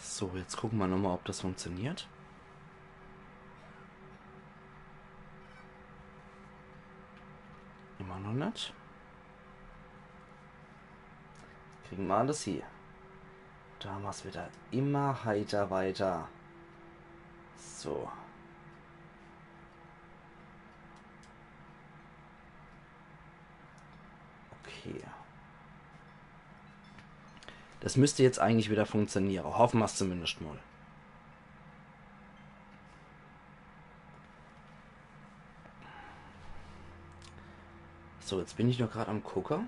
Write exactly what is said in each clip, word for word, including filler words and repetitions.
So, jetzt gucke mer nochmal, ob das funktioniert. Immer noch net. Kriege mer alles hie. Damals wieder immer heiter weiter. So. Okay. Das müsst jetzt eigentlich wieder funktioniere. Hoffe mer's zumindest mal. So, jetzt bin ich noch grad am gucke,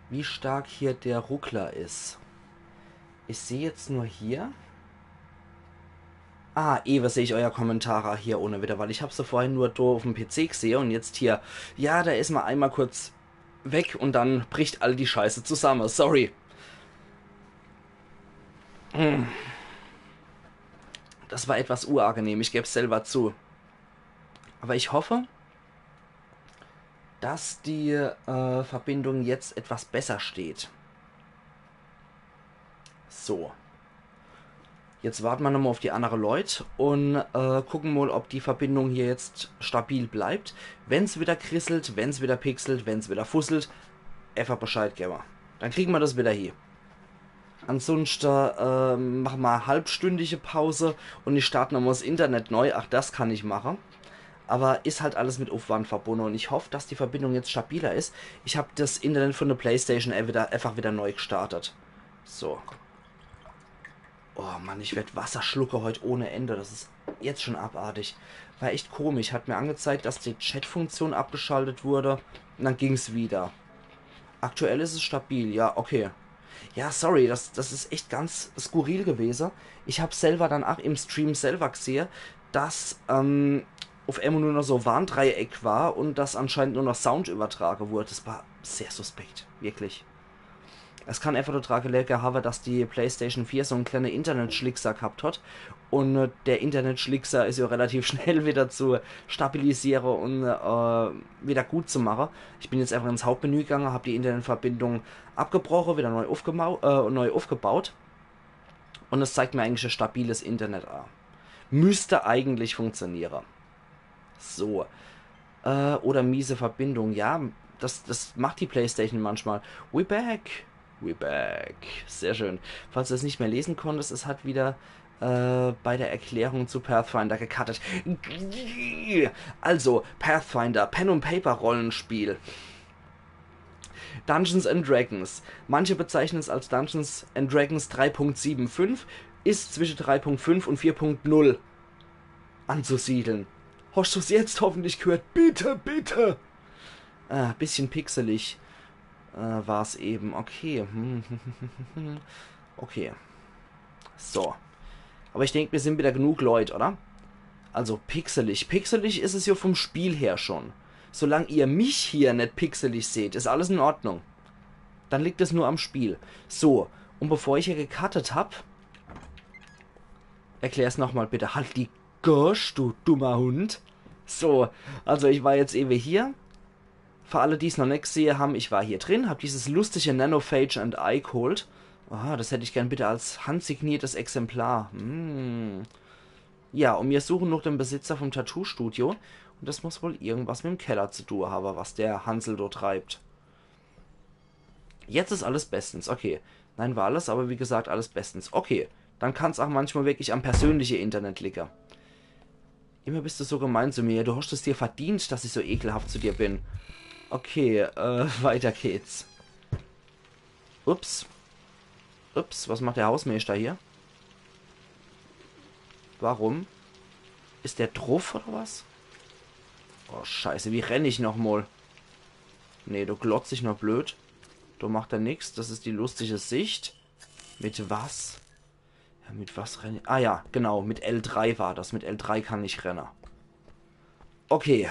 wie stark hier der Ruckler is. Ich seh jetzt nur hier. Ah, ewe seh ich euer Kommentare hier ohne wieder, weil ich hab se vorhin nur do uffm P C gsehe und jetzt hier. Ja, da is mer einmal kurz weg und dann bricht all die Scheiße zusamme. Sorry. Hm. Das war etwas unangenehm, ich geb's selber zu. Aber ich hoffe, dass die äh, Verbindung jetzt etwas besser steht. So. Jetzt warte mer nochmal auf die andere Leut und äh, gucke mal, ob die Verbindung hier jetzt stabil bleibt. Wenn's wieder krisselt, wenn's wieder pixelt, wenn's wieder fusselt, einfach Bescheid gewwe. Dann kriege mer das wieder hie. Ansonsten äh, mache mer e halbstündige Pause und ich starte nochmal das Internet neu. Ach, das kann ich mache. Aber is halt alles mit Aufwand verbunde und ich hoff, dass die Verbindung jetzt stabiler is. Ich hab das Internet von der Playstation e- wieder, einfach wieder neu gestartet. So. Oh Mann, ich werd Wasser schlucke heut ohne Ende. Das is jetzt schon abartig. War echt komisch. Hat mir angezeigt, dass die Chat-Funktion abgeschaltet wurde. Und dann ging's wieder. Aktuell is es stabil. Ja, okay. Ja, sorry, das, das is echt ganz skurril gewese. Ich hab selber dann ach im Stream selber gsehe, dass ähm, auf einmal nur noch so Warndreieck war und dass anscheinend nur noch Sound übertrage wurde. Das war sehr suspekt, wirklich. Es kann einfach dodra gelege hawe, dass die Playstation vier so en kleine Internetschlickser gehabt hat. Und äh, der Internetschlickser is ja relativ schnell wieder zu stabilisiere und äh, wieder gut zu mache. Ich bin jetzt einfach ins Hauptmenü gegange, hab die Internetverbindung abgebroche, wieder neu, aufgemau äh, neu aufgebaut. Und es zeigt mir eigentlich e stabiles Internet an. Müsste eigentlich funktioniere. So. Äh, oder miese Verbindung. Ja, das, das macht die Playstation manchmal. We back. We back. Sehr schön. Falls du es nicht mehr lesen konntest, es hat wieder äh, bei der Erklärung zu Pathfinder gecuttet. Also, Pathfinder, Pen und Paper Rollenspiel. Dungeons and Dragons. Manche bezeichnen es als Dungeons and Dragons drei Punkt sieben fünf, is zwischen drei Punkt fünf und vier Punkt null anzusiedeln. Hast du's jetzt hoffentlich gehört? Bitte, bitte! Ah, bisschen pixelig äh, war's eben. Okay. Okay. So. Aber ich denk, mir sind wieder genug Leut, oder? Also pixelig. Pixelig is es ja vom Spiel her schon. Solang ihr mich hier net pixelig seht, is alles in Ordnung. Dann liegt es nur am Spiel. So, und bevor ich hier gecuttet hab, erklär's nochmal bitte. Halt die Gosch, du dummer Hund. So, also ich war jetzt ewe hier. Für alle, die's noch net gsehe haben, ich war hier drin, hab dieses lustige Nanophage and I geholt. Aha, das hätt ich gern bitte als handsigniertes Exemplar. Hm. Ja, und mir suchen noch den Besitzer vom Tattoo-Studio. Und das muss wohl irgendwas mit dem Keller zu tun haben, was der Hansel dort treibt. Jetzt is alles bestens, okay. Nein, war alles, aber wie gesagt, alles bestens. Okay, dann kann's auch manchmal wirklich am persönliche Internet liegen. Immer bist du so gemein zu mir. Du hast es dir verdient, dass ich so ekelhaft zu dir bin. Okay, äh, weiter geht's. Ups. Ups, was macht der Hausmeister hier? Warum? Is der druff oder was? Oh, Scheiße, wie renn ich nochmal? Nee, du glotzt dich noch blöd. Du macht er nix. Das is die lustige Sicht. Mit was? Ja, mit was renn ich? Ah ja, genau, mit L drei war das. Mit L drei kann ich renne. Okay.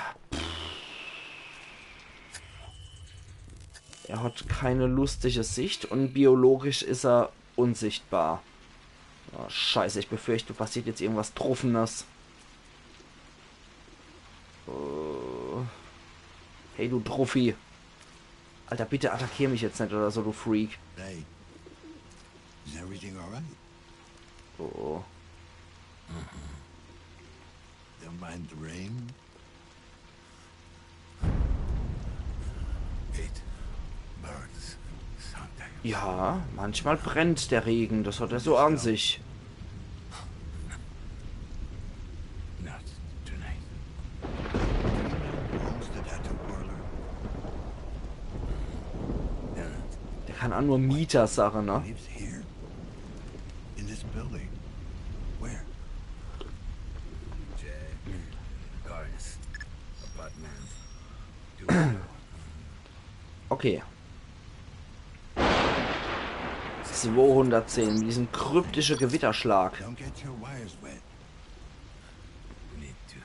Er hat keine lustige Sicht und biologisch is er unsichtbar. Oh, Scheiße, ich befürchte, passiert jetzt irgendwas Druffenes. Oh. Hey, du Druffi. Alter, bitte attackier mich jetzt net oder so, du Freak. Hey, Is everything all right? Oh. Don't mind the rain? It burns sometimes. Ja, manchmal brennt der Regen, das hat er so an sich. Not tonight. Owns the tattoo parlor? No, no. Der kann auch nur Mieter sagen, ne? Lives here? In this building? Where? Jay. Garnis. Apartment. Two. Okay. Zweihundertzehn, mit diesem kryptischen Gewitterschlag. Don't get your wires wet. Need to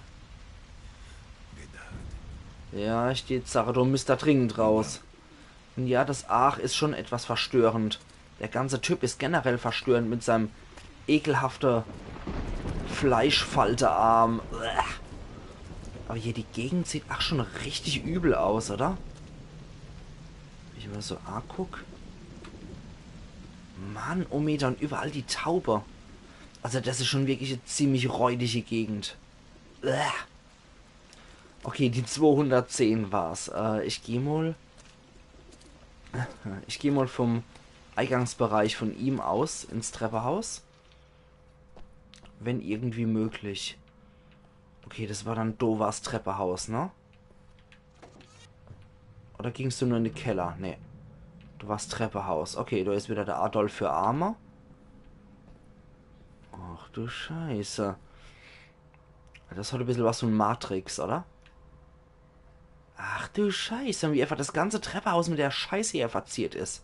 get out. Ja, ich die Sache, du müsst da dringend raus. Und ja, das Aach ist schon etwas verstörend. Der ganze Typ ist generell verstörend mit seinem ekelhafte Fleischfaltearm. Uah. Aber hier die Gegend sieht ach schon richtig übel aus, oder? Wenn ich mal so anguck. Mann, oh Meter, und überall die Taube. Also das ist schon wirklich eine ziemlich räudige Gegend. Uah. Okay, die zweihundertzehn war's. Äh, ich geh mal. Ich geh mal vom Eingangsbereich von ihm aus ins Treppehaus. Wenn irgendwie möglich. Okay, das war dann do war's Treppehaus, ne? Oder gingst du nur in den Keller? Nee. Du warst Treppehaus. Okay, da ist wieder der Adolf für Arme. Ach du Scheiße. Das hat ein bisschen was von Matrix, oder? Ach du Scheiße, wie einfach das ganze Treppehaus mit der Scheiße hier verziert ist.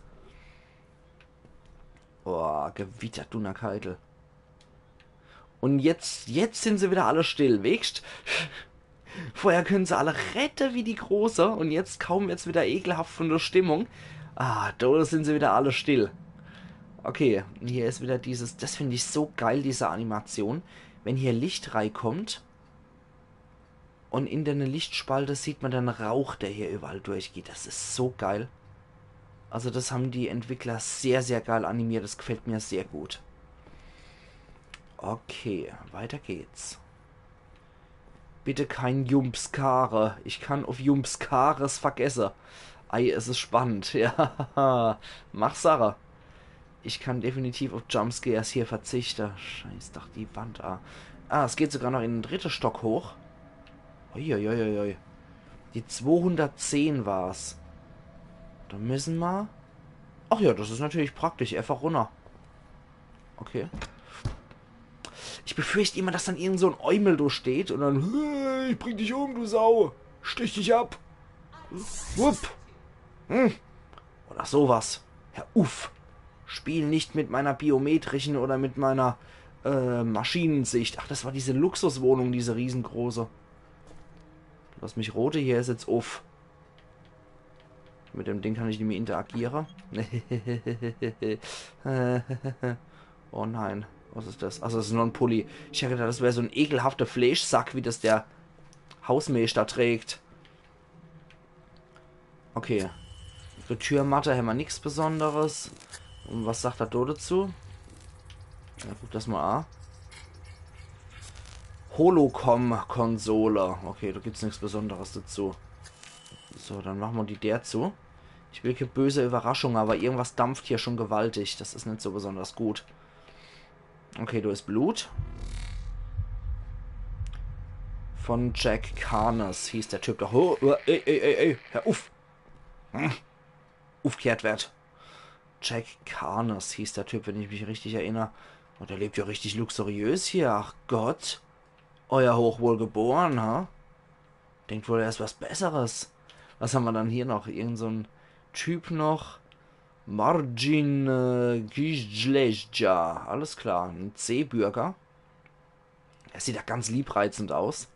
Boah, Gewitter, Dunnerkeitel. Und jetzt, jetzt sind sie wieder alle still, weescht? Vorher können sie alle rette wie die Große und jetzt kaum jetzt wieder ekelhaft von der Stimmung. Ah, da sind sie wieder alle still. Okay, hier ist wieder dieses, das finde ich so geil, diese Animation. Wenn hier Licht reinkommt, und in der Lichtspalte sieht man den Rauch, der hier überall durchgeht. Das ist so geil. Also das haben die Entwickler sehr, sehr geil animiert. Das gefällt mir sehr gut. Okay, weiter geht's. Bitte kein Jumpscare. Ich kann auf Jumpscares vergessen. Ei, es ist spannend. Ja, mach Sache. Ich kann definitiv auf Jumpscares hier verzichten. Scheiß doch die Wand an. Ah, es geht sogar noch in den dritten Stock hoch. Uiuiuiui. Die zweihundertzehn war's. Da müssen wir. Ach ja, das ist natürlich praktisch. Einfach runter. Okay. Ich befürchte immer, dass dann irgend so ein Eumel da steht und dann: „Hey, ich bring dich um, du Sau. Stich dich ab.“ Wupp. Hm. Oder sowas. Hör uff. Spiel nicht mit meiner biometrischen oder mit meiner äh, Maschinensicht. Ach, das war diese Luxuswohnung, diese riesengroße. Lass mich rote, hier ist jetzt uff. Mit dem Ding kann ich nicht mehr interagieren. Oh nein, was ist das? Also, das ist nur ein Pulli. Ich hätte gedacht, das wäre so ein ekelhafter Fleischsack, wie das der Hausmeister trägt. Okay. Für Türmatte haben wir nichts Besonderes. Und was sagt er da dazu? Ja, guck das mal an. Holocom-Konsole. Okay, da gibt's nichts Besonderes dazu. So, dann machen wir die der zu. Ich will keine böse Überraschung, aber irgendwas dampft hier schon gewaltig. Das ist nicht so besonders gut. Okay, da ist Blut. Von Jack Carnes hieß der Typ doch. Oh, oh, ey, ey, ey, ey, hör uff. Hm. Uffkehrt werd. Jack Carnes hieß der Typ, wenn ich mich richtig erinnere. Und der lebt ja richtig luxuriös hier. Ach Gott. Euer Hochwohlgeboren, ha? Denkt wohl, er ist was Besseres. Was haben wir dann hier noch? Irgend so ein Typ noch. Marcin äh, Gijleja. Alles klar, ein Seebürger. Er sieht ja ganz liebreizend aus.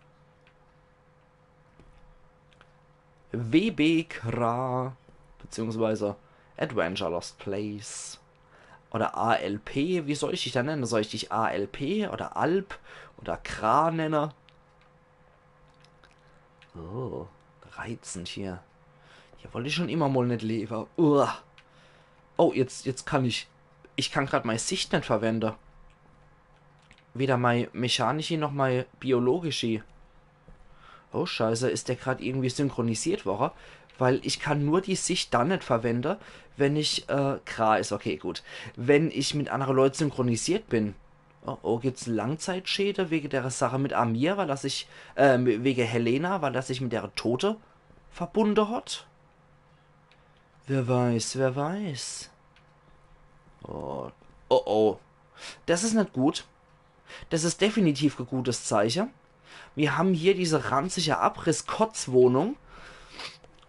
W B Kra, beziehungsweise Adventure Lost Place. Oder A L P, wie soll ich dich da nennen? Soll ich dich A L P oder Alp oder Kra nennen? Oh, reizend hier. Hier wollte ich schon immer mal nicht leben. Uah. Oh, jetzt, jetzt kann ich. Ich kann grad mei Sicht net verwende. Weder mei mechanischi noch mei biologischi. Oh Scheiße, is der grad irgendwie synchronisiert worre? Weil ich kann nur die Sicht dann net verwende, wenn ich, äh, Gra is, okay, gut. Wenn ich mit annere Leut synchronisiert bin. Oh, oh, gibt's Langzeitschäde wege dere Sache mit Amir, weil er sich, äh, wege Helena, weil er sich mit dere Tote verbunde hat? Wer weiß, wer weiß. Oh, oh, oh. Das is net gut. Das is definitiv e gutes Zeiche. Mir ham hier diese ranzige Abriss-Kotz-Wohnung.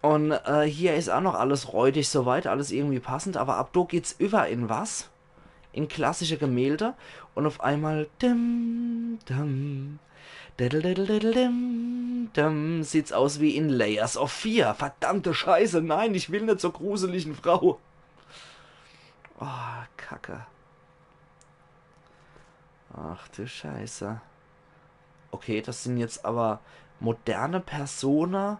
Un, äh, hier is auch noch alles räudig soweit, alles irgendwie passend, aber ab do geht's über in was? In klassische Gemälde. Un auf einmal dim, dim, diddle, diddle, diddle, dim, dim, sieht's aus wie in Layers of Fear. Verdammte Scheiße, nein, ich will net zur gruseligen Frau. Oh, Kacke. Ach du Scheiße. Okay, das sin jetzt aber moderne Persone,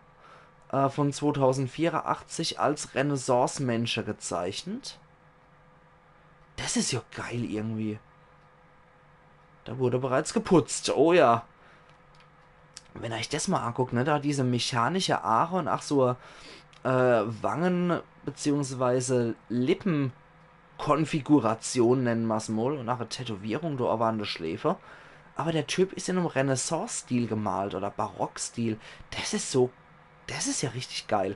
äh, von zweitausendvierundachtzig als Renaissance-Mensche gezeichnet. Das is ja geil irgendwie. Da wurde bereits geputzt, oh ja. Wenn ich das mal anguck, ne, da diese mechanische Aache un ach so, äh, Wangen- beziehungsweise Lippenkonfiguration, nenne mer's mal, un ach e Tätowierung do awwer an de Schläfe. Aber der Typ is in em Renaissance-Stil gemalt oder Barockstil. Das is so, das is ja richtig geil.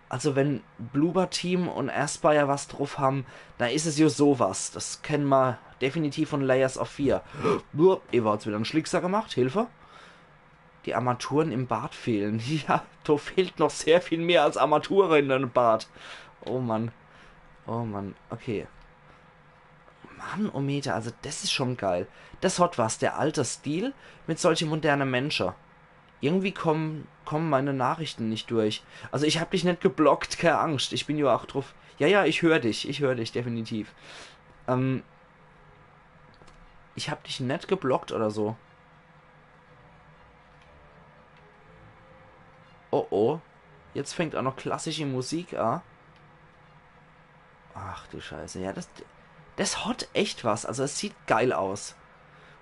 Also wenn Bloober Team un Aspyr was drauf ham, dann is es jo sowas. Das kenne mer definitiv von Layers of Fear. Blub, Eva hat's wieder en Schlickser gemacht, Hilfe. Die Armaturen im Bart fehlen. Ja, do fehlt noch sehr viel mehr als Armature in einem Bart. Oh Mann. Oh Mann, okay. Mann, oh Meter, also das is schon geil. Das hat was, der alte Stil mit solche moderne Mensche. Irgendwie kommen, kommen meine Nachrichten nicht durch. Also ich hab dich net geblockt, keine Angst. Ich bin ja auch drauf. Ja, ja, ich hör dich, ich hör dich, definitiv. Ähm, ich hab dich net geblockt oder so. Oh oh. Jetzt fängt auch noch klassische Musik an. Ach du Scheiße, ja, das, das hat echt was. Also es sieht geil aus.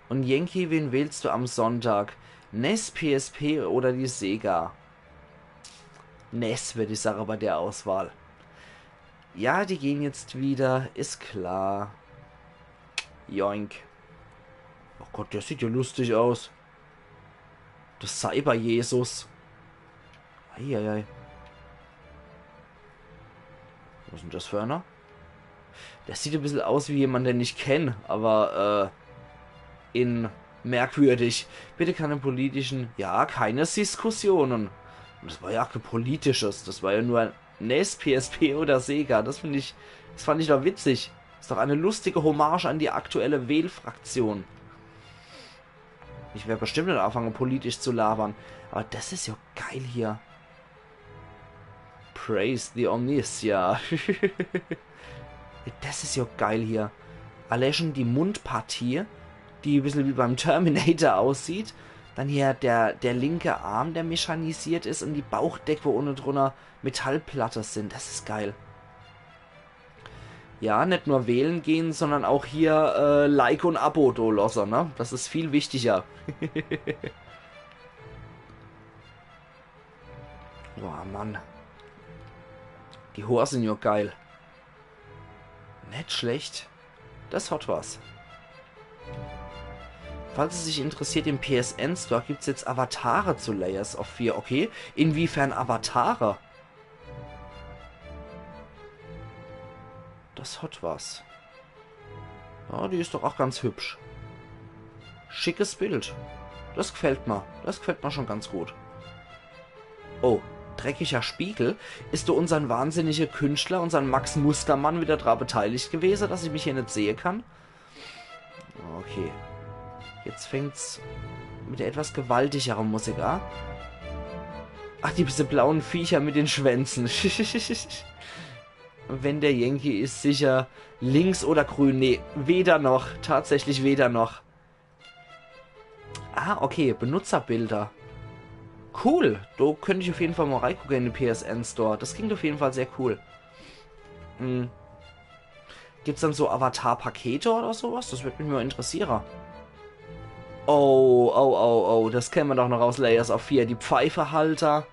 Und Yankee, wen wählst du am Sonntag? N E S, P S P oder die Sega? N E S, würd ich sagen, bei der Auswahl. Ja, die gehen jetzt wieder, is klar. Joink. Oh Gott, der sieht ja lustig aus. Das Cyber-Jesus. Eieiei. Was is denn das für einer? Der sieht e bissel aus wie jemand, den ich kenn, aber, äh, in merkwürdig. Bitte keine politischen, ja, keine Diskussionen. Das war ja auch kein politisches, das war ja nur N E S, P S P oder Sega. Das find ich, das fand ich doch witzig. Is doch eine lustige Hommage an die aktuelle Wählfraktion. Ich wär bestimmt net anfange, politisch zu labern. Aber das is ja geil hier. Praise the Omniscient. Das is ja geil hier. Allein schon die Mundpartie, die e bissel wie beim Terminator aussieht. Dann hier der, der linke Arm, der mechanisiert is, und die Bauchdeck, wo unne drunner Metallplatte sin. Das is geil. Ja, net nur wählen gehen, sondern auch hier, äh, Like und Abo do losse, ne? Das is viel wichtiger. Boah, Mann. Die Hoor sin ja geil. Net schlecht. Das hat was. Falls es dich interessiert, im P S N Store gibt's jetzt Avatare zu Layers of Fear. Okay, inwiefern Avatare? Das hat was. Ja, die is doch auch ganz hübsch. Schickes Bild. Das gfällt mer. Das gfällt mer schon ganz gut. Oh, dreckiger Spiegel. Is do unsern wahnsinnige Künstler, unsern Max Mustermann wieder dra beteiligt gewese, dass ich mich hier net sehe kann? Okay. Jetzt fängt's mit der etwas gewaltigeren Musik an. Ach, die, diese blauen Viecher mit den Schwänzen. Wenn der Yankee is, sicher links oder grün. Nee, weder noch. Tatsächlich weder noch. Ah, okay. Benutzerbilder. Cool. Do könnt ich auf jeden Fall mal reigucke in den P S N Store. Das klingt auf jeden Fall sehr cool. Hm. Gibt's dann so Avatar-Pakete oder sowas? Das würd mich mal interessiere. Oh, oh, oh, oh, das kenne mer doch noch aus Layers of Fear. Die Pfeifehalter.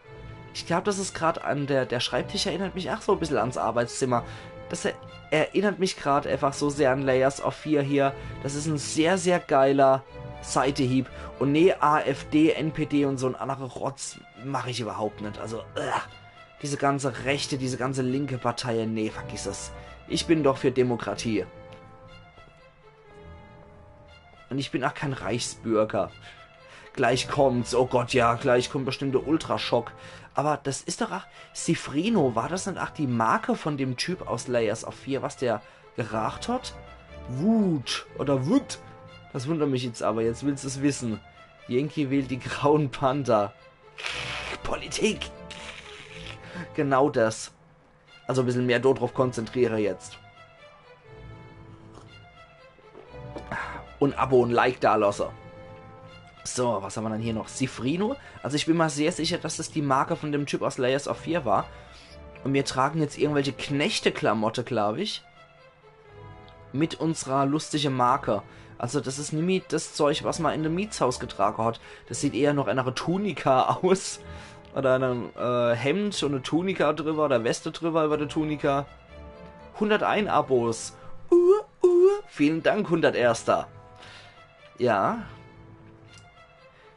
Ich glaub, das is grad an der, der Schreibtisch erinnert mich ach so e bissel ans Arbeitszimmer. Das er, erinnert mich grad einfach so sehr an Layers of Fear hier. Das is en sehr, sehr geiler Seitehieb. Un nee, A F D, N P D un so en annere Rotz mach ich überhaupt net. Also, ugh. Diese ganze rechte, diese ganze linke Partei, nee, vergiss es. Ich bin doch für Demokratie. Un ich bin ach kein Reichsbürger. Gleich kommt's, oh Gott, ja, gleich kommt bestimmt der Ultraschock. Aber das is doch ach, Sifrino, war das net ach die Marke von dem Typ aus Layers of Fear, was der geraacht hat? Wut oder Wut? Das wundert mich jetzt aber, jetzt willst du's wissen. Yankee wählt die Grauen Panther. Politik. Genau das. Also e bissel mehr do drauf konzentriere jetzt. Un Abo un Like da losse. So, was hammer dann hier noch? Sifrino. Also ich bin mal sehr sicher, dass das die Marke von dem Typ aus Layers of Fear war. Un mir tragen jetzt irgendwelche Knechte-Klamotte, glaub ich. Mit unserer lustige Marke. Also das is nimmi das Zeug, was ma in dem Mietshaus getrage hat. Das sieht eher noch einer Tunika aus. Oder einem äh, Hemd un e Tunika drüber oder Weste drüber über de Tunika. Hunderteins Abos. Uh, uh, vielen Dank, hunderterster. Ja.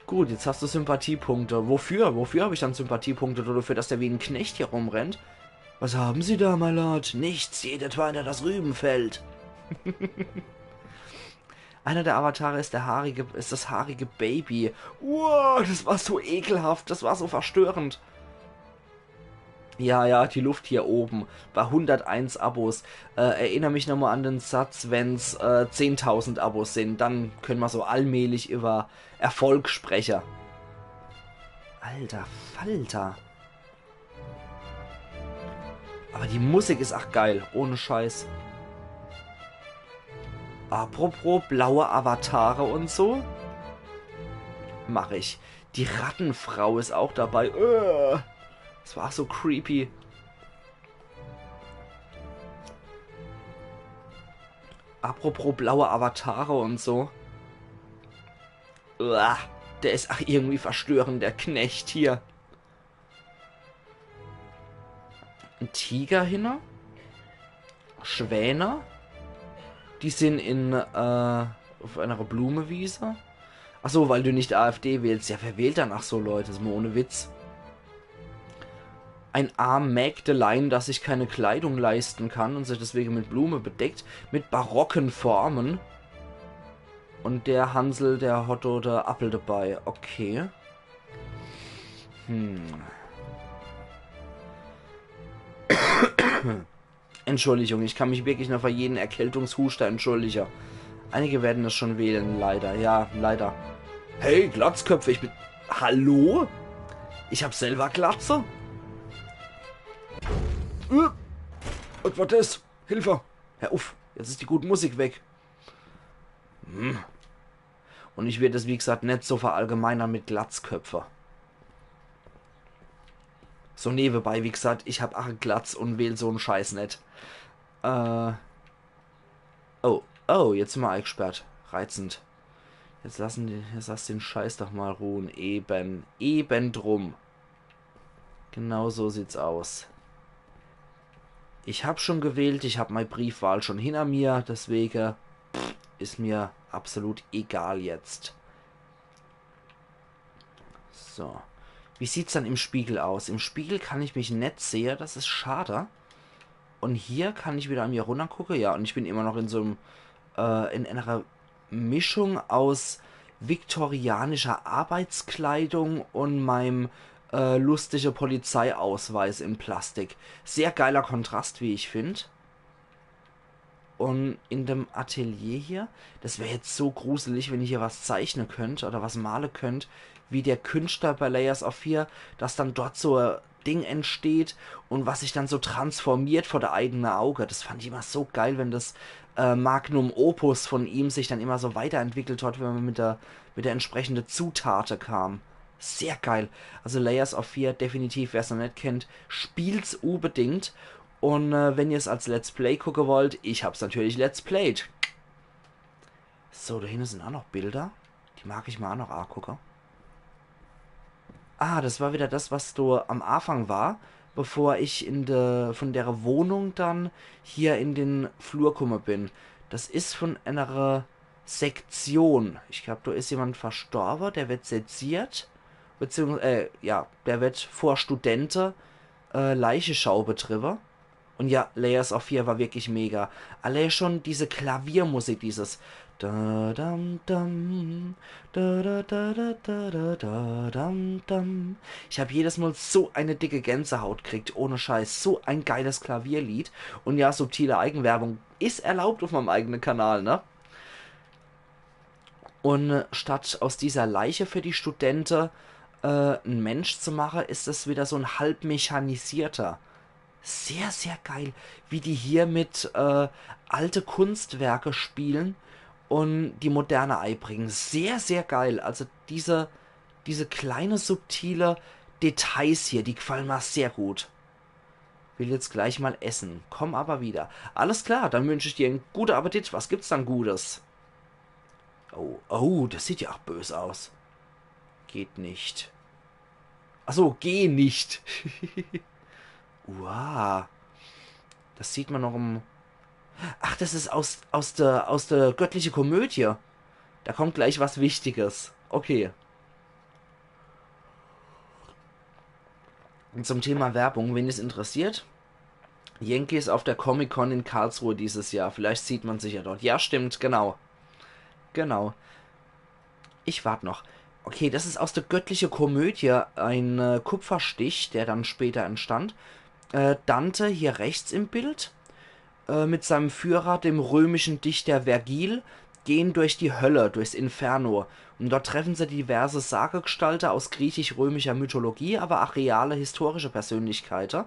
Gut, jetzt hast du Sympathiepunkte. Wofür? Wofür hab ich dann Sympathiepunkte? Dafür, dass der wie en Knecht hier rumrennt? Was haben Sie da, my lord? Nichts, jeder Tweiter das Rübenfeld. Einer der Avatare ist der haarige, ist das haarige Baby. Uah, das war so ekelhaft, das war so verstörend. Ja, ja, die Luft hier oben. Bei hunderteins Abos. Äh, erinner mich nochmal an den Satz, wenn's äh, zehntausend Abos sind, dann können mer so allmählich über Erfolg spreche. Alter Falter. Aber die Musik is ach geil, ohne Scheiß. Apropos blaue Avatare un so. Mach ich. Die Rattenfrau is auch dabei. Äh, das war so creepy. Apropos blaue Avatare un so. Uah, der is ach irgendwie verstörend, der Knecht hier. En Tiger hinne? Schwäne? Die sind in, äh, auf einer Blumewiese? Ach so, weil du nicht A F D wählst. Ja, wer wählt dann ach so Leute? Is mal ohne Witz. Ein arm Mägdelein, das sich keine Kleidung leisten kann und sich deswegen mit Blume bedeckt, mit barocken Formen. Und der Hansel, der hat dort de Appel dabei. Okay. Hm. Entschuldigung, ich kann mich wirklich nur für jeden Erkältungshuster entschuldigen. Einige werden es schon wählen, leider. Ja, leider. Hey, Glatzköpfe, ich bin... Hallo? Ich hab selber Glatze? Äh, was war das? Hilfe! Hör uff, jetzt is die gute Musik weg. Hm. Und ich würd es, wie gesagt, net so verallgemeinern mit Glatzköpfe. So nebenbei, wie gesagt, ich hab ach e Glatz und wähl so en Scheiß net. Äh. Oh, oh, jetzt sind wir eingesperrt. Reizend. Jetzt lassen die, jetzt lass den Scheiß doch mal ruhen. Eben, eben drum. Genau so sieht's aus. Ich hab schon gewählt, ich hab mei Briefwahl schon hinter mir, deswege, pff, is mir absolut egal jetzt. So. Wie sieht's dann im Spiegel aus? Im Spiegel kann ich mich net sehe, das is schade. Und hier kann ich wieder an mir runtergucke, ja, und ich bin immer noch in so em, äh, in einer Mischung aus viktorianischer Arbeitskleidung und meinem äh, lustige Polizeiausweis in Plastik. Sehr geiler Kontrast, wie ich find. Und in dem Atelier hier, das wär jetzt so gruselig, wenn ich hier was zeichne könnt oder was male könnt, wie der Künstler bei Layers of Fear, dass dann dort so e Ding entsteht und was sich dann so transformiert vor der eigene Auge. Das fand ich immer so geil, wenn das äh, Magnum Opus von ihm sich dann immer so weiterentwickelt hat, wenn man mit der, mit der entsprechende Zutate kam. Sehr geil. Also Layers of Fear, definitiv, wer's noch net kennt, spielt's unbedingt. Und äh, wenn ihr's als Let's Play gucke wollt, ich hab's natürlich Let's Played. So, da hinne sin auch noch Bilder. Die mag ich ma auch noch angucke. Ah, das war wieder das, was do am Anfang war, bevor ich in de, von der Wohnung dann hier in den Flur kumme bin. Das is von einer Sektion. Ich glaub, do is jemand verstorbe, der wird seziert. Beziehungsweise, äh, ja, der wird vor Studente äh, Leicheschau betriebe. Und ja, Layers of Fear war wirklich mega. Allein schon diese Klaviermusik, dieses da dam dam, da da da da da da da dam dam. Ich hab jedes Mal so eine dicke Gänsehaut gekriegt, ohne Scheiß. So ein geiles Klavierlied. Und ja, subtile Eigenwerbung is erlaubt auf meinem eigenen Kanal, ne? Und äh, statt aus dieser Leiche für die Studente äh, en Mensch zu mache, is es wieder so en halb mechanisierter. Sehr, sehr geil, wie die hier mit äh, alte Kunstwerke spielen und die Moderne eibringen. Sehr, sehr geil. Also diese, diese kleine, subtile Details hier, die gefallen mir sehr gut. Will jetzt gleich mal essen. Komm aber wieder. Alles klar, dann wünsch ich dir en gute Appetit. Was gibt's dann Gutes? Oh, oh, das sieht ja auch bös aus. Geht nicht. Ach so, geh nicht. Uah. Das sieht man noch im... Ach, das is aus, aus der, aus der göttliche Komödie. Da kommt gleich was Wichtiges. Okay. Und zum Thema Werbung, wen es interessiert, Yankee is auf der Comic-Con in Karlsruhe dieses Jahr. Vielleicht sieht man sich ja dort. Ja, stimmt, genau. Genau. Ich wart noch. Okay, das is aus der göttliche Komödie ein äh, Kupferstich, der dann später entstand. Äh, Dante hier rechts im Bild äh, mit seinem Führer, dem römischen Dichter Vergil, gehen durch die Hölle, durchs Inferno. Und dort treffen sie diverse Sagegestalte aus griechisch-römischer Mythologie, aber auch reale historische Persönlichkeiten.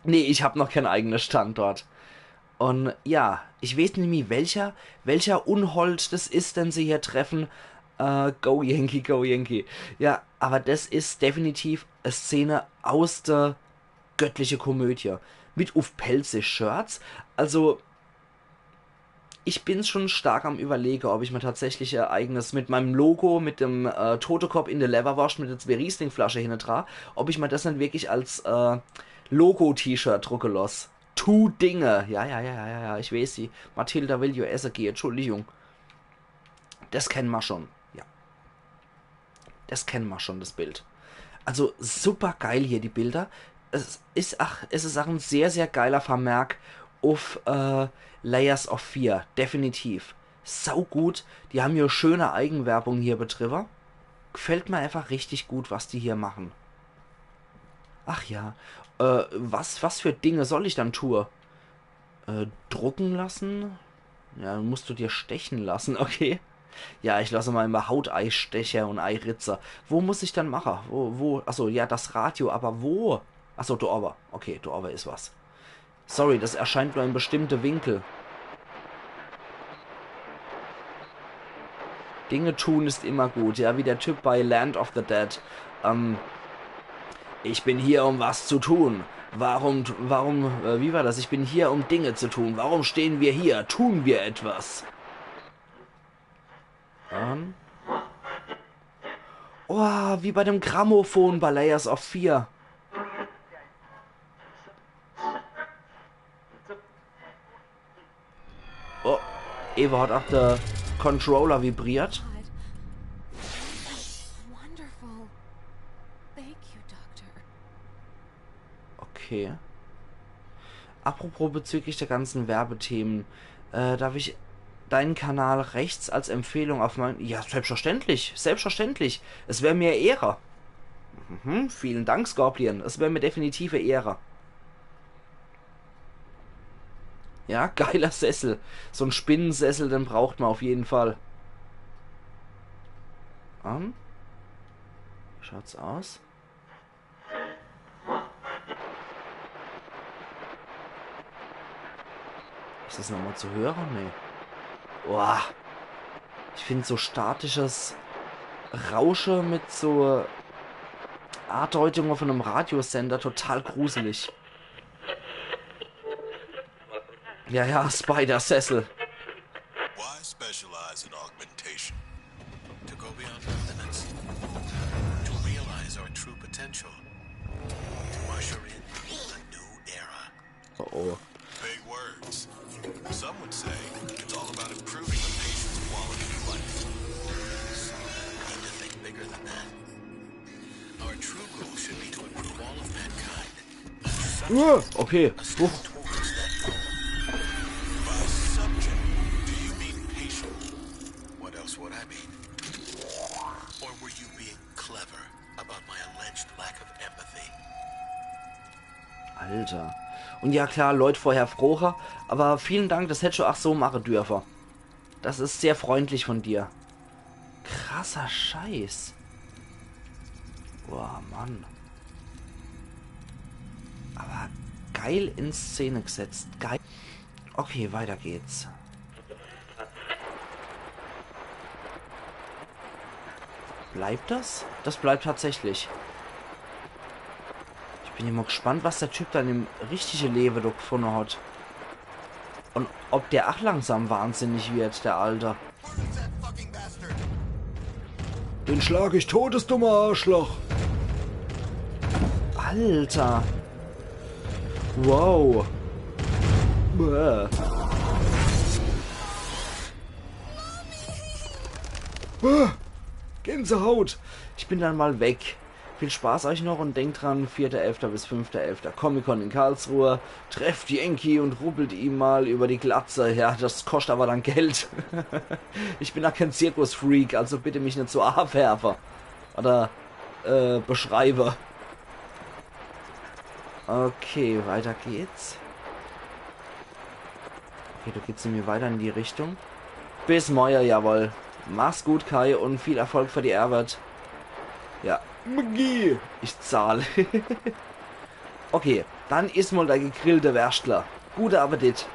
Nee, ich hab noch kein eigenes Standort. Und ja, ich weeß nimmi, welcher, welcher Unhold das is, den sie hier treffen. Äh, go Yankee, go Yankee. Ja, aber das is definitiv e Szene aus der göttliche Komödie. Mit uff Pälzisch Shirts. Also, ich bin schon stark am Überlege, ob ich mir tatsächlich e eigenes mit meinem Logo, mit dem äh, Totekopp in der Leberwurst, mit der Zwee-Riesling-Flasche hinne dra, ob ich mir das net wirklich als äh, Logo-T-Shirt drucke loss. Tu Dinge. Ja, ja, ja, ja, ja, ja, ich weeß, die Mathilda will jo esse gehe, Entschuldigung. Das kennen ma schon. Ja. Das kennen ma schon, das Bild. Also super geil hier, die Bilder. Es is ach, es is ach en sehr, sehr geiler Vermerk uff äh, Layers of Fear. Definitiv. Sau gut. Die haben jo schöne Eigenwerbung hier betriebe. Gefällt mir einfach richtig gut, was die hier machen. Ach ja. Äh, was, was für Dinge soll ich dann tue? Äh, drucken lassen? Ja, musst du dir stechen lassen, okay. Ja, ich lasse mal immer Haut eisteche und eiritze. Wo muss ich dann mache? Wo, wo? Achso, ja, das Radio, aber wo? Achso, do obe. Okay, do obe is was. Sorry, das erscheint nur in bestimmte Winkel. Dinge tun ist immer gut, ja, wie der Typ bei Land of the Dead. Ähm, ich bin hier, um was zu tun. Warum, warum, äh, wie war das? Ich bin hier, um Dinge zu tun. Warum stehen wir hier? Tun wir etwas. Ähm. Oh, wie bei dem Grammophon bei Layers of Fear. Oh, Eva hat ach der Controller vibriert. Wonderful. Thank you, Doctor. Okay. Apropos bezüglich der ganzen Werbethemen, äh, darf ich deinen Kanal rechts als Empfehlung auf mein... Ja, selbstverständlich, selbstverständlich. Es wär mir Ehre. Mhm, vielen Dank, Scorpion. Es wär mir definitive Ehre. Ja, geiler Sessel. So en Spinnensessel, den braucht ma auf jeden Fall. Ähm, wie schaut's aus? Is das nochmal zu höre? Nee. Boah. Ich find so statisches Rausche mit so Andeutunge von em Radiosender total gruselig. Ja, ja, Spider-Sessel. Why specialize in augmentation? To go beyond our limits. To realize our true potential. To usher in a new era. Oh, oh. Big words. Some would say it's all about improving the patient's quality of life. Some need to think bigger than that. Our true goal should be to improve all of mankind. Uh, okay. Huch. By subject, do you mean patient? What else would I mean? Or were you being clever about my alleged lack of empathy? Alter. Und ja klar, Leut vorher froche, aber vielen Dank, das hätt ich ach so mache dürfe. Das is sehr freundlich von dir. Krasser Scheiß. Boah, Mann. Aber geil in Szene gesetzt. Geil. Okay, weiter geht's. Bleibt das? Das bleibt tatsächlich. Ich bin immer gespannt, was der Typ dann im richtige Lewe do gefunne hat. Und ob der ach langsam wahnsinnig wird, der Alte. Den schlag ich tot, das dumme Arschloch. Alter. Wow. Bäh. Bäh. Gänsehaut. Ich bin dann mal weg. Viel Spaß euch noch und denkt dran, vierter elfter bis fünfter elfter Comic-Con in Karlsruhe. Trefft Yankee und rubbelt ihm mal über die Glatze. Ja, das kostet aber dann Geld. Ich bin da kein Zirkusfreak, also bitte mich nicht so abwerfe. Oder, äh, beschreibe. Okay, weiter geht's. Okay, da geht's irgendwie weiter in die Richtung. Bis morje, jawohl. Mach's gut, Kai, und viel Erfolg für die Arbeit. Ja. Mgi, ich zahl. Okay, dann iss mal dei gegrillte Wärschtler. Gute Appetit.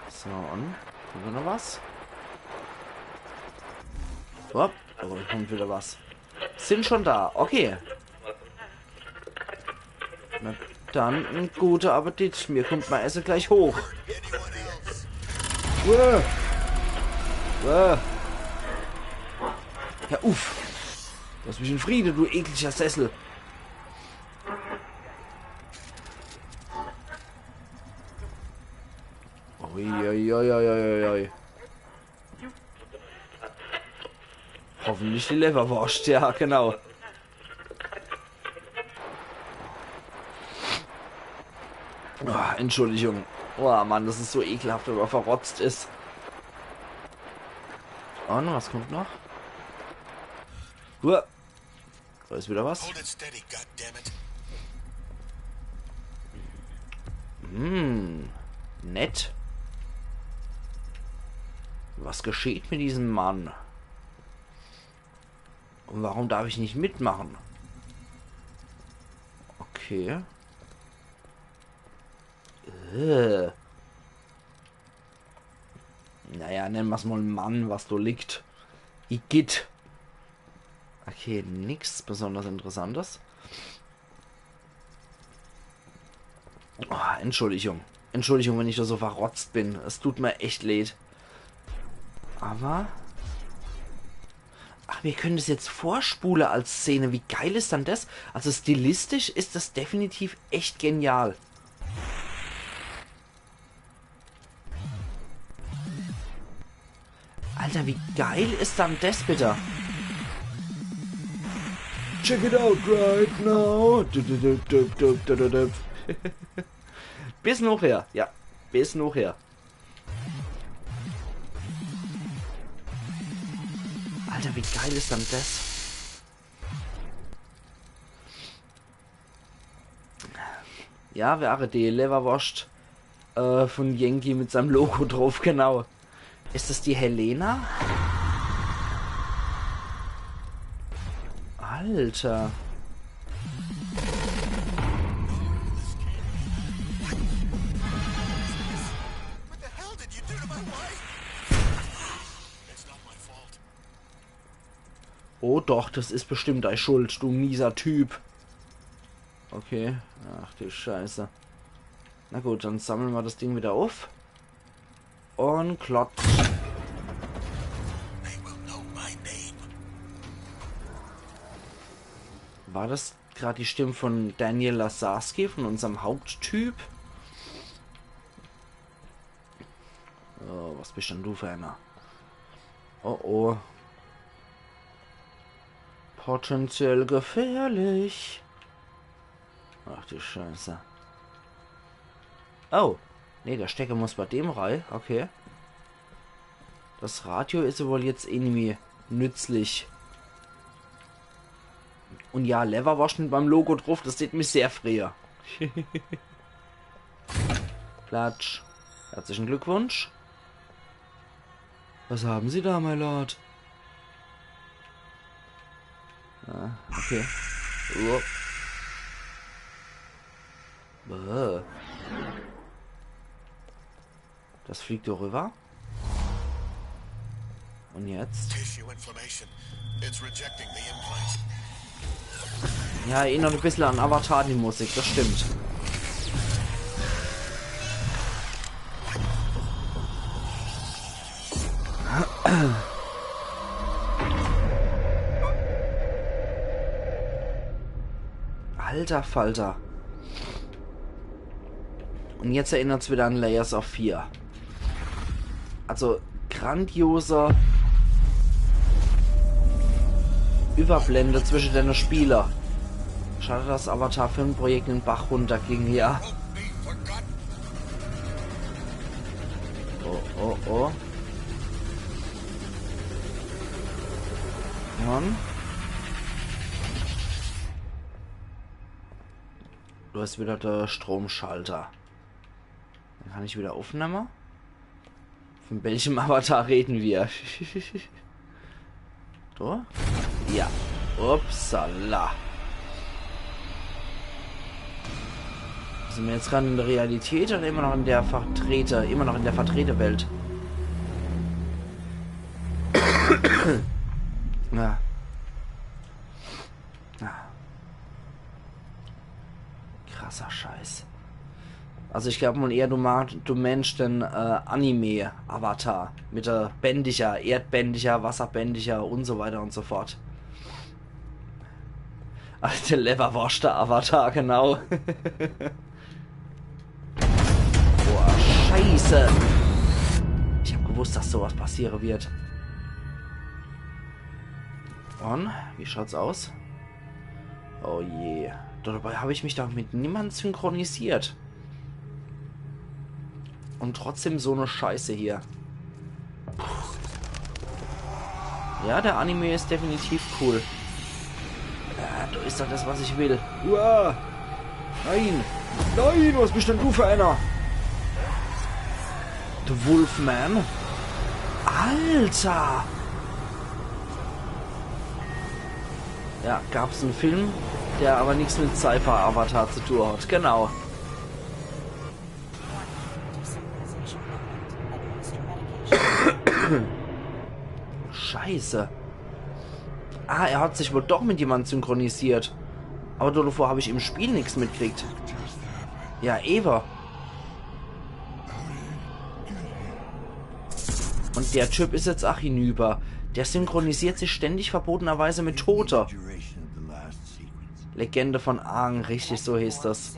So, und? Haben wir noch was? Hopp, oh, da kommt wieder was. Sind schon da, okay. Na dann, en gute Appetit. Mir kommt mein Esse gleich hoch. Uah. Uah. Ja, uff. Lass mich in Friede, du ekliger Sessel. Ui, ui, ui, ui, ui, ui. Hoffentlich die Leberwurst, ja, genau. Ah, Entschuldigung. Oh Mann, das ist so ekelhaft, wenn man verrotzt ist. Und was kommt noch? Uah. Da ist wieder was. Hold it steady, goddammit. Hm, nett. Was geschieht mit diesem Mann? Und warum darf ich nicht mitmachen? Okay. Äh. Naja, nennen wir's mal Mann, was da liegt. Igitt. Okay, nix besonders Interessantes. Oh, Entschuldigung. Entschuldigung, wenn ich da so verrotzt bin. Es tut mir echt leid. Aber... Ach, wir können das jetzt vorspule als Szene. Wie geil ist dann das? Also stilistisch ist das definitiv echt genial. Alter, wie geil ist dann das bitte? Check it out right now. Du, du, du. Bis nachher. Ja, bis nachher. Alter, wie geil ist dann das? Ja, wäre die Leberwurst, äh, von Yankee mit seinem Logo drauf, genau. Ist das die Helena? Alter. What the hell did you do to my wife? It's not my fault. Oh doch, das ist bestimmt dei Schuld, du mieser Typ. Okay. Ach du Scheiße. Na gut, dann sammle mer das Ding wieder uff. Und klotz. War das grad die Stimme von Daniel Lazarski, von unserm Haupttyp? Oh, was bist denn du für einer? Oh oh. Potenziell gefährlich. Ach du Scheiße. Oh. Nee, der Stecker muss bei dem rei. Okay. Das Radio is wohl jetzt irgendwie nützlich. Und ja, Leverwurst mit meinem Logo drauf, das tät mich sehr freue. Klatsch. Herzlichen Glückwunsch. Was haben Sie da, my lord? Ah, okay. Uah. Bäh. Das fliegt doch rüber. Und jetzt? Tissue inflammation. It's rejecting the implant. Ja, erinnert e bissel an Avatar, die Musik, das stimmt. Alter Falter. Und jetzt erinnert's wieder an Layers of Fear. Also grandiose Überblende zwischen den Spieler. Schade, dass Avatar Filmprojekt den Bach runterging, ja. Oh, oh, oh. Mann. Du hast wieder der Stromschalter. Den kann ich wieder aufnemme. Von welchem Avatar reden wir? So? Ja. Upsala. Sind wir jetzt gerade in der Realität oder immer noch in der Vertreter, immer noch in der Vertreterwelt? Ja. Ah. Krasser Scheiß. Also ich glaub mal eher, du, ma- du meenst den äh, Anime-Avatar mit der Bändiger, Erdbändiger, Wasserbändiger und so weiter und so fort. Ach, der Leverwurster-Avatar, genau. Boah, Scheiße. Ich hab gewusst, dass sowas passieren wird. Und, wie schaut's aus? Oh je. Dabei habe ich mich doch mit niemand synchronisiert. Und trotzdem so eine Scheiße hier. Ja, der Anime ist definitiv cool. Ja, da ist doch das, was ich will. Uah. Nein. Nein, was bist denn du für einer? The Wolfman. Alter. Ja, gab's einen Film, der aber nichts mit Cypher Avatar zu tun hat. Genau. Scheiße. Ah, er hat sich wohl doch mit jemandem synchronisiert. Aber davor habe ich im Spiel nichts mitgekriegt. Ja, Eva. Und der Typ ist jetzt auch hinüber. Der synchronisiert sich ständig verbotenerweise mit Tote. Legende von Aang, richtig, so heißt das.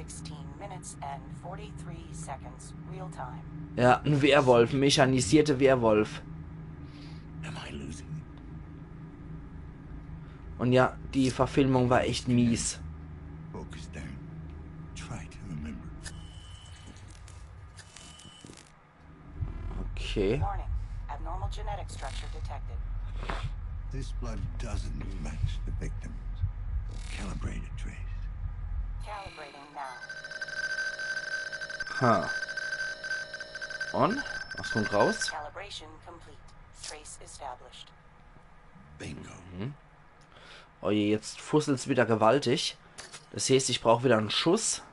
Ja, ein Werwolf, ein mechanisierter Werwolf. Und ja, die Verfilmung war echt mies. Okay. Warning. Abnormal genetic structure detected. This blood doesn't match the victim's. Calibrate a trace. Calibrating now. Ha. Und? Was kommt raus? Calibration complete. Trace established. Bingo. Mhm. Oh je, jetzt fusselt's wieder gewaltig. Das heißt, ich brauch wieder einen Schuss.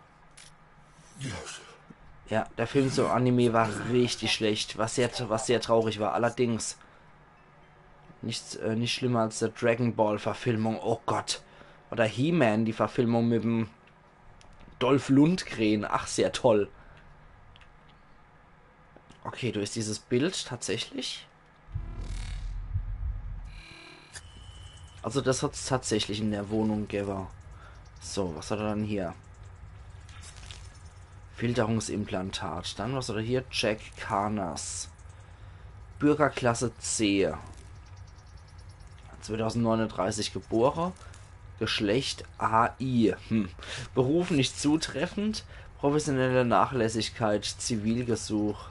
Ja, der Film zum Anime war richtig schlecht, was sehr, was sehr traurig war. Allerdings nichts, äh, nicht schlimmer als der Dragon Ball Verfilmung. Oh Gott. Oder He-Man, die Verfilmung mit dem Dolph Lundgren. Ach, sehr toll. Okay, do is dieses Bild tatsächlich. Also das hat's tatsächlich in der Wohnung gewwe. So, was hat er dann hier? Filterungsimplantat. Dann, was hat er hier? Jack Carnas. Bürgerklasse C. zweitausendneununddreißig gebore. Geschlecht A I. Hm. Beruf nicht zutreffend. Professionelle Nachlässigkeit. Zivilgesuch.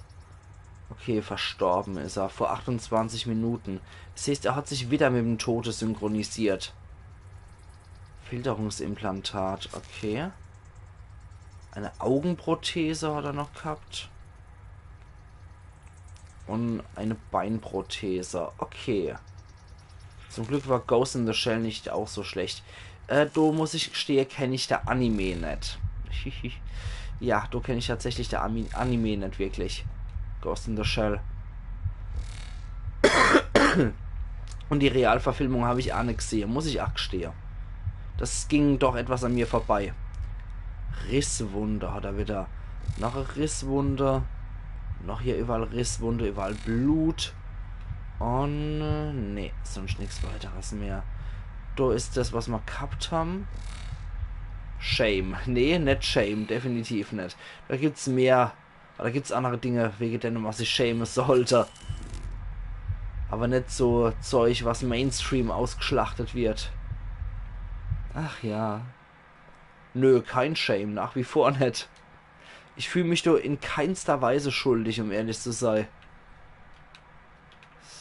Okay, verstorben is er. Vor achtundzwanzig Minuten. Das heißt, er hat sich wieder mit dem Tode synchronisiert. Filterungsimplantat. Okay. Eine Augenprothese hat er noch gehabt. Und eine Beinprothese. Okay. Zum Glück war Ghost in the Shell nicht auch so schlecht. Äh, do muss ich gestehe, kenn ich der Anime net. Ja, do kenn ich tatsächlich der Ami Anime net wirklich. Ghost in the Shell. Und die Realverfilmung hab ich ach net gsehe, muss ich ach gestehe. Das ging doch etwas an mir vorbei. Risswunde hat er wieder. Noch e Risswunde. Noch hier überall Risswunde, überall Blut. Und, äh, nee, sonst nix weiteres mehr. Do is das, was mer gehabt ham. Shame. Nee, net Shame, definitiv net. Do gibt's mehr. Aber do gibt's andere Dinge, wege denen, was ich schäme sollte. Aber net so Zeug, was Mainstream ausgeschlachtet wird. Ach ja. Nö, kein Shame, nach wie vor net. Ich fühl mich do in keinster Weise schuldig, um ehrlich zu sei.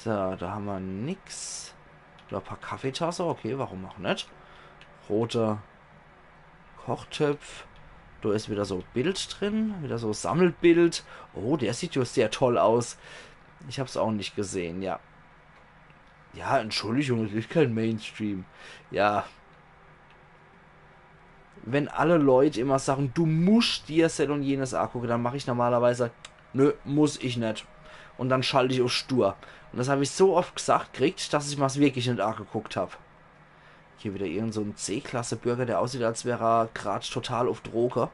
So, do ham mer nix. Do e paar Kaffeetasse, okay, warum ach net? Rote Kochtöpf. Do is wieder so Bild drin, wieder so Sammelbild. Oh, der sieht jo sehr toll aus. Ich hab's auch nicht gesehen, ja. Ja, Entschuldigung, es is kein Mainstream. Ja. Wenn alle Leut immer sagen, du musst dir sel und jenes angucke, dann mach ich normalerweise, nö, muss ich net. Und dann schalt ich auf stur. Und das hab ich so oft gesagt kriegt, dass ich mer's wirklich net angeguckt hab. Hier wieder irgend so ein C-Klasse-Bürger, der aussieht, als wär er grad total auf Droge.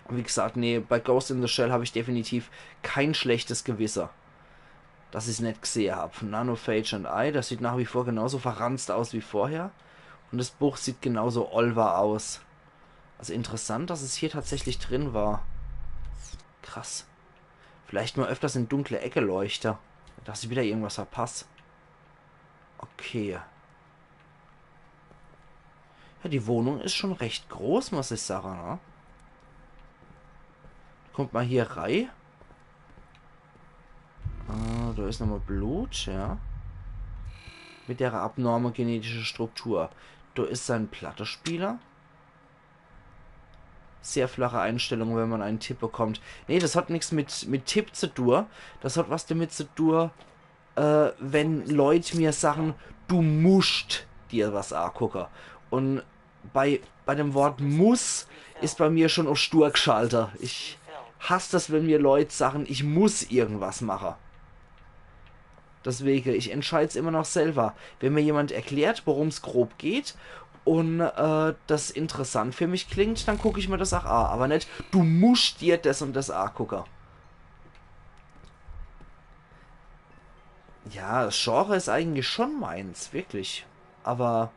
Und wie gesagt, nee, bei Ghost in the Shell hab ich definitiv kein schlechtes Gewisse, dass ich's net gsehe hab. Nanophage and I, das sieht nach wie vor genauso verranzt aus wie vorher. Und das Buch sieht genauso olwer aus. Also interessant, dass es hier tatsächlich drin war. Krass. Vielleicht mal öfters in dunkle Ecke leuchte, dass ich wieder irgendwas verpass. Okay. Ja, die Wohnung is schon recht groß, muss ich sagen, ne? Kommt mer hier rei. Ah, do is nochmal Blut, ja. Mit der abnorme genetische Struktur. Do is sein Plattespieler. Sehr flache Einstellung, wenn man einen Tipp bekommt. Nee, das hat nix mit, mit Tipp zu tun. Das hat was damit zu tun, äh, wenn Leut mir sagen, du musst dir was angucke. Und bei, bei dem Wort muss is bei mir schon auf stur gschalter. Ich hass das, wenn mir Leut sagen, ich muss irgendwas mache. Deswege, ich entscheid's immer noch selber. Wenn mir jemand erklärt, worum's grob geht und äh, das interessant für mich klingt, dann guck ich mir das auch an. Aber net, du musst dir das und das angucke. Ja, das Genre is eigentlich schon meins, wirklich. Aber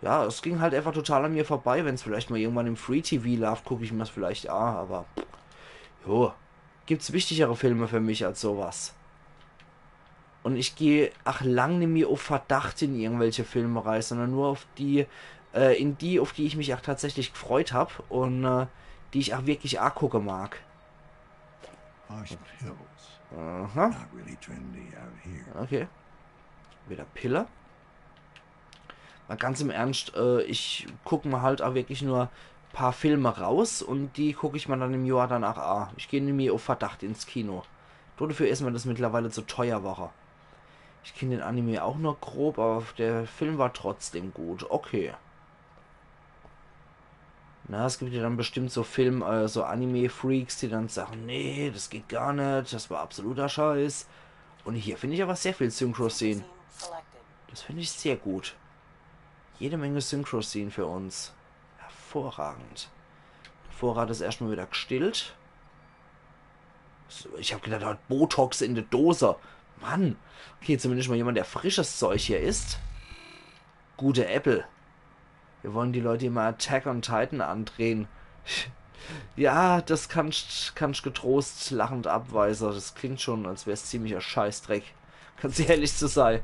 ja, es ging halt einfach total an mir vorbei. Wenn's vielleicht mal irgendwann im Free T V läuft, guck ich mir's vielleicht an. Aber jo, gibt's wichtigere Filme für mich als sowas. Und ich geh ach lang nimmi auf Verdacht in irgendwelche Filme rein, sondern nur auf die, äh, in die, auf die ich mich ach tatsächlich gefreut hab und äh, die ich ach wirklich angucke mag. Aha. Not really trendy out here. Okay. Wieder Pille. Mal ganz im Ernst, äh, ich guck mir halt auch wirklich nur paar Filme raus und die guck ich mir dann im Jahr danach an. Ich geh nimmi auf Verdacht ins Kino. Dafür is mir das mittlerweile zu teuer worre. Ich kenn den Anime auch nur grob, aber der Film war trotzdem gut. Okay. Na, es gibt ja dann bestimmt so Film, äh, so Anime-Freaks, die dann sagen, nee, das geht gar net, das war absoluter Scheiß. Und hier finde ich aber sehr viel Synchro-Szenen. Das finde ich sehr gut. Jede Menge Synchro-Szenen für uns. Hervorragend. Vorrat is erstmal wieder gestillt. Ich hab gedacht, er hat Botox in der Dose. Mann. Okay, zumindest mal jemand, der frisches Zeug hier isst. Gute Äppel. Wir wollen die Leute immer Attack on Titan andrehen. Ja, das kannst, kannst getrost lachend abweisen. Das klingt schon, als wär's ziemlicher Scheißdreck. Ganz ehrlich zu sein.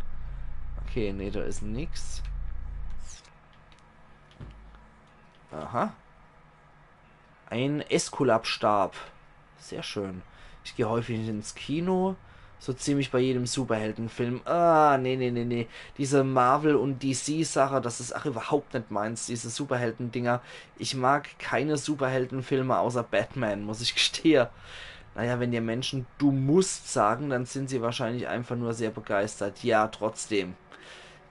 Okay, nee, da ist nix. Aha. Ein Esculap-Stab. Sehr schön. Ich gehe häufig ins Kino. So ziemlich bei jedem Superheldenfilm. Ah, nee, nee, nee, nee. Diese Marvel- und D C-Sache, das ist auch überhaupt nicht meins. Diese Superhelden-Dinger. Ich mag keine Superheldenfilme außer Batman, muss ich gestehen. Naja, wenn dir Menschen „Du musst“ sagen, dann sind sie wahrscheinlich einfach nur sehr begeistert. Ja, trotzdem.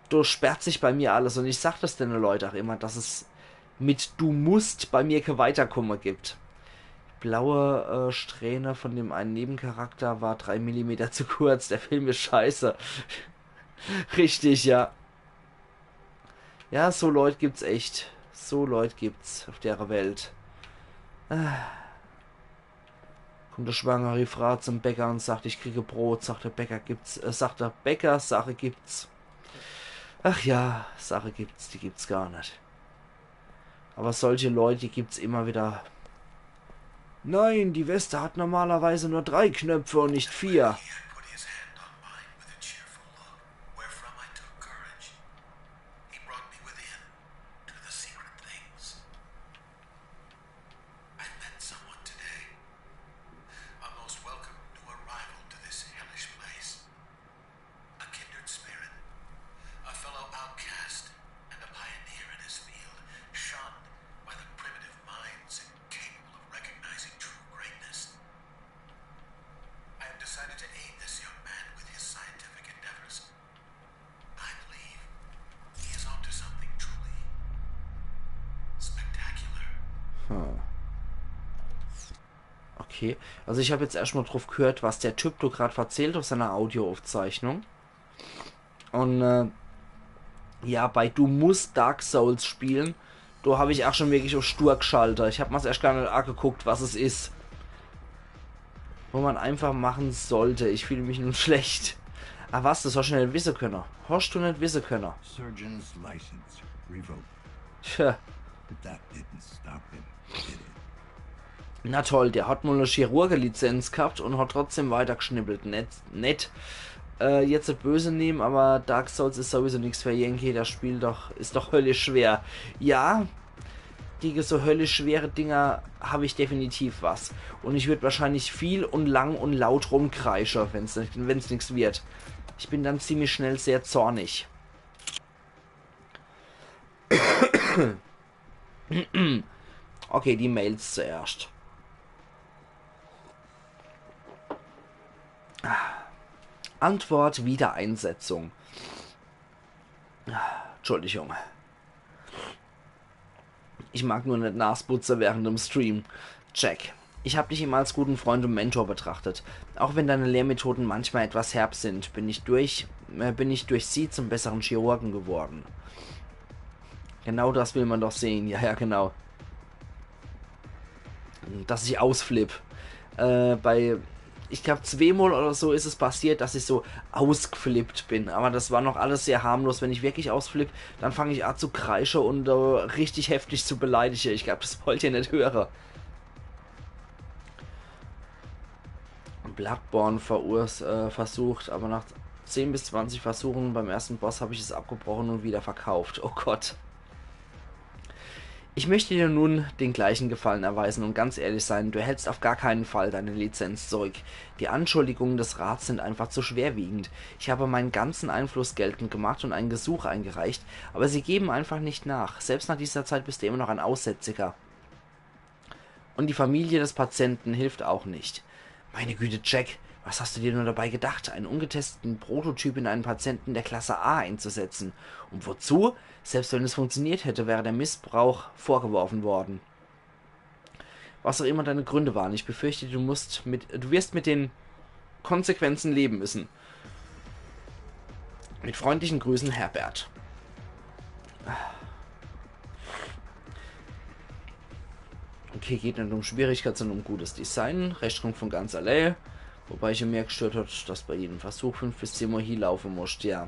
Da sperrt sich bei mir alles. Und ich sag das den Leuten auch immer, dass es mit „Du musst“ bei mir kein Weiterkommen gibt. Blaue äh, Strähne von dem einen Nebencharakter war drei Millimeter zu kurz. Der Film ist scheiße. Richtig, ja. Ja, so Leute gibt's echt. So Leute gibt's auf der Welt. Ah. Kommt die schwangere Frau zum Bäcker und sagt, „Ich kriege Brot“, sagt der Bäcker, „Gibt's“, äh, sagt der Bäcker, „Sache gibt's.“ Ach ja, Sache gibt's, die gibt's gar nicht. Aber solche Leute gibt's immer wieder. Nein, die Weste hat normalerweise nur drei Knöpfe und nicht vier. He put his hand on mine with a cheerful look, wherefrom I took courage. He brought me within to the secret things. I met someone today. A most welcome new arrival to this hellish place. A kindred spirit. A fellow outcast and a pioneer in his field, shunned by the primitive minds incapable of recognizing true greatness. I have decided to aid this young man with his scientific endeavors. I believe he is onto something truly spectacular. Hm. Okay, also ich hab jetzt erstmal drauf gehört, was der Typ da grad verzählt auf seiner Audioaufzeichnung. Und äh, ja, bei „Du musst Dark Souls spielen“, da hab ich auch schon wirklich auf stur geschaltet. Ich hab mir's erst gar nicht angeguckt, was es ist. Wo man einfach machen sollte. Ich fühle mich nun schlecht. Ah was, das hast du nicht wissen können. Hast du nicht wissen können. Surgeon's license revoked. Tja. But that didn't stop him, did it? Na toll, der hat mal eine Chirurgelizenz gehabt und hat trotzdem weitergeschnippelt. Nett, nett. Äh, jetzt nicht böse nehmen, aber Dark Souls ist sowieso nichts für Yankee. Das Spiel doch, ist doch höllisch schwer. Ja, gegen so höllisch schwere Dinger habe ich definitiv was. Und ich würde wahrscheinlich viel und lang und laut rumkreischen, wenn's, wenn's nichts wird. Ich bin dann ziemlich schnell sehr zornig. Okay, die Mails zuerst. Antwort Wiedereinsetzung. Entschuldigung. Ich mag nur nicht Nasputze während dem Stream. Jack. Ich habe dich immer als guten Freund und Mentor betrachtet. Auch wenn deine Lehrmethoden manchmal etwas herb sind, bin ich durch, äh, bin ich durch sie zum besseren Chirurgen geworden. Genau das will man doch sehen. Ja, ja, genau. Dass ich ausflipp. Äh, bei, ich glaube, zweimal oder so ist es passiert, dass ich so ausgeflippt bin. Aber das war noch alles sehr harmlos. Wenn ich wirklich ausflipp, dann fange ich an zu kreischen und äh, richtig heftig zu beleidigen. Ich glaube, das wollt ihr nicht hören. Bloodborne verurs äh, versucht, aber nach zehn bis zwanzig Versuchen beim ersten Boss habe ich es abgebrochen und wieder verkauft. Oh Gott. Ich möchte dir nun den gleichen Gefallen erweisen und ganz ehrlich sein, du erhältst auf gar keinen Fall deine Lizenz zurück. Die Anschuldigungen des Rats sind einfach zu schwerwiegend. Ich habe meinen ganzen Einfluss geltend gemacht und ein Gesuch eingereicht, aber sie geben einfach nicht nach. Selbst nach dieser Zeit bist du immer noch ein Aussätziger. Und die Familie des Patienten hilft auch nicht. Meine Güte, Jack, was hast du dir nur dabei gedacht, einen ungetesteten Prototyp in einen Patienten der Klasse A einzusetzen? Und wozu? Selbst wenn es funktioniert hätte, wäre der Missbrauch vorgeworfen worden. Was auch immer deine Gründe waren, ich befürchte, du musst mit, du wirst mit den Konsequenzen leben müssen. Mit freundlichen Grüßen, Herbert. Okay, geht nicht um Schwierigkeit, sondern um gutes Design. Recht kommt von ganz allein. Wobei ich mir gestört hat, dass bei jedem Versuch fünf bis zehn Mal hielaufe musst, ja.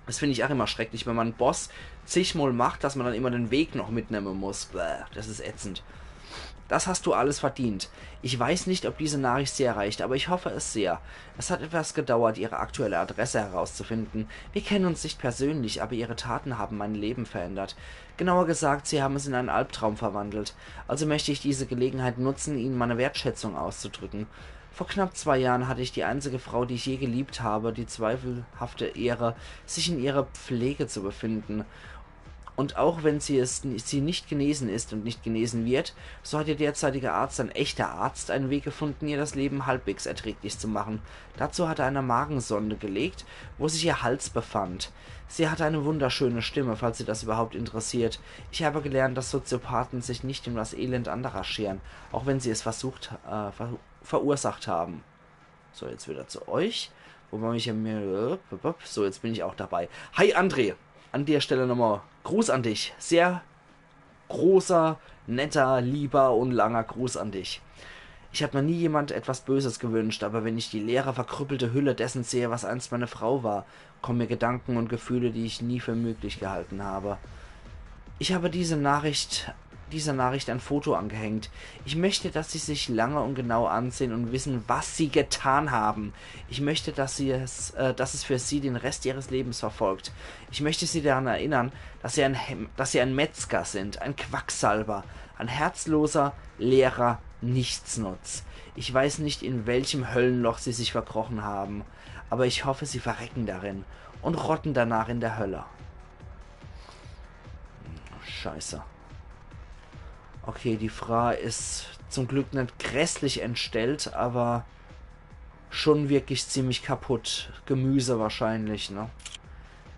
Das find ich auch immer schrecklich, wenn man en Boss zigmal macht, dass man dann immer den Weg noch mitnehmen muss. Bäh, das ist ätzend. Das hast du alles verdient. Ich weiß nicht, ob diese Nachricht Sie erreicht, aber ich hoffe es sehr. Es hat etwas gedauert, Ihre aktuelle Adresse herauszufinden. Wir kennen uns nicht persönlich, aber Ihre Taten haben mein Leben verändert. Genauer gesagt, Sie haben es in einen Albtraum verwandelt. Also möchte ich diese Gelegenheit nutzen, Ihnen meine Wertschätzung auszudrücken. Vor knapp zwei Jahren hatte ich die einzige Frau, die ich je geliebt habe, die zweifelhafte Ehre, sich in ihrer Pflege zu befinden. Und auch wenn sie, es, sie nicht genesen ist und nicht genesen wird, so hat ihr derzeitiger Arzt, ein echter Arzt, einen Weg gefunden, ihr das Leben halbwegs erträglich zu machen. Dazu hat er eine Magensonde gelegt, wo sich ihr Hals befand. Sie hatte eine wunderschöne Stimme, falls Sie das überhaupt interessiert. Ich habe gelernt, dass Soziopathen sich nicht um das Elend anderer scheren, auch wenn sie es versucht, äh, ver verursacht haben. So, jetzt wieder zu euch. Wobei ich ja mir. So, jetzt bin ich auch dabei. Hi André. An der Stelle nochmal Gruß an dich. Sehr großer, netter, lieber und langer Gruß an dich. Ich habe noch nie jemand etwas Böses gewünscht, aber wenn ich die leere, verkrüppelte Hülle dessen sehe, was einst meine Frau war, kommen mir Gedanken und Gefühle, die ich nie für möglich gehalten habe. Ich habe diese Nachricht, dieser Nachricht ein Foto angehängt. Ich möchte, dass Sie sich lange und genau ansehen und wissen, was Sie getan haben. Ich möchte, dass Sie es, äh, dass es für Sie den Rest Ihres Lebens verfolgt. Ich möchte Sie daran erinnern, dass Sie ein, Hem- dass Sie ein Metzger sind, ein Quacksalber, ein herzloser, leerer Nichtsnutz. Ich weiß nicht, in welchem Höllenloch Sie sich verkrochen haben, aber ich hoffe, Sie verrecken darin und rotten danach in der Hölle. Scheiße. Okay, die Frau ist zum Glück nicht grässlich entstellt, aber schon wirklich ziemlich kaputt. Gemüse wahrscheinlich, ne?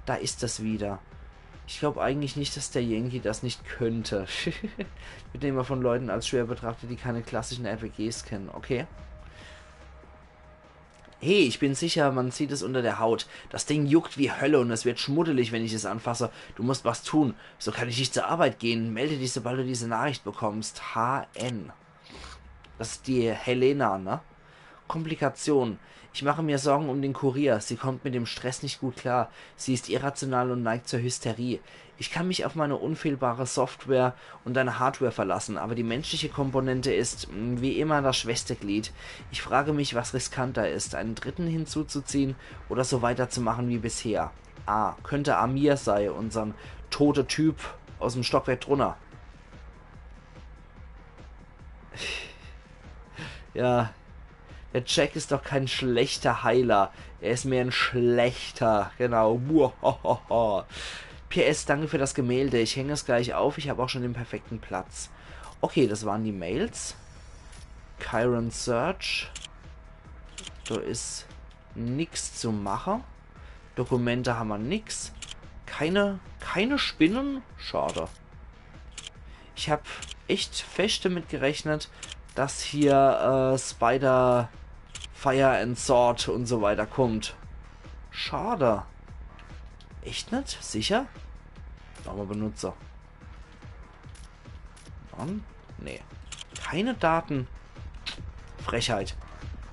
Da ist das wieder. Ich glaube eigentlich nicht, dass der Yankee das nicht könnte. Wird immer von Leuten als schwer betrachtet, die keine klassischen R P Gs kennen. Okay. Hey, ich bin sicher, man sieht es unter der Haut. Das Ding juckt wie Hölle und es wird schmuddelig, wenn ich es anfasse. Du musst was tun. So kann ich nicht zur Arbeit gehen. Melde dich, sobald du diese Nachricht bekommst. H N. Das ist die Helena, ne? Komplikation. Ich mache mir Sorgen um den Kurier. Sie kommt mit dem Stress nicht gut klar. Sie ist irrational und neigt zur Hysterie. Ich kann mich auf meine unfehlbare Software und deine Hardware verlassen, aber die menschliche Komponente ist, mm, wie immer, das schwächste Glied. Ich frage mich, was riskanter ist, einen Dritten hinzuzuziehen oder so weiterzumachen wie bisher. Ah, könnte Amir sei, unsern tote Typ aus dem Stockwerk drunter. Ja, der Jack ist doch kein schlechter Heiler. Er ist mehr ein schlechter. Genau. Muahaha. P S, danke für das Gemälde. Ich hänge es gleich auf. Ich habe auch schon den perfekten Platz. Okay, das waren die Mails. Chiron Search. Da ist nix zu machen. Dokumente haben wir nix. Keine, keine Spinnen? Schade. Ich hab echt fest damit gerechnet, dass hier äh, Spider Fire and Sword und so weiter kommt. Schade. Echt net? Sicher? Nochmal Benutzer. Mann? Nee. Keine Daten. Frechheit.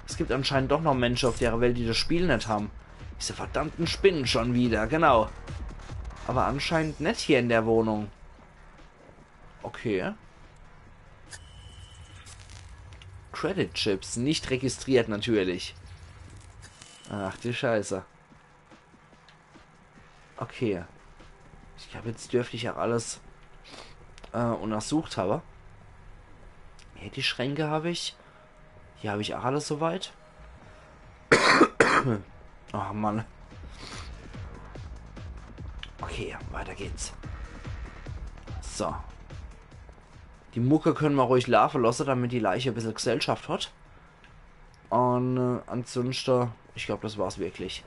Es gibt anscheinend doch noch Menschen auf der Welt, die das Spiel net haben. Diese verdammten Spinnen schon wieder, genau. Aber anscheinend net hier in der Wohnung. Okay. Credit Chips, nicht registriert natürlich. Ach du Scheiße. Okay. Ich glaube, jetzt dürfte ich auch alles äh, untersucht habe. Hier die Schränke habe ich. Hier habe ich auch alles soweit. Oh Mann. Okay, weiter geht's. So. Die Mucke können wir ruhig laufen lassen, damit die Leiche ein bisschen Gesellschaft hat. Und äh, ansonsten, ich glaube, das war's wirklich.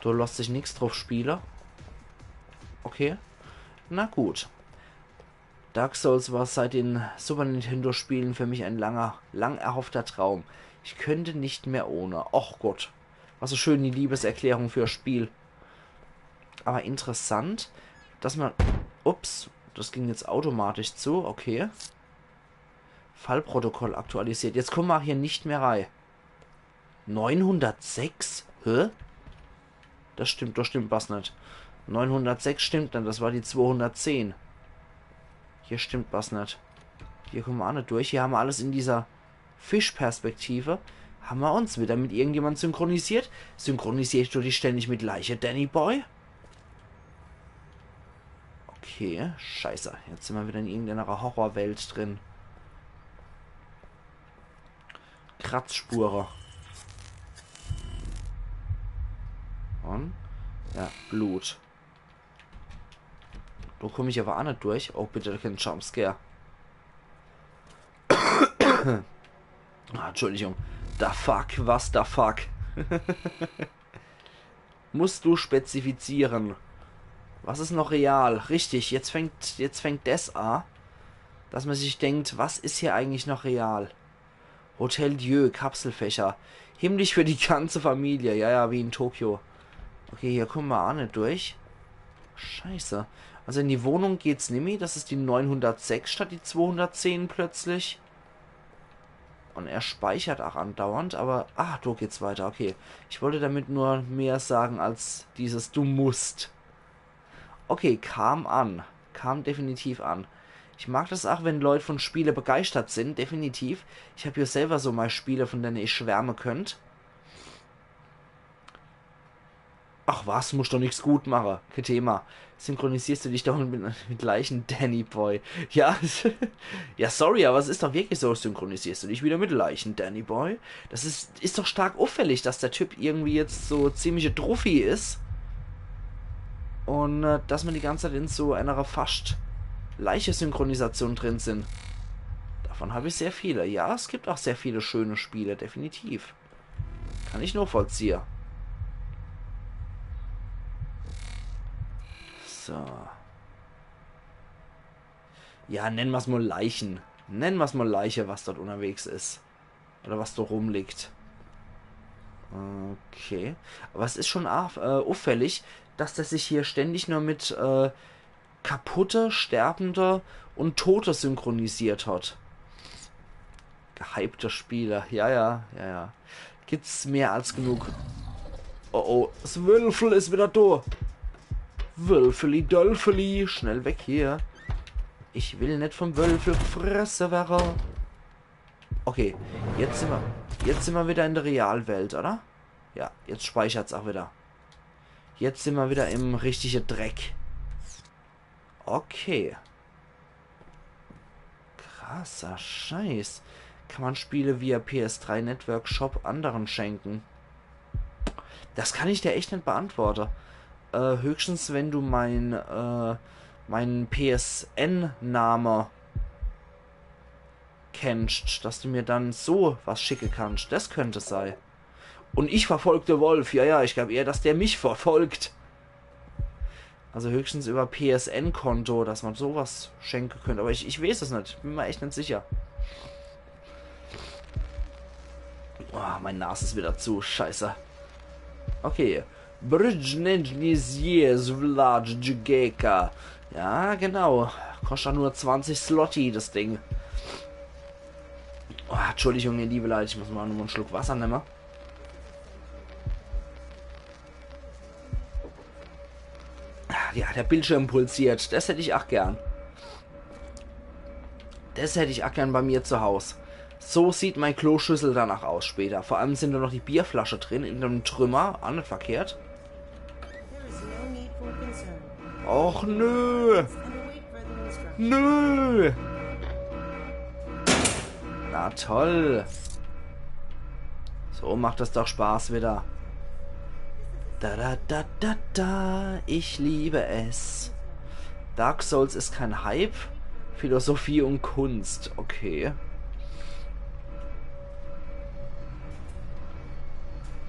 Da lässt sich nichts drauf spielen. Okay. Na gut. Dark Souls war seit den Super Nintendo Spielen für mich ein langer, lang erhoffter Traum. Ich könnte nicht mehr ohne. Och Gott. Was so schön die Liebeserklärung für Spiel. Aber interessant, dass man, ups, Das ging jetzt automatisch zu, okay. Fallprotokoll aktualisiert. Jetzt komme mer ach hier net mehr rei. Neunhundertsechs? Hä? Das stimmt, das stimmt was net. Neunhundertsechs stimmt net, das war die zweihundertzehn. Hier stimmt was net. Hier komme mer ach net durch. Hier ham mer alles in dieser Fischperspektive. Ham mer uns wieder mit irgendjemand synchronisiert? Synchronisierst du dich ständig mit Leiche, Danny Boy? Okay, scheiße. Jetzt sin mer wieder in irgendeiner Horrorwelt drin. Kratzspure. Und? Ja, Blut. Do komm ich aber ach net durch. Oh, bitte, kein Jumpscare. Ah, Entschuldigung. The fuck, was the fuck? Musst du spezifizieren. Was is noch real? Richtig, jetzt fängt, jetzt fängt des a, dass mer sich denkt, was is hier eigentlich noch real? Hotel Dieu, Kapselfächer. Himmlisch für die ganze Familie. Ja, ja, wie in Tokio. Okay, hier komme mer ach net durch. Scheiße. Also in die Wohnung geht's nimmi. Das is die neunhundertsechs statt die zweihundertzehn plötzlich. Und er speichert ach andauernd, aber... Ah, do geht's weiter, okay. Ich wollte damit nur mehr sagen als dieses „Du musst“. Okay, kam an. Kam definitiv an. Ich mag das ach, wenn Leut von Spiele begeistert sin, definitiv. Ich hab jo selber so mei Spiele, von denne ich schwärme könnt. Ach was, musst doch nix gut mache. Kein Thema. Synchronisierst du dich doch mit, mit Leichen, Danny Boy? Ja, ja, sorry, aber es is doch wirklich so. Synchronisierst du dich wieder mit Leichen, Danny Boy? Das is, is doch stark auffällig, dass der Typ irgendwie jetzt so ziemliche Druffi is. Und äh, dass mer die ganze Zeit in so einer fast Leiche-Synchronisation drin sin. Davon hab ich sehr viele. Ja, es gibt ach sehr viele schöne Spiele, definitiv. Kann ich nachvollziehe. So. Ja, nenne mer's mal Leichen. Nenne mer's mal Leiche, was dort unterwegs is. Oder was do rumliegt. Okay. Aber es is schon auf, äh, auffällig, dass der sich hier ständig nur mit äh, Kaputte, Sterbende und Tote synchronisiert hat. Gehypte Spiele. Ja, ja, ja, ja. Gibt's mehr als genug. Oh, oh. Das Wölfel is wieder do. Wölfeli, Dölfeli. Schnell weg hier. Ich will net vom Wölfel gefresse werre. Okay, jetzt sin mer, jetzt sin mer wieder in der Realwelt, oder? Ja, jetzt speichert's ach wieder. Jetzt sin mer wieder im richtige Dreck. Okay. Krasser Scheiß. Kann man Spiele via P S drei Network Shop anderen schenken? Das kann ich dir echt net beantworte. Äh, höchstens, wenn du mein, äh, mein P S N-Name kennst, dass du mir dann so was schicke kannst. Das könnt sei. Und ich verfolg de Wolf. Ja, ja, ich glaub eher, dass der mich verfolgt. Also höchstens über P S N-Konto, dass man sowas schenke könnt. Aber ich, ich weiß es net. Bin mer echt net sicher. Oh, mein Nas is wieder zu. Scheiße. Okay. Bridge Nenjnizje Svlajgeka. Ja, genau. Kostet nur zwanzig Zloty, das Ding. Oh, Entschuldigung, ihr liebe Leute, ich muss mal nur einen Schluck Wasser nehmen. Ja, der Bildschirm pulsiert. Das hätt ich ach gern. Das hätt ich ach gern bei mir zu Haus. So sieht mein Kloschüssel danach aus später. Vor allem sind da noch die Bierflasche drin in dem Trümmer. Ach net verkehrt. Och nö. Nö. Na toll. So macht es doch Spaß wieder. Da, da, da, da, da, ich liebe es. Dark Souls ist kein Hype. Philosophie und Kunst, okay.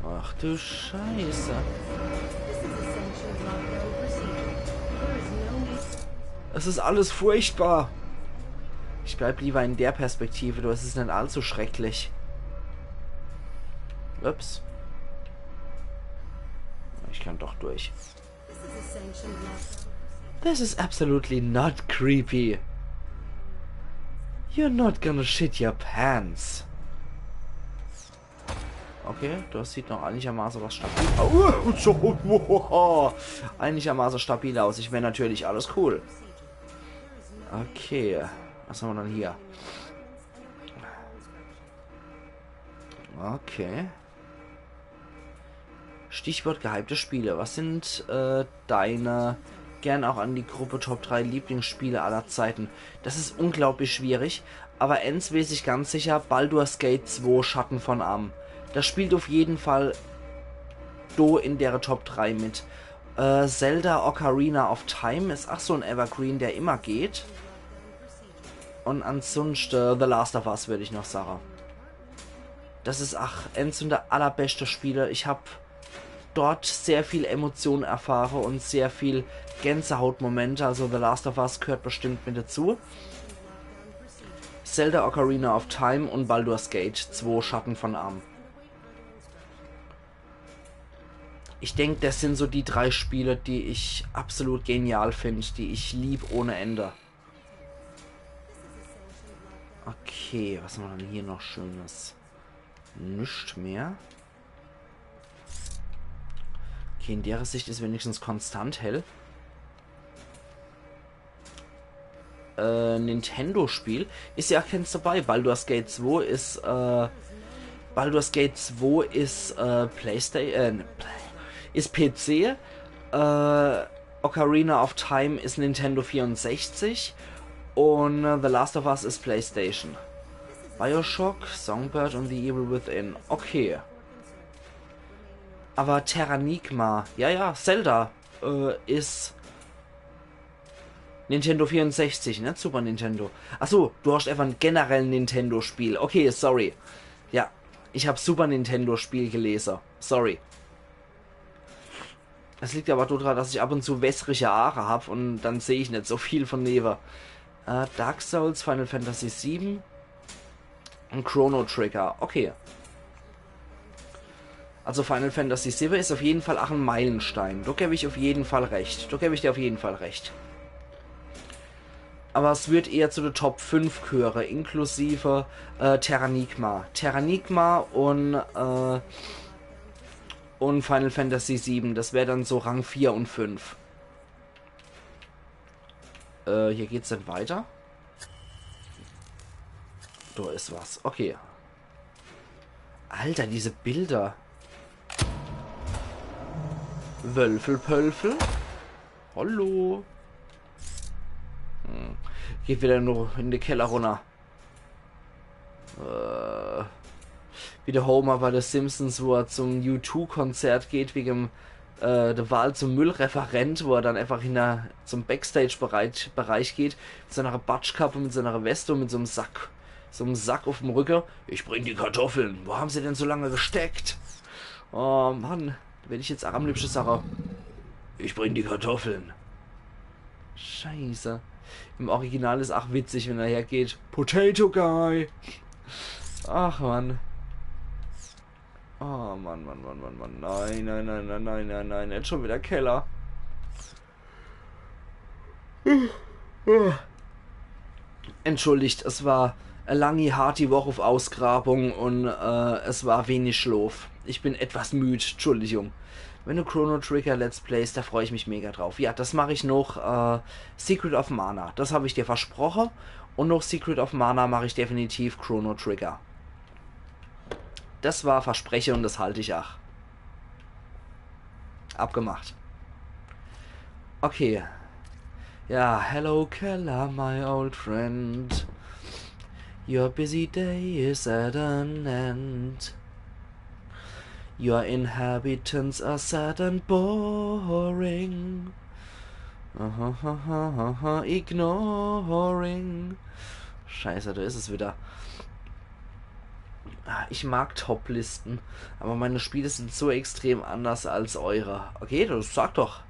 Ach du Scheiße. Es ist alles furchtbar. Ich bleib lieber in der Perspektive, du, es ist net allzu schrecklich. Ups. Ich kann doch durch. This is absolutely not creepy. You're not gonna shit your pants. Okay, das sieht noch einigermaßen was stabil aus. Einigermaßen stabil aus. Ich mein natürlich, alles cool. Okay, was haben wir dann hier? Okay. Stichwort gehypte Spiele. Was sind äh, deine gern auch an die Gruppe Top drei Lieblingsspiele aller Zeiten? Das ist unglaublich schwierig, aber eins weiß ich ganz sicher, Baldur's Gate zwei Schatten von Amn. Das spielt auf jeden Fall do in dere Top drei mit. Äh, Zelda Ocarina of Time ist ach so ein Evergreen, der immer geht. Und ansonsten The Last of Us, würde ich noch sagen. Das ist ach eins von der allerbeste Spiele. Ich hab dort sehr viel Emotion erfahre und sehr viel Gänsehautmomente. Also The Last of Us gehört bestimmt mit dazu. Zelda Ocarina of Time und Baldur's Gate zwei Schatten von Amn. Ich denk, das sind so die drei Spiele, die ich absolut genial find, die ich lieb ohne Ende. Okay, was haben wir denn hier noch Schönes? Nix mehr. Okay, in der Sicht ist wenigstens konstant hell. Äh, Nintendo-Spiel. Ist ja keins dabei. Baldur's Gate zwei ist, äh, Baldur's Gate zwei ist, äh, Playstation, äh, ne, Play- ist P C. Äh, Ocarina of Time ist Nintendo vierundsechzig. Und äh, The Last of Us ist Playstation. Bioshock, Songbird und The Evil Within. Okay. Aber Terranigma, ja, ja, Zelda, äh, ist Nintendo vierundsechzig, ne? Super Nintendo. Achso, du hast einfach ein generell Nintendo-Spiel. Okay, sorry. Ja, ich hab Super Nintendo-Spiel gelesen. Sorry. Es liegt aber daran, dass ich ab und zu wässrige Haare hab und dann sehe ich nicht so viel von neben. Äh, Dark Souls, Final Fantasy sieben und Chrono Trigger. Okay. Also Final Fantasy sieben ist auf jeden Fall auch ein Meilenstein. Da gebe ich auf jeden Fall recht. Da gebe ich dir auf jeden Fall recht. Aber es wird eher zu der Top fünf gehören, inklusive äh, Terranigma. Terranigma und, äh, und Final Fantasy sieben. Das wäre dann so Rang vier und fünf. Äh, hier geht's dann weiter. Da ist was. Okay. Alter, diese Bilder. Wölfelpölfel? Hallo? Hm. Geht wieder nur in den Keller runter. Äh, wie der Homer bei The Simpsons, wo er zum U zwei Konzert geht, wegen äh, der Wahl zum Müllreferent, wo er dann einfach hinter zum Backstage-Bereich Bereich geht, mit seiner Batschkappe, mit seiner Weste und mit so einem Sack, so einem Sack auf dem Rücken. „Ich bring die Kartoffeln. Wo haben sie denn so lange gesteckt?“ Oh Mann, wenn ich jetzt am liebsten sage, „Ich bring die Kartoffeln.“ Scheiße. Im Original ist auch witzig, wenn er hergeht. „Potato Guy.“ Ach Mann. Oh Mann, Mann, Mann, Mann, Mann. Nein, nein, nein, nein, nein, nein, nein. Jetzt schon wieder Keller. Entschuldigt, es war eine lange, harte Woche auf Ausgrabung und äh, es war wenig Schlaf. Ich bin etwas müd, Entschuldigung. Wenn du Chrono Trigger Let's Plays, da freue ich mich mega drauf. Ja, das mache ich noch äh, Secret of Mana. Das habe ich dir versprochen. Und noch Secret of Mana mache ich definitiv Chrono Trigger. Das war Verspreche und das halte ich auch. Abgemacht. Okay. Ja, hello Keller, my old friend. Your busy day is at an end. Your inhabitants are sad and boring. Aha, aha, aha, ignoring. Scheiße, da ist es wieder. Ah, ich mag Top-Listen, aber meine Spiele sind so extrem anders als eure. Okay, das sag doch.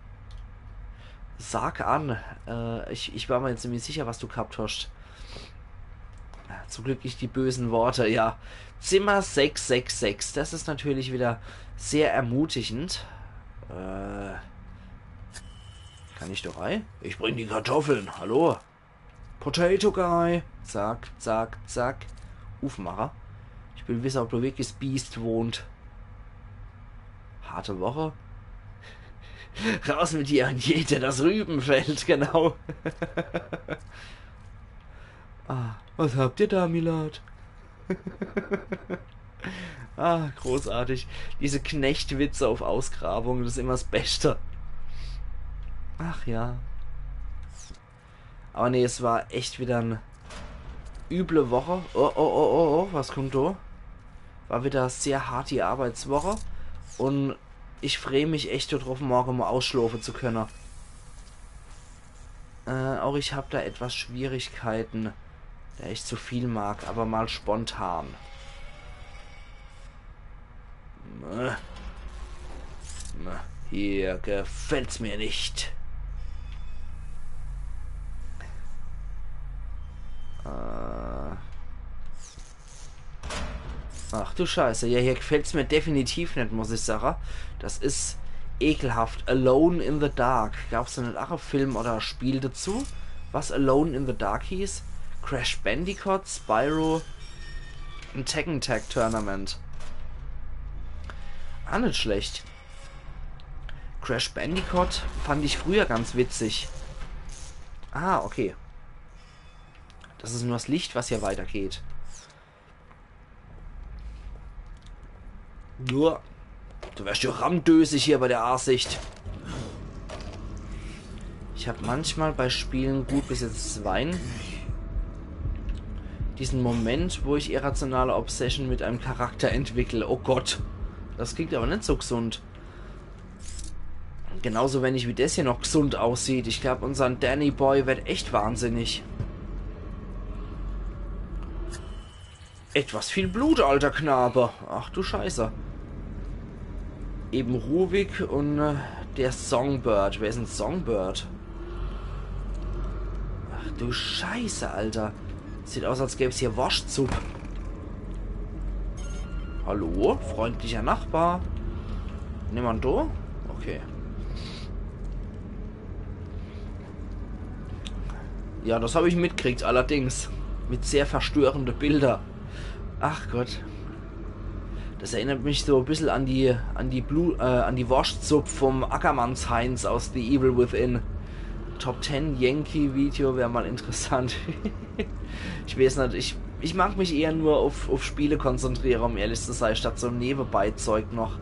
Sag an. Äh, ich, ich war mir jetzt ziemlich sicher, was du gehabt hast. Ah, zum Glück nicht die bösen Worte, ja. Zimmer sechs sechs sechs. Das ist natürlich wieder sehr ermutigend. Äh, Kann ich do rei? Ich bring die Kartoffeln. Hallo? Potato Guy. Zack, zack, zack. Ufmacher. Ich will wisse, ob do wirklich s Biest wohnt. Harte Woche. Raus mit dir und jäte das Rübenfeld, genau. Ah, was habt ihr da, Milad? Ah, großartig. Diese Knechtwitze auf Ausgrabungen, das is immer s Beschte. Ach ja. Aber nee, es war echt wieder e üble Woche. Oh, oh, oh, oh, oh, was kommt do? War wieder sehr hart die Arbeitswoche. Und ich freh mich echt drauf, morgen mal ausschlafen zu können. Äh, auch ich hab da etwas Schwierigkeiten, da ich zu viel mag, aber mal spontan. Mäh. Mäh. Hier gefällt's mir nicht. Äh. Ach du Scheiße, ja, hier gefällt's mir definitiv net, muss ich sage. Das is ekelhaft. Alone in the Dark. Gab's da net auch e Film oder e Spiel dazu, was Alone in the Dark hieß? Crash Bandicoot, Spyro, e Tekken Tag Tournament. Ah, net schlecht. Crash Bandicoot fand ich früher ganz witzig. Ah, okay. Das is nur s Licht, was hier weitergeht. Nur, du wirst ja rammdösig hier bei der Ansicht. Ich hab manchmal bei Spielen, gut, bis jetzt zweien, diesen Moment, wo ich irrationale Obsession mit einem Charakter entwickle. Oh Gott, das klingt aber net so gesund. Genauso wenig wie das hier noch gesund aussieht. Ich glaub, unsern Danny Boy wird echt wahnsinnig. Etwas viel Blut, alter Knabe. Ach du Scheiße. Eben Ruvik und äh, der Songbird. Wer is en Songbird? Ach du Scheiße, Alter. Sieht aus, als gäb's hier Worschtsupp. Hallo, freundlicher Nachbar. Niemand do? Okay. Ja, das hab ich mitkriegt, allerdings. Mit sehr verstörende Bilder. Ach Gott. Das erinnert mich so e bissel an die, an die Blu-, äh, an die Worschtsupp vom Ackermanns Heinz aus The Evil Within. Top ten Yankee Video wär mal interessant. Ich weiß net, ich, ich mag mich eher nur auf, auf Spiele konzentriere, um ehrlich zu sein, statt so Nebenbei-Zeug noch.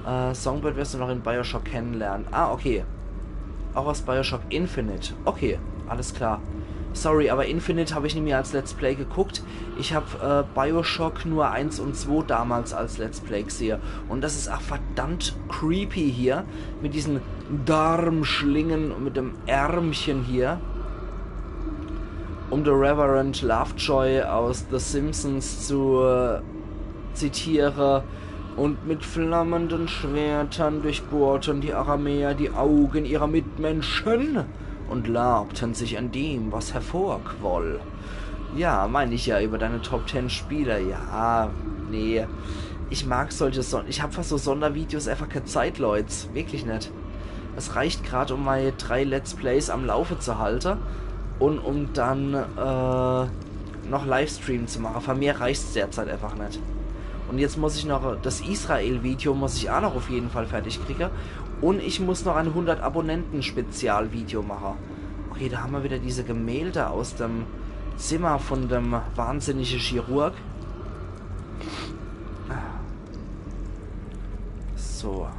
Äh, Songbird wirst du noch in Bioshock kennenlernen. Ah, okay. Auch aus Bioshock Infinite. Okay, alles klar. Sorry, aber Infinite hab ich nie mehr als Let's Play geguckt. Ich hab äh, Bioshock nur eins und zwei damals als Let's Play gesehe. Und das is auch verdammt creepy hier mit diesen Darmschlingen und mit dem Ärmchen hier. Um den Reverend Lovejoy aus The Simpsons zu äh, zitiere. Und mit flammenden Schwertern durchbohrten die Aramäer die Augen ihrer Mitmenschen und labten sich an dem, was hervorquoll. Ja, mein ich ja über deine Top ten Spiele. Ja, nee. Ich mag solche Son-, ich hab für so Sondervideos einfach keine Zeit, Leute. Wirklich net. Es reicht grad, um meine drei Let's Plays am Laufe zu halten und um dann äh, noch Livestream zu machen. Für mehr reicht's derzeit einfach net. Und jetzt muss ich noch das Israel-Video muss ich auch noch auf jeden Fall fertig kriegen. Und ich muss noch ein hundert Abonnenten-Spezial-Video machen. Okay, da haben wir wieder diese Gemälde aus dem Zimmer von dem wahnsinnige Chirurg. So.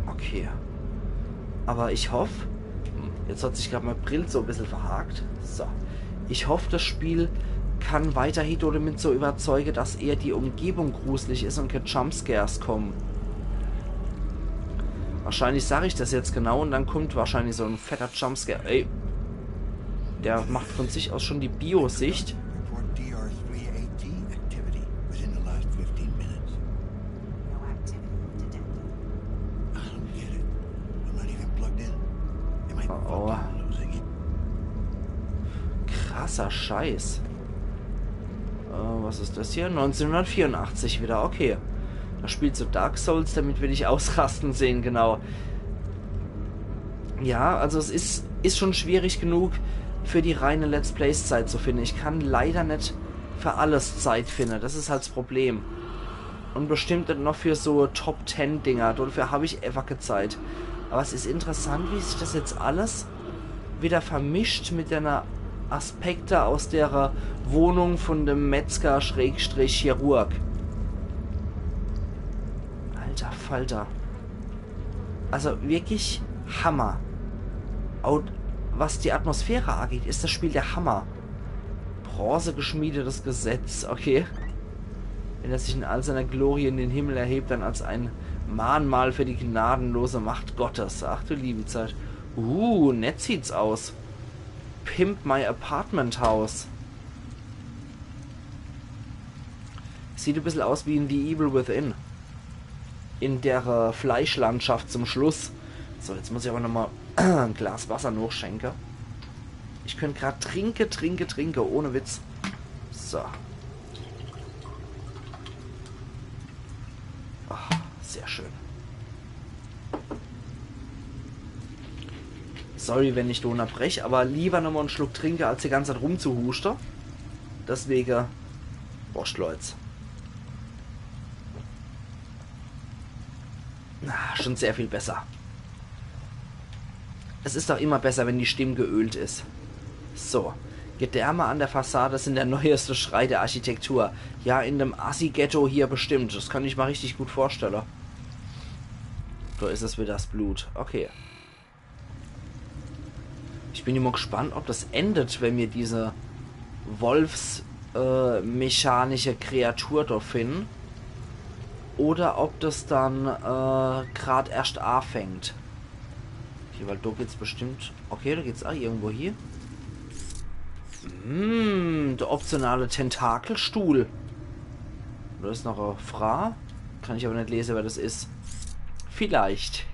Okay. Aber ich hoff, hm, jetzt hat sich grad mein Brill so e bissel verhakt. So. Ich hoff, das Spiel kann weiterhin damit so überzeuge, dass eher die Umgebung gruselig is und keine Jumpscares kommen. Wahrscheinlich sag ich das jetzt genau und dann kommt wahrscheinlich so e fetter Jumpscare. Ey, der macht von sich aus schon die Bio-Sicht. Report D R three eighteen activity within the last fifteen minutes. No activity detected. I don't get it. I'm not even plugged in. Am I fucking losing it? Krasser Scheiß. Äh, was is das hier? Neunzehnhundertvierundachtzig wieder, okay. Spielst du Dark Souls? Damit will ich ausrasten sehen, genau. Ja, also es is, is schon schwierig genug, für die reine Let's Plays Zeit zu finden. Ich kann leider net für alles Zeit finden. Das is halt das Problem. Und bestimmt net noch für so Top Ten Dinger. Dafür hab ich einfach keine Zeit. Aber es is interessant, wie sich das jetzt alles wieder vermischt mit den Aspekten aus der Wohnung von dem Metzger Schrägstrich Chirurg. Alter Falter. Also wirklich Hammer. Und was die Atmosphäre angeht, is das Spiel der Hammer. Bronzegeschmiedetes Gesetz, okay. Wenn er sich in all seiner Glorie in den Himmel erhebt, dann als ein Mahnmal für die gnadenlose Macht Gottes. Ach du liebe Zeit. Uh, nett sieht's aus. Pimp my apartment house. Sieht e bissel aus wie in The Evil Within. In der, äh, Fleischlandschaft zum Schluss. So, jetzt muss ich aber nochmal e Glas Wasser nachschenke. Ich könnt grad trinke, trinke, trinke, ohne Witz. So. Ah, sehr schön. Sorry, wenn ich do unterbrech, aber lieber nochmal en Schluck trinke, als die ganze Zeit rumzuhuste. Deswege, Prost, Leute. Ah, schon sehr viel besser. Es is doch immer besser, wenn die Stimm geölt is. So. Gedärme an der Fassade sind der neueste Schrei der Architektur. Ja, in dem Assi-Ghetto hier bestimmt. Das kann ich mir richtig gut vorstellen. Da is es wieder, das Blut. Okay. Ich bin immer gespannt, ob das endet, wenn mir diese Wolfs-, äh, mechanische Kreatur da finden. Oder ob das dann, äh, grad erst anfängt. Okay, weil da geht's bestimmt. Okay, da geht's auch irgendwo hier. Hm, der optionale Tentakelstuhl. Da is noch e Frau. Kann ich aber net lese, wer das is. Vielleicht.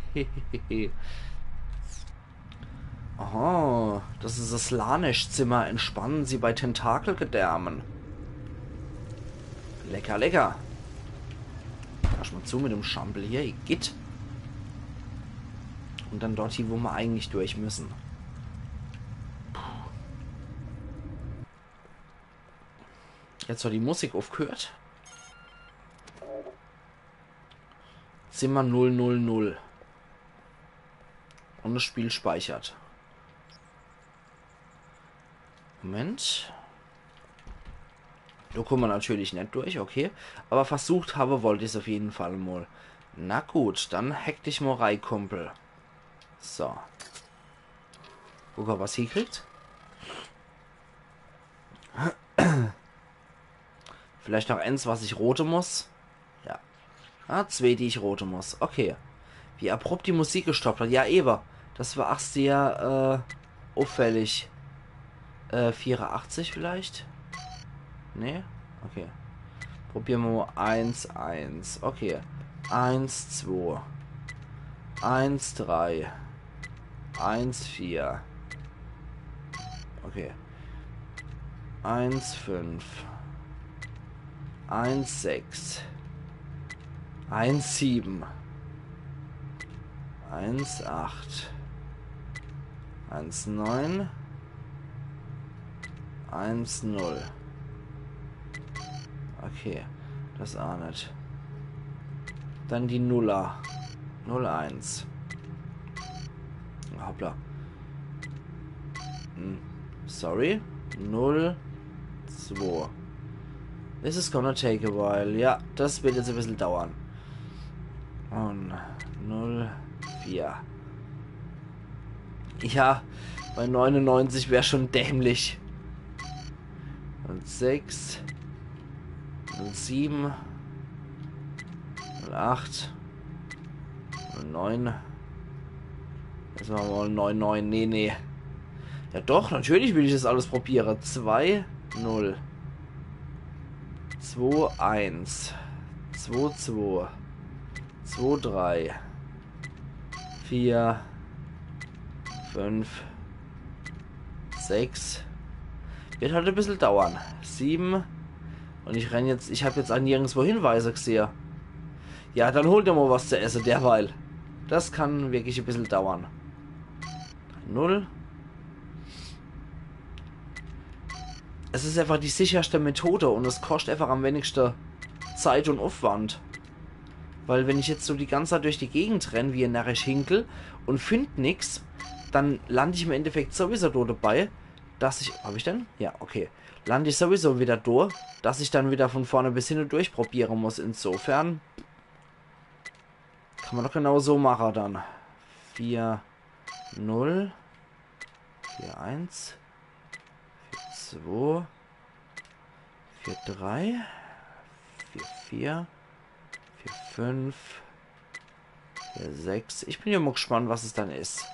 Aha, das is das Slaanesh-Zimmer. Entspannen Sie bei Tentakelgedärmen. Lecker, lecker. Erstmal zu mit dem Schampel hier, igitt. Und dann dort hie, wo mir eigentlich durch müssen. Puh. Jetzt hat die Musik aufgehört. Zimmer null null null. Und das Spiel speichert. Moment. Da kommen wir natürlich net durch, okay. Aber versucht habe wollt ich's auf jeden Fall mal. Na gut, dann hack dich mal rei, Kumpel. So. Guck mal, was hier kriegt. Vielleicht noch eins, was ich rote muss. Ja. Ah, zwei, die ich rote muss. Okay. Wie abrupt die Musik gestoppt hat. Ja, ewe. Das war ach sehr, äh, auffällig. Äh, vierundachtzig vielleicht? Nee? Okay. Probieren wir mal eins, eins. Okay. Eins, zwei. Eins, drei. Eins, vier. Okay. Eins, fünf. Eins, sechs. Eins, sieben. Eins, acht. Eins, neun. Eins, null. Okay, das auch net. Dann die Nuller. Null eins. Hoppla. Hm, sorry. Null zwei. This is gonna take a while. Ja, das wird jetzt ein bisschen dauern. Und null vier. Ja, bei neunundneunzig wär schon dämlich. Und sechs. Und sieben. Und acht. Und neun. Jetzt machen wir mal neun neun. Nee, nee. Ja doch, natürlich will ich das alles probieren. Zwei null. Zwei eins. Zwei zwei. Zwei drei. Vier. Fünf. Sechs. Wird halt ein bisschen dauern. Sieben. Und ich renn jetzt, ich hab jetzt auch nirgendwo Hinweise gesehen. Ja, dann hol der mo was zu esse derweil. Das kann wirklich e bissel dauern. Null. Es is einfach die sicherste Methode un es koscht einfach am wenigste Zeit un Uffwand. Weil wenn ich jetzt so die ganze Zeit durch die Gegend renn wie e närrisch Hinkel un find nix, dann land ich im Endeffekt sowieso do dabei, dass ich... Hab ich denn? Ja, okay. Land ich sowieso wieder do, dass ich dann wieder von vorne bis hinne durchprobiere muss. Insofern kann ma doch genau so mache dann. Vier null, vier eins, vier zwei, vier drei, vier vier, vier fünf, vier sechs. Ich bin ja mo gespannt, was es dann is.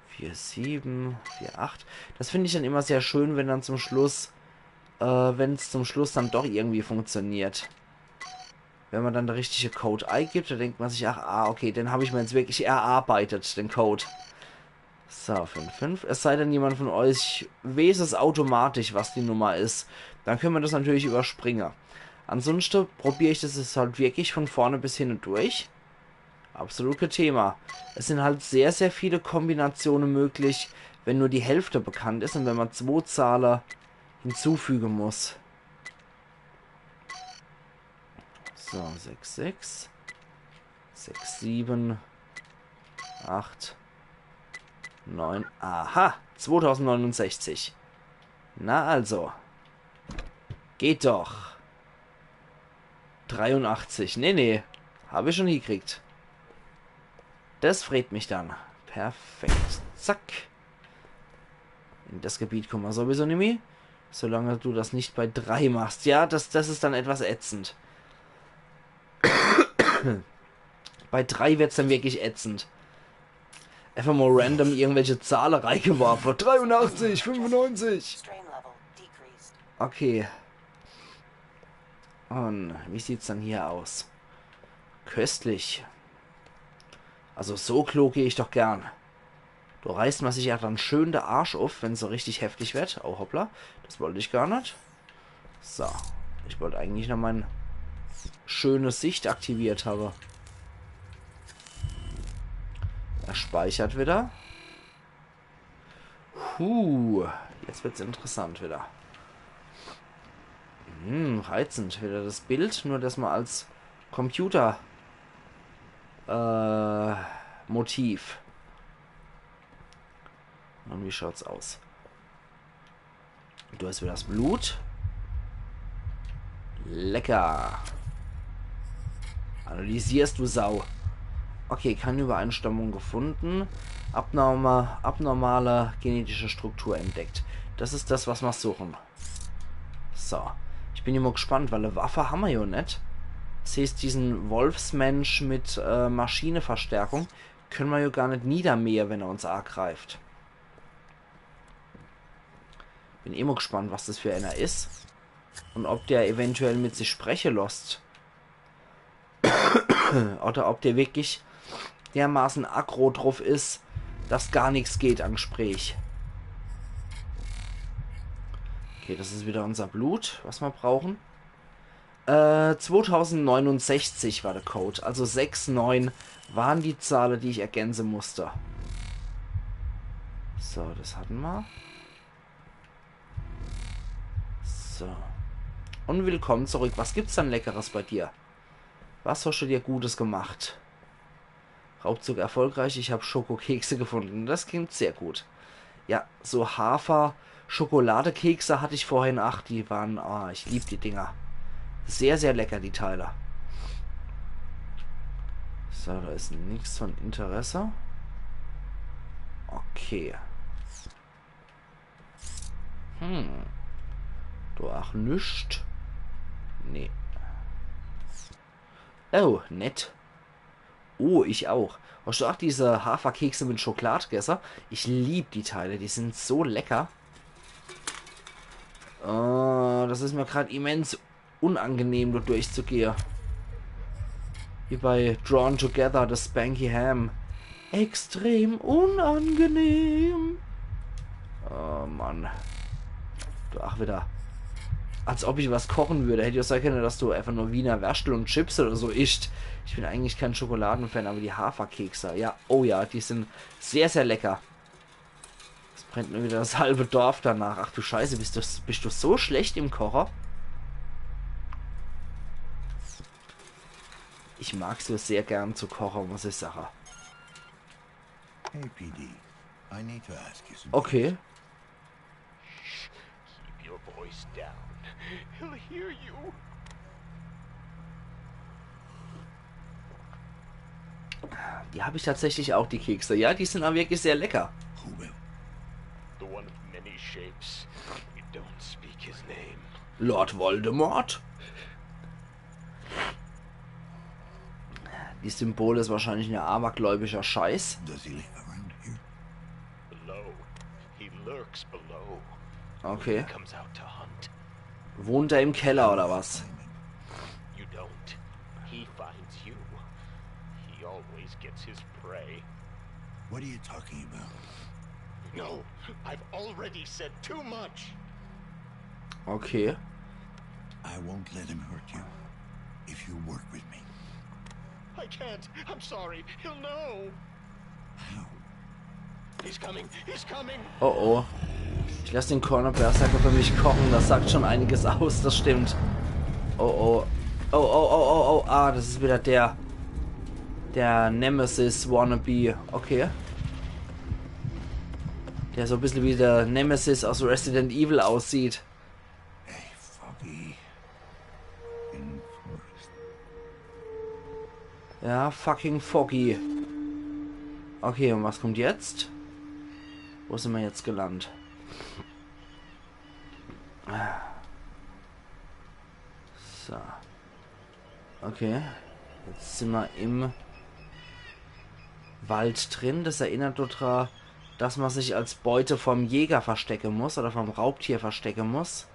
Vier sieben, vier acht. Das find ich dann immer sehr schön, wenn dann zum Schluss, äh, wenn's zum Schluss dann doch irgendwie funktioniert. Wenn ma dann der richtige Code eigibt, da denkt ma sich, ach, ah, okay, den hab ich mir jetzt wirklich erarbeitet, den Code. So, fünf fünf. Es sei denn, jemand von euch weeß es automatisch, was die Nummer is. Dann könne ma das natürlich überspringe. Ansonsten probier ich das jetzt halt wirklich von vorne bis hinne durch. Absolut kein Thema. Es sind halt sehr, sehr viele Kombinationen möglich, wenn nur die Hälfte bekannt ist und wenn man zwei Zahlen hinzufügen muss. So, sechs sechs, sechs sieben, acht neun. Aha, zweitausendneunundsechzig. Na also. Geht doch. Dreiundachtzig. Nee, nee. Hab ich schon hiekriegt. Das freet mich dann. Perfekt. Zack. In das Gebiet kommen wir sowieso nimmi. Solange du das nicht bei drei machst. Ja, das, das ist dann etwas ätzend. Bei drei wird's dann wirklich ätzend. Einfach mal random irgendwelche Zahlen reingeworfen. Dreiundachtzig, fünfundneunzig. Strain level decreased. Okay. Und wie sieht's dann hier aus? Köstlich. Also so klo geh ich doch gern. Do reißt man sich ja dann schön der Arsch uff, wenn's so richtig heftig wird. Oh, hoppla. Das wollt ich gar net. So. Ich wollt eigentlich noch mein schöne Sicht aktiviert habe. Er speichert wieder. Huh, jetzt wird's interessant wieder. Hm, reizend wieder das Bild, nur dass man als Computer, äh, Motiv. Und wie schaut's aus? Du hast wieder das Blut. Lecker. Analysierst, du Sau. Okay, keine Übereinstimmung gefunden. Abnorma-, abnormale genetische Struktur entdeckt. Das ist das, was wir suchen. So. Ich bin immer gespannt, weil e Waffe haben wir ja net. Das heißt, diesen Wolfsmensch mit, äh, Maschineverstärkung können wir ja gar net niedermähe, wenn er uns angreift. Bin immer gespannt, was das für einer ist. Und ob der eventuell mit sich spreche losst. Oder ob der wirklich dermaßen aggro drauf ist, dass gar nichts geht an Gespräch. Okay, das ist wieder unser Blut, was wir brauchen. Äh, zweitausendneunundsechzig war der Code. Also sechs neun waren die Zahlen, die ich ergänzen musste. So, das hatten wir. So. Und willkommen zurück. Was gibt's dann Leckeres bei dir? Was hast du dir Gutes gemacht? Raubzug erfolgreich, ich hab Schokokekse gefunden. Das klingt sehr gut. Ja, so Hafer-Schokoladekekse hatte ich vorhin. Ach, die waren, ah, ich lieb die Dinger. Sehr, sehr lecker, die Teile. So, da ist nix von Interesse. Okay. Hm. Du auch nüscht? Nee. Oh, nett. Oh, ich auch. Hast du auch diese Haferkekse mit Schokolade gegessen? Ich lieb die Teile, die sind so lecker. Oh, das ist mir grad immens unangenehm, da durchzugehen. Wie bei Drawn Together, das Spanky Ham. Extrem unangenehm. Oh Mann. Du, ach, wieder. Als ob ich was kochen würde. Hätt jo sei kenne, dass du einfach nur Wiener Werstel und Chips oder so isst. Ich bin eigentlich kein Schokoladenfan, aber die Haferkekse, ja, oh ja, die sind sehr, sehr lecker. Es brennt nur wieder das halbe Dorf danach. Ach du Scheiße, bist du, bist du so schlecht im Kochen? Ich mag's jo sehr gern zu kochen, muss ich sagen. Hey, P D. I need to ask you something. Okay. Keep your voice down. He'll hear you. Die habe ich tatsächlich auch, die Kekse. Ja, die sind aber wirklich sehr lecker. Who will? The one of many shapes. You don't speak his name. Lord Voldemort? Die Symbole ist wahrscheinlich ein abergläubischer Scheiß. Does he live around here? Below. He lurks below. Okay. Comes out to hunt. Wohnt er im Keller oder was? You don't. He finds you. He always gets his prey. What are you talking about? No, I've already said too much. Okay. I won't let him hurt you if you work with me. I can't. I'm sorry. He'll know. How? He's coming. He's coming. Oh oh. Ich lass den Corner Berserker für mich kochen. Das sagt schon einiges aus. Das stimmt. Oh oh. Oh oh oh oh oh. Ah, das ist wieder der. Der Nemesis Wannabe. Okay. Der so ein bisschen wie der Nemesis aus Resident Evil aussieht. Hey, Foggy. In forest. Ja, fucking Foggy. Okay, und was kommt jetzt? Wo sind wir jetzt gelandet? So. Okay. Jetzt sind wir im Wald drin. Das erinnert daran, dass man sich als Beute vom Jäger verstecken muss oder vom Raubtier verstecken muss.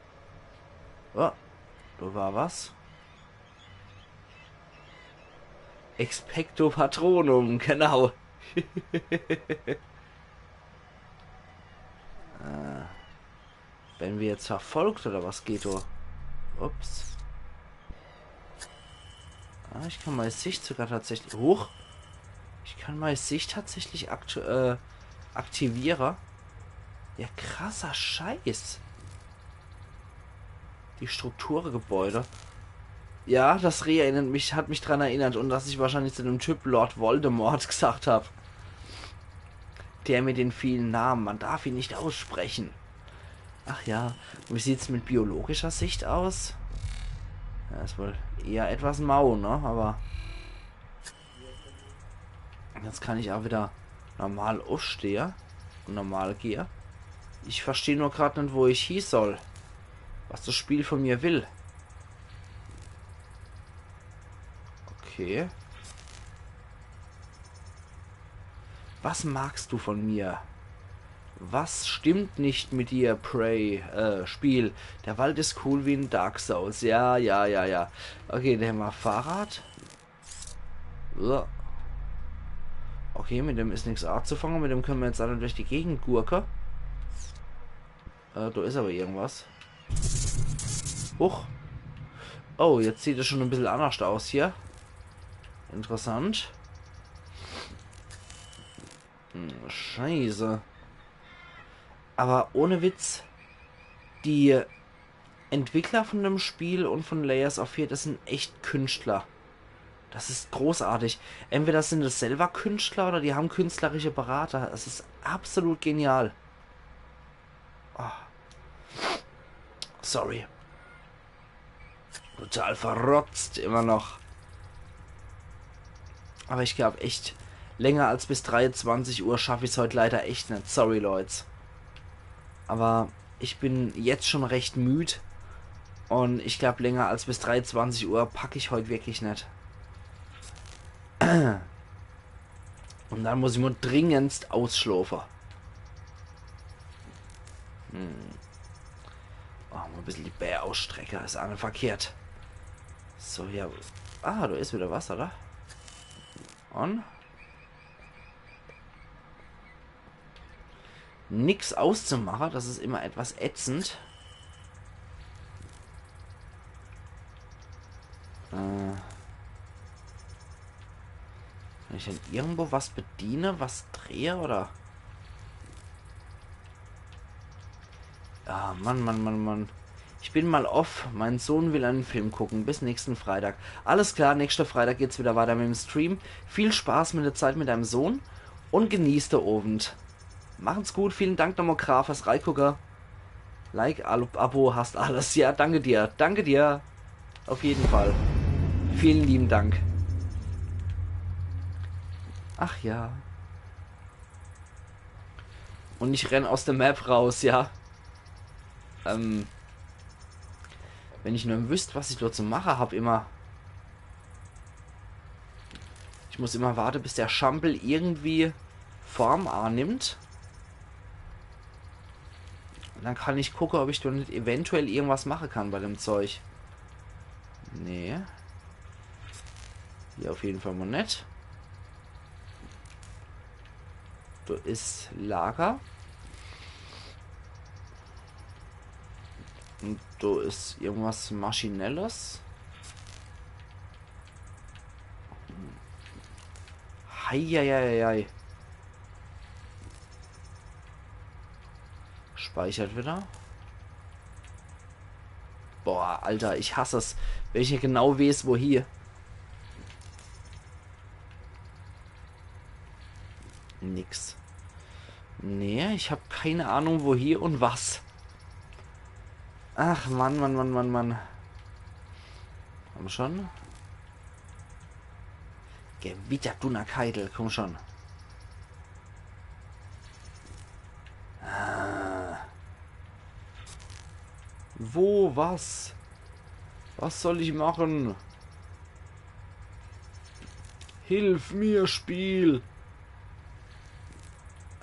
Oh, da war was. Expecto Patronum, genau. Äh, werden wir jetzt verfolgt oder was geht da? Ups. Ah, ich kann meine Sicht sogar tatsächlich. Huch! Ich kann meine Sicht tatsächlich aktu äh, aktivieren. Ja, krasser Scheiß. Die Strukturgebäude. Ja, das Reh erinnert mich, hat mich dran erinnert und dass ich wahrscheinlich zu dem Typ Lord Voldemort gesagt hab. Der mit den vielen Namen, man darf ihn nicht aussprechen. Ach ja, und wie sieht's mit biologischer Sicht aus? Ja, ist wohl eher etwas mau, ne? Aber jetzt kann ich auch wieder normal aufstehen und normal gehe. Ich verstehe nur grad nicht, wo ich hie soll. Was das Spiel von mir will. Okay. Was magst du von mir? Was stimmt nicht mit dir, Prey, äh, Spiel? Der Wald ist cool wie in Dark Souls. Ja, ja, ja, ja. Okay, dann haben wir Fahrrad. So. Okay, mit dem ist nichts anzufangen. Mit dem können wir jetzt alle durch die Gegend gurke. Äh, da ist aber irgendwas. Huch. Oh, jetzt sieht es schon ein bisschen anders aus hier. Interessant. Hm, scheiße. Aber ohne Witz, die Entwickler von dem Spiel und von Layers of Fear, das sind echt Künstler. Das ist großartig. Entweder sind es selber Künstler oder die haben künstlerische Berater. Das ist absolut genial. Oh. Sorry. Total verrotzt immer noch. Aber ich glaub echt, länger als bis dreiundzwanzig Uhr schaff ich's heut leider echt net. Sorry, Leute. Aber ich bin jetzt schon recht müd. Und ich glaub, länger als bis dreiundzwanzig Uhr pack ich heut wirklich net. Und dann muss ich nur dringendst ausschlafen. Hm. Oh, mal ein bisschen die Bää ausstrecke, ist auch nicht verkehrt. So, ja. Ah, da ist wieder was, oder? Und? Nix auszumachen, das ist immer etwas ätzend. Kann ich dann irgendwo was bediene, was drehe, oder? Ah, Mann, Mann, Mann, Mann. Ich bin mal off. Mein Sohn will einen Film gucken. Bis nächsten Freitag. Alles klar, nächster Freitag geht's wieder weiter mit dem Stream. Viel Spaß mit der Zeit mit deinem Sohn und genieß de Owend. Machen's gut. Vielen Dank nochmal, Graf, fürs Reigucke. Like, Al- Abo, hast alles. Ja, danke dir. Danke dir. Auf jeden Fall. Vielen lieben Dank. Ach ja. Und ich renn aus der Map raus, ja. Ähm, wenn ich nur wüsst, was ich dort zu mache hab, immer. Ich muss immer warte, bis der Schampel irgendwie Form annimmt. Und dann kann ich gucke, ob ich dort nit eventuell irgendwas mache kann bei dem Zeug. Nee. Hier auf jeden Fall mal net. Do is Lager. Und do is irgendwas Maschinelles. Heieieiei. Speichert wieder. Boah, Alter, ich hass es. Wenn ich genau wees, wohie. Nix. Nee, ich hab keine Ahnung, wohie und was. Ach, Mann, Mann, Mann, Mann, Mann. Komm schon. Gewitter, Dunnerkeidel, komm schon. Ah. Wo, was? Was soll ich machen? Hilf mir, Spiel!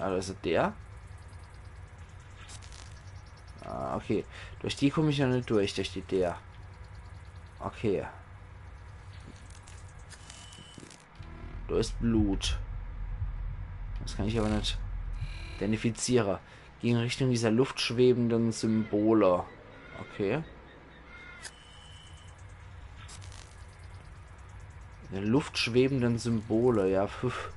Ah, do is der. Ah, okay. Durch die komm ich ja nit durch, durch die der. Okay. Do is Blut. Das kann ich aber nit identifiziere. Ging in Richtung dieser luftschwebenden Symbole. Okay. Der luftschwebenden Symbole, ja, pf.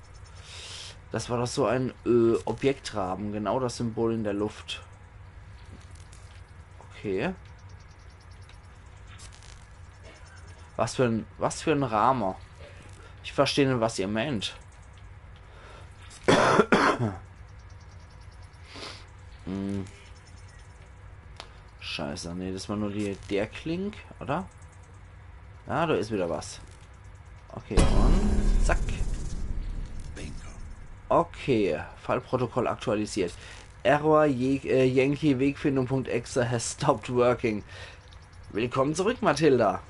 Das war doch so ein äh, Objektrahmen, genau das Symbol in der Luft. Okay. Was für ein, was für ein Rahmen? Ich verstehe nicht, was ihr meint. Hm. Scheiße, nee, das war nur die, der Klink, oder? Ja, da ist wieder was. Okay, und zack. Bingo. Okay, Fallprotokoll aktualisiert. Error, Je äh, Yankee Wegfindung.exe has stopped working. Willkommen zurück, Mathilda.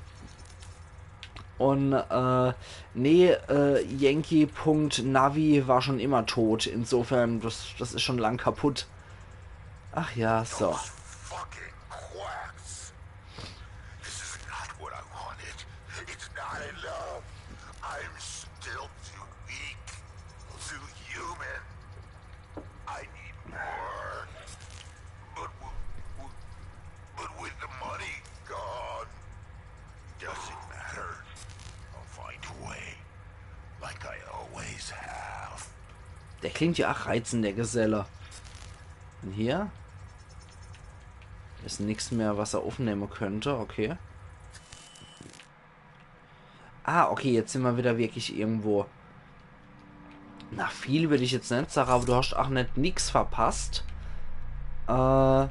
Und äh, nee, äh, Yankee.navi war schon immer tot. Insofern, das, das ist schon lang kaputt. Ach ja, so. Fucking quacks. This is not what I wanted. It's not enough. I'm still too weak, too human. I need more. But, w- w- but with the money gone, doesn't matter. I'll find a way, like I always have. Der klingt ja auch reizend, der Geselle. Und hier ist nichts mehr, was er aufnehmen könnte. Okay. Ah, okay, jetzt sind wir wieder wirklich irgendwo. Na, viel würde ich jetzt nicht sagen, aber du hast auch nicht nix verpasst. Äh,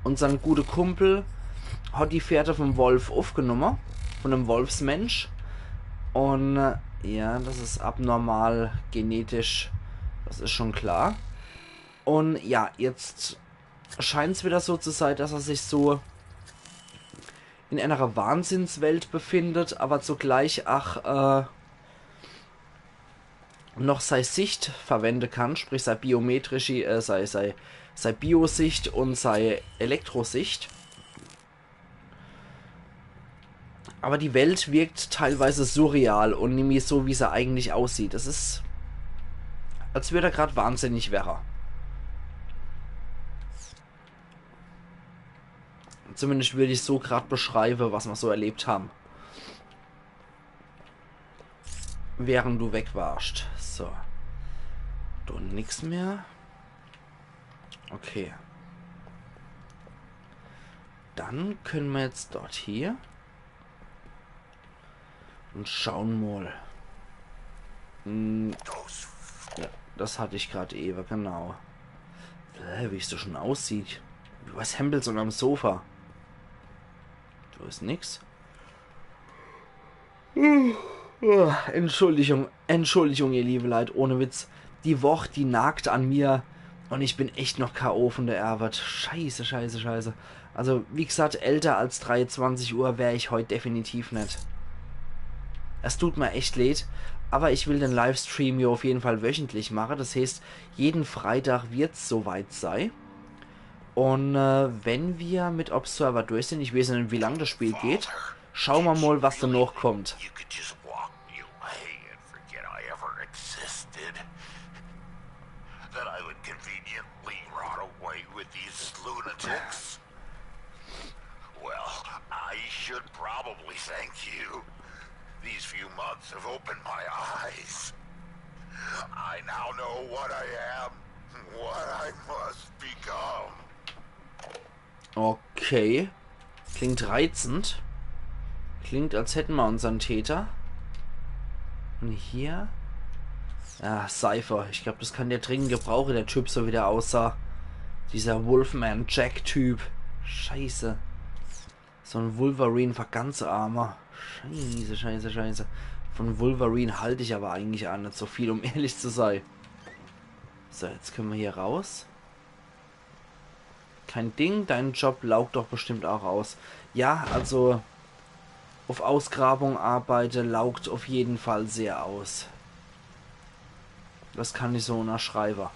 unseren gute Kumpel hat die Fährte vom Wolf aufgenommen, von dem Wolfsmensch. Und äh, ja, das ist abnormal genetisch, das ist schon klar. Und ja, jetzt scheint's wieder so zu sein, dass er sich so in einer Wahnsinnswelt befindet, aber zugleich auch äh, noch sei Sicht verwenden kann, sprich sei biometrische, äh, sei, sei, sei Biosicht und sei Elektrosicht. Aber die Welt wirkt teilweise surreal und nimmi so, wie sie eigentlich aussieht. Das ist, als würde er gerade wahnsinnig wäre. Zumindest würde ich so gerade beschreiben, was wir so erlebt haben. während du weg warst. So. Do nix mehr. Okay. Dann könne mer jetzt dort hier und schauen mal. Hm, ja, das hatte ich grad ewe, genau. Äh, wie ich so schon aussieht. Wie was Hempels unterm Sofa. Do is nix. Entschuldigung, Entschuldigung, ihr liebe Leit, ohne Witz. Die Woch, die nagt an mir und ich bin echt noch K O von der Ärwet. Scheiße, scheiße, scheiße. Also, wie gesagt, älter als dreiundzwanzig Uhr wär ich heut definitiv net. Es tut mir echt leid, aber ich will den Livestream hier auf jeden Fall wöchentlich mache. Das heißt, jeden Freitag wird's soweit sei. Und äh, wenn wir mit Observer durch sind, ich weiß net, wie lang das Spiel geht, schauen wir mal, was danach kommt. You could just walk me away and forget I ever existed. That I would conveniently rot away with these lunatics. Well, I should probably thank you. These few months have opened my eyes. I now know what I am, what I must become. Okay. Klingt reizend. Klingt, als hätten wir unseren Täter. Und hier? Ja, Cypher. Ich glaub, das kann der dringend gebrauchen, der Typ, so wie der aussah. Dieser Wolfman-Jack-Typ. Scheiße. So ein Wolverine für ganz Arme. Scheiße, scheiße, scheiße. Von Wolverine halt ich aber eigentlich auch net so viel, um ehrlich zu sein. So, jetzt können wir hier raus. Kein Ding, dein Job laugt doch bestimmt auch aus. Ja, also auf Ausgrabung arbeite laugt auf jeden Fall sehr aus. Das kann ich so unterschreiben.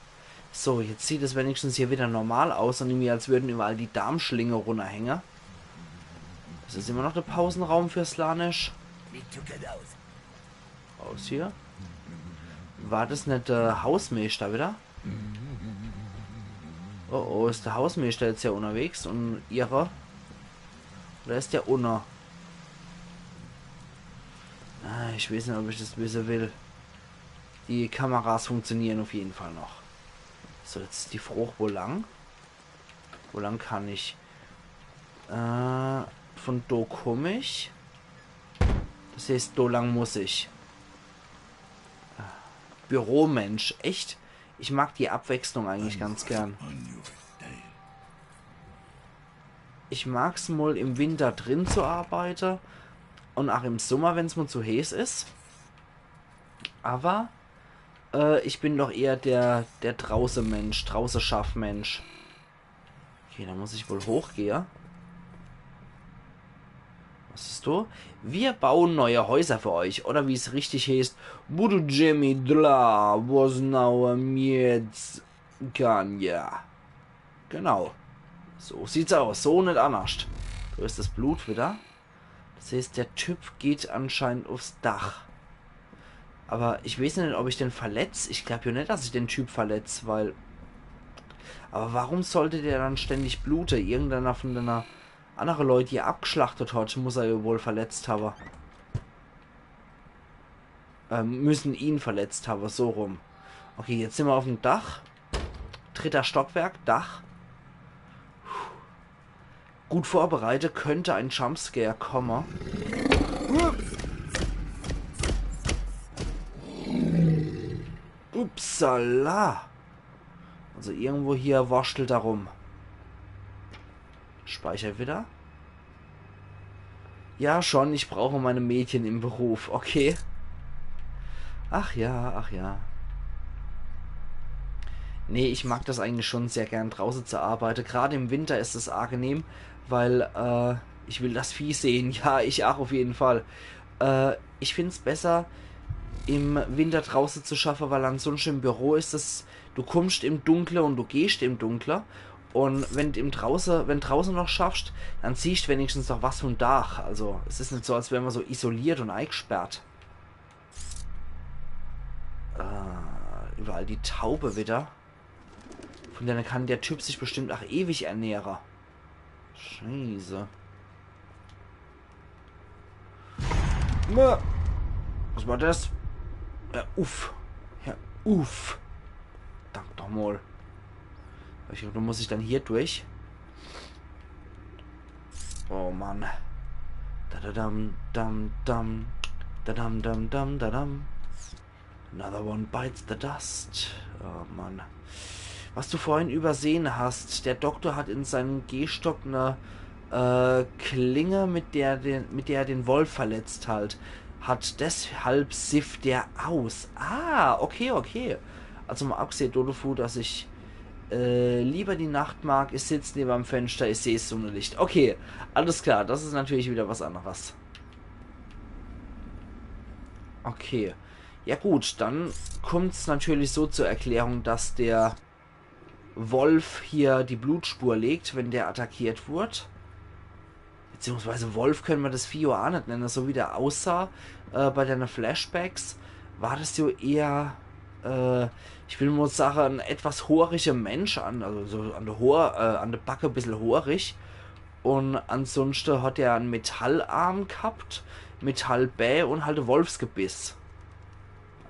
So, jetzt sieht es wenigstens hier wieder normal aus und irgendwie, als würden überall die Darmschlinge runterhängen. Das ist immer noch der Pausenraum für Slaanesh. Raus hier. War das net der Hausmeister wieder? Oh, oh, ist der Hausmeister jetzt hier unterwegs und ihre? Oder ist der unne? Ah, ich weiß net, ob ich das wissen will. Die Kameras funktionieren auf jeden Fall noch. So, jetzt ist die Frage, wo lang? Wo lang kann ich? Äh, von do komm ich. Das heißt, do lang muss ich. Büromensch, echt? Ich mag die Abwechslung eigentlich ganz gern. Ich mag's mal im Winter drin zu arbeiten und auch im Sommer, wenn's mal zu heiß ist. Aber äh, ich bin doch eher der, der drauße Mensch, drauße Schaffmensch. Okay, da muss ich wohl hochgehen. Was ist do? Wir bauen neue Häuser für euch. Oder wie es richtig heißt, Budujemy dla Woznaumiedzgania. Genau. So sieht's aus. So net annerscht. Wo ist das Blut wieder? Das heißt, der Typ geht anscheinend aufs Dach. Aber ich weiß net, ob ich den verletz. Ich glaub ja net, dass ich den Typ verletz, weil... Aber warum sollte der dann ständig blute? Irgendeiner von dene annere Leute, die er abgeschlachtet hat, muss er ja wohl verletzt haben. Ähm, müssen ihn verletzt haben, so rum. Okay, jetzt sind wir auf dem Dach. Dritter Stockwerk, Dach. Gut vorbereitet, könnte ein Jumpscare kommen. Upsala. Also irgendwo hier wurschtelt er rum. Speichert wieder. Ja, schon, ich brauche meine Mädchen im Beruf, okay. Ach ja, ach ja. Nee, ich mag das eigentlich schon sehr gern, drauße zu arbeiten. Gerade im Winter ist es angenehm, weil, äh, ich will das Vieh sehen. Ja, ich auch auf jeden Fall. Äh, ich find's besser, im Winter drauße zu schaffen, weil ansonsten im Büro ist es, du kommst im Dunkle und du gehst im Dunkle. Und wenn im drauße, wenn drauße noch schaffst, dann siehst wenigstens noch was vom Dach. Also, es ist net so, als wäre man so isoliert und eingesperrt. Äh, überall die Taube wieder. Von denen kann der Typ sich bestimmt auch ewig ernähren. Scheiße. Mö. Was war das? Äh, uff. Ja, uff. Dank doch mal. Ich glaub, da muss ich dann hier durch. Oh Mann. Da da dam, dam, dam. Da dam, dam, dam, da dam. Another one bites the dust. Oh Mann. Was du vorhin übersehen hast, der Doktor hat in seinem Gehstock eine äh, Klinge, mit der, den, mit der er den Wolf verletzt hat. Hat deshalb sifft der aus. Ah, okay, okay. Also mal abgesehen davon, dass ich äh, lieber die Nacht mag, ich sitz neben dem Fenster, ich seh Sonnenlicht. Okay, alles klar, das ist natürlich wieder was anderes. Okay. Ja gut, dann kommt's natürlich so zur Erklärung, dass der Wolf hier die Blutspur legt, wenn der attackiert wird. Beziehungsweise Wolf können wir das Vieh ja auch nicht nennen, so wie der aussah äh, bei den Flashbacks, war das ja eher, äh, ich will mal sagen, ein etwas hooriger Mensch, an, also so an der Hoor, äh, an der Backe ein bisschen hoorig. Und ansonsten hat er einen Metallarm gehabt, Metallbä und halt ein Wolfsgebiss.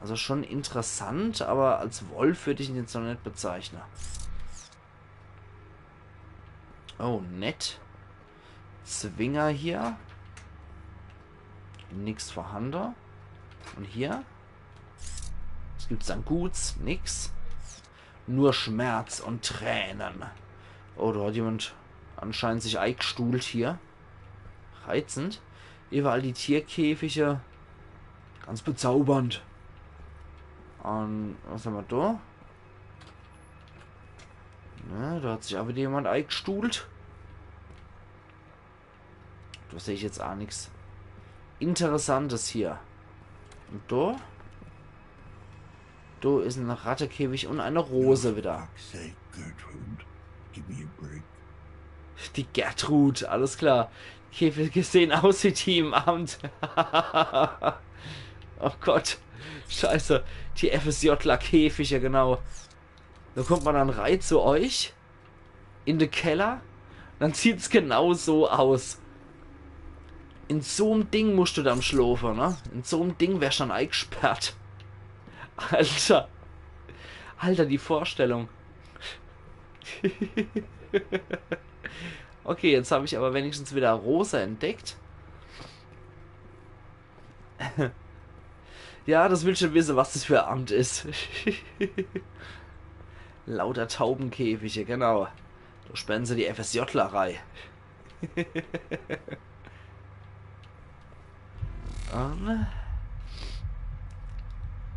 Also schon interessant, aber als Wolf würde ich ihn jetzt noch nicht bezeichnen. Oh, nett. Zwinger hier. Nix vorhanden. Und hier? Was gibt's dann Guts? Nix. Nur Schmerz und Tränen. Oh, da hat jemand anscheinend sich eingestuhlt hier. Reizend. Überall die Tierkäfige. Ganz bezaubernd. Und was haben wir da? Ne, da hat sich auch wieder jemand eingestuhlt. Da sehe ich jetzt auch nichts Interessantes hier. Und da? Da ist ein Rattekäfig und eine Rose wieder. Fuck's sake, Gertrude. Give me a break. Die Gertrud, alles klar. Käfige sehen aus wie die im Amt. Oh Gott. Scheiße. Die FSJler-Käfige, genau. Da kommt man dann rein zu euch. In den Keller. Dann sieht's genau so aus. In so'm Ding musst du dann schlafen, ne? In so'm Ding wärst du dann eingesperrt. Alter. Alter, die Vorstellung. Okay, jetzt habe ich aber wenigstens wieder Rose entdeckt. Ja, das will schon wissen, was das für ein Amt ist. Lauter Taubenkäfige, genau. Da sperren sie die FSJler rein. Und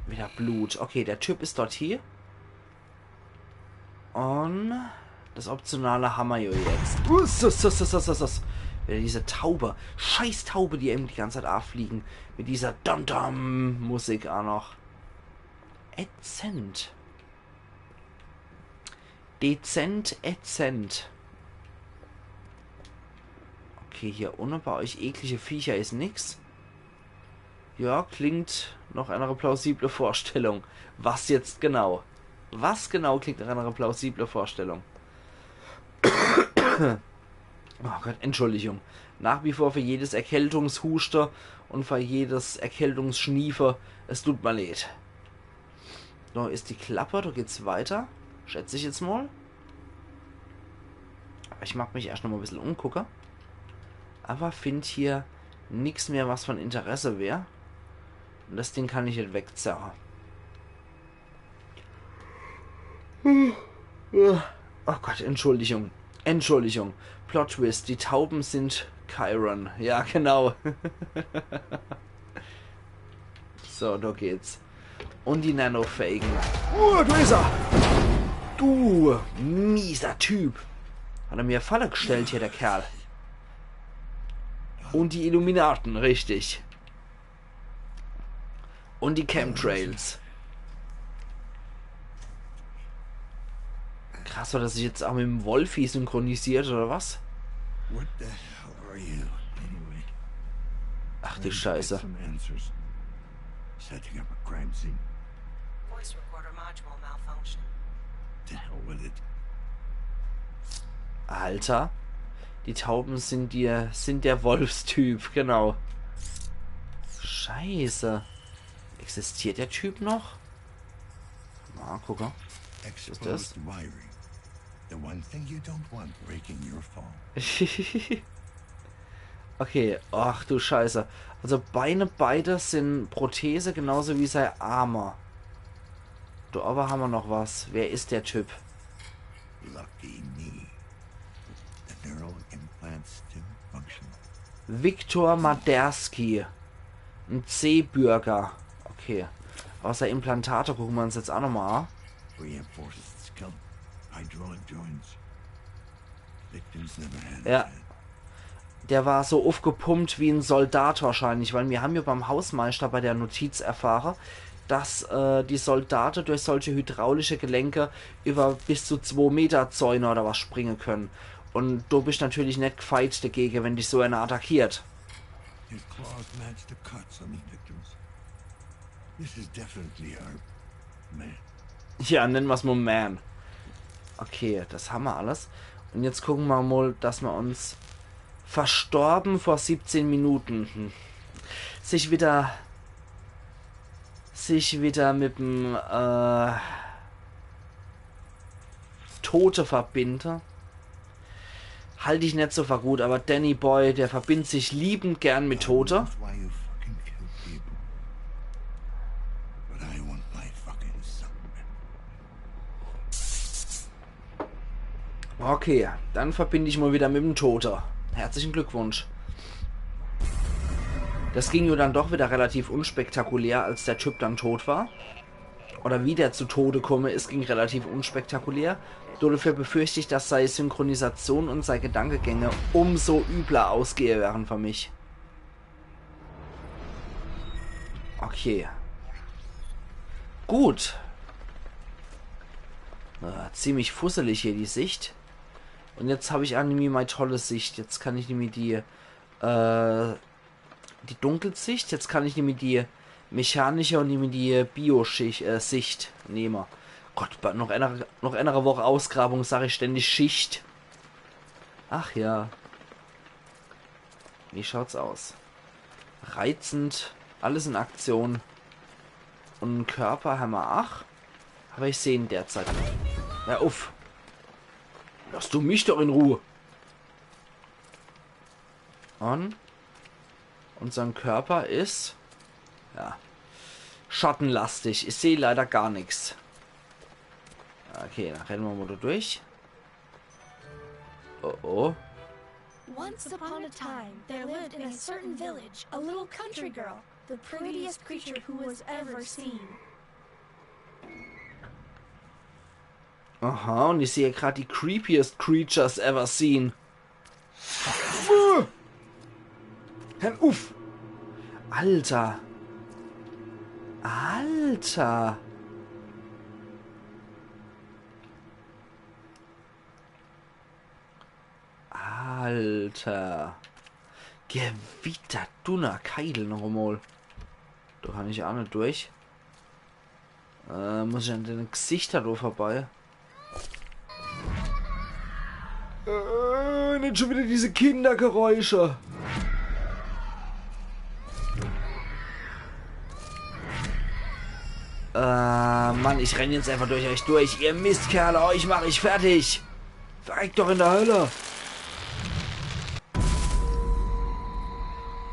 wieder Blut. Okay, der Typ ist dort hier. Und das Optionale haben wir ja jetzt. Uss, uss, uss, uss, uss, uss. Wieder diese Taube. Scheiß Taube, die eben die ganze Zeit auffliegen. Mit dieser Dum-Dum-Musik auch noch. Ätzend. Dezent ätzend. Okay, hier unne bei euch eklige Viecher ist nix. Ja, klingt noch einer plausible Vorstellung. Was jetzt genau? Was genau klingt nach einer plausible Vorstellung? Oh Gott, Entschuldigung. Nach wie vor für jedes Erkältungshuste und für jedes Erkältungsschniefe. Es tut mir leid. Da ist die Klappe, da geht's weiter. Schätze ich jetzt mal. Aber ich mag mich erst noch mal ein bisschen umgucken. Aber find hier nix mehr, was von Interesse wär. Und das Ding kann ich nicht wegzerren. Oh Gott, Entschuldigung. Entschuldigung. Plot Twist. Die Tauben sind Chiron. Ja, genau. So, da geht's. Und die Nanophagen. Oh, da ist er! Du mieser Typ. Hat er mir eine Falle gestellt hier, der Kerl. Und die Illuminaten, richtig. Und die Chemtrails. Krass, hat er sich jetzt auch mit dem Wolfie synchronisiert, oder was? What the hell are you, anyway? Ach du Scheiße. Some answers. Setting up a crime scene. Voice recorder module malfunction. To hell with it. Alter. Die Tauben sind dir, sind der Wolfstyp, genau. Scheiße. Existiert der Typ noch? Mal gucken. Exposed wiring. The one thing you don't want breaking your fall. Okay, ach du Scheiße. Also Beine beide sind Prothese, genauso wie sei Arme. Do aber haben wir noch was. Wer ist der Typ? Lucky me. The neural implant's still functional. Viktor Maderski. Ein C-Bürger. Okay. Außer Implantate gucken wir uns jetzt auch nochmal an. Reinforced skeleton. Hydraulic joints. Victims never had Ja. Der war so aufgepumpt wie ein Soldat wahrscheinlich, weil wir haben ja beim Hausmeister bei der Notiz erfahren, dass äh, die Soldate durch solche hydraulische Gelenke über bis zu zwei Meter Zäune oder was springen können. Und du bist natürlich net gefeit dagegen, wenn dich so einer attackiert. His claws match the cuts on the victims. This is definitely our man. Ja, nennen wir's mal Man. Okay, das haben wir alles. Und jetzt gucken wir mal, dass wir uns verstorben vor siebzehn Minuten hm, sich wieder sich wieder mit dem äh, Tote verbinde. Halt ich net so für gut, aber Danny Boy, der verbindet sich liebend gern mit Tote. That's why you fucking kill people. But I want my fucking son. Okay, dann verbinde ich mal wieder mit dem Tote. Herzlichen Glückwunsch. Das ging ja dann doch wieder relativ unspektakulär, als der Typ dann tot war. Oder wie der zu Tode komme ist, ging relativ unspektakulär. Dafür befürchte ich, dass sei Synchronisation und sei Gedankegänge umso übler ausgehe wären für mich. Okay. Gut. Äh, ziemlich fusselig hier die Sicht. Und jetzt hab ich auch nimmi mei tolle Sicht. Jetzt kann ich nimmi die, äh, die Dunkelsicht. Jetzt kann ich nimmi die mechanische und nimmi die Bio-Sicht äh, Sicht nehme. Gott, bei noch einer, noch einer Woche Ausgrabung sag ich ständig Schicht. Ach ja. Wie schaut's aus? Reizend, alles in Aktion. Und einen Körper haben wir auch. Aber ich sehe ihn derzeit nicht. Ja, uff. Lass du mich doch in Ruhe. Und unser Körper ist, ja, schattenlastig. Ich sehe leider gar nichts. Okay, dann rennen wir mal da durch. Oh oh. Once upon a time, there lived in a certain village a little country girl, the prettiest creature who was ever seen. Aha, und ich sehe gerade die creepiest creatures ever seen. Fuh! Hör uff! Alter! Alter! Alter! Gewitter, Dunner, Keidel noch einmal. Da kann ich auch nicht durch. Äh, muss ich an den Gesichter da vorbei? Äh, nicht schon wieder diese Kindergeräusche. Äh, Mann, ich renn jetzt einfach durch euch durch. Ihr Mistkerle, euch mach ich fertig. Verreckt doch in der Hölle.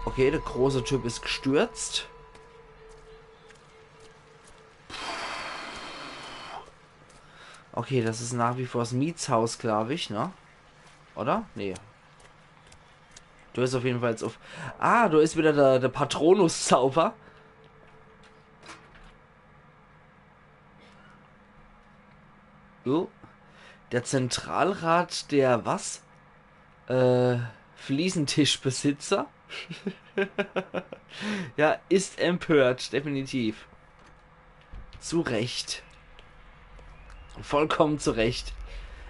Okay, der große Typ ist gestürzt. Okay, das ist nach wie vor das Mietshaus, glaube ich, ne? Oder? Nee. Du hast auf jeden Fall jetzt auf. Ah, du ist wieder der, der Patronus-Zauber. Oh. Der Zentralrat der was? Äh, Fliesentischbesitzer? Ja, ist empört, definitiv. Zu Recht. Vollkommen zu Recht.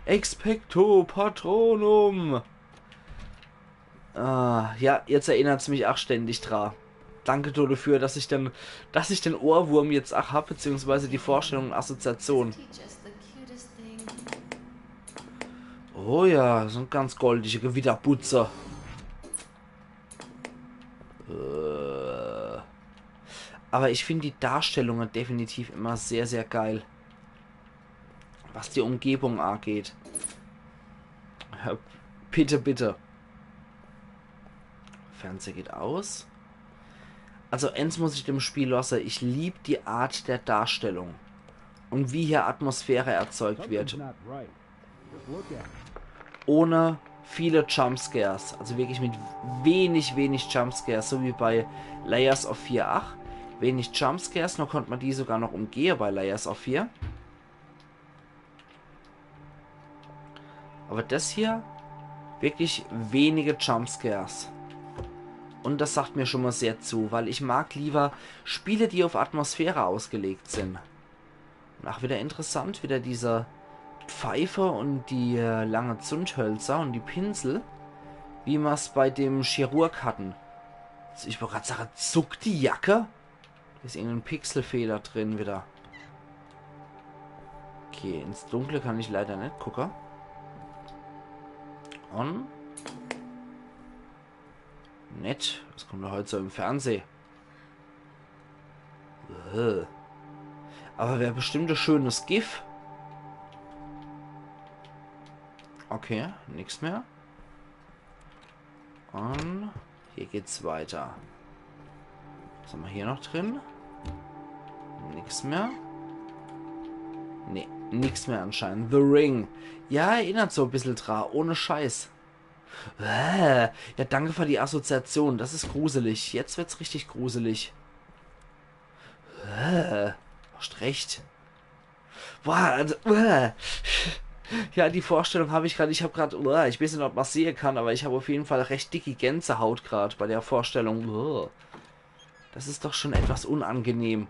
Expecto Patronum. Ah, ja, jetzt erinnert's mich auch ständig dra. Danke dafür, dass ich den, dass ich den Ohrwurm jetzt auch hab, beziehungsweise die Vorstellung und Assoziation. Oh ja, so ein ganz goldige Gewitterbutze. Äh. Aber ich find die Darstellungen definitiv immer sehr, sehr geil. Was die Umgebung angeht. Bitte, bitte. Fernseher geht aus. Also eins muss ich dem Spiel lassen, ich lieb die Art der Darstellung. Und wie hier Atmosphäre erzeugt wird. Something's not right. Just look at it. Ohne viele Jumpscares. Also wirklich mit wenig, wenig Jumpscares. So wie bei Layers of Fear acht. Wenig Jumpscares, nur konnt man die sogar noch umgehe bei Layers of Fear. Aber das hier, wirklich wenige Jumpscares. Und das sagt mir schon mal sehr zu, weil ich mag lieber Spiele, die auf Atmosphäre ausgelegt sind. Und auch wieder interessant, wieder diese Pfeife und die äh, lange Zündhölzer und die Pinsel, wie mer's bei dem Chirurg hatten. Also ich wollt grad sagen, zuckt die Jacke? Da ist irgendein Pixelfehler drin wieder. Okay, ins Dunkle kann ich leider nicht gucken. Und? Nett, was kommt da heute so im Fernsehen? Äh. Aber wär bestimmt ein schönes GIF. Okay, nix mehr. Und hier geht's weiter. Was haben wir hier noch drin? Nix mehr. Nee, nix mehr anscheinend. The Ring. Ja, erinnert so ein bisschen dran. Ohne Scheiß. Äh, ja, danke für die Assoziation. Das ist gruselig. Jetzt wird's richtig gruselig. Äh, hast recht. Boah, also, äh. Ja, die Vorstellung habe ich gerade. Ich habe gerade, äh, ich weiß nicht, ob man sehen kann, aber ich habe auf jeden Fall recht dicke Gänsehaut gerade bei der Vorstellung. Äh. Das ist doch schon etwas unangenehm.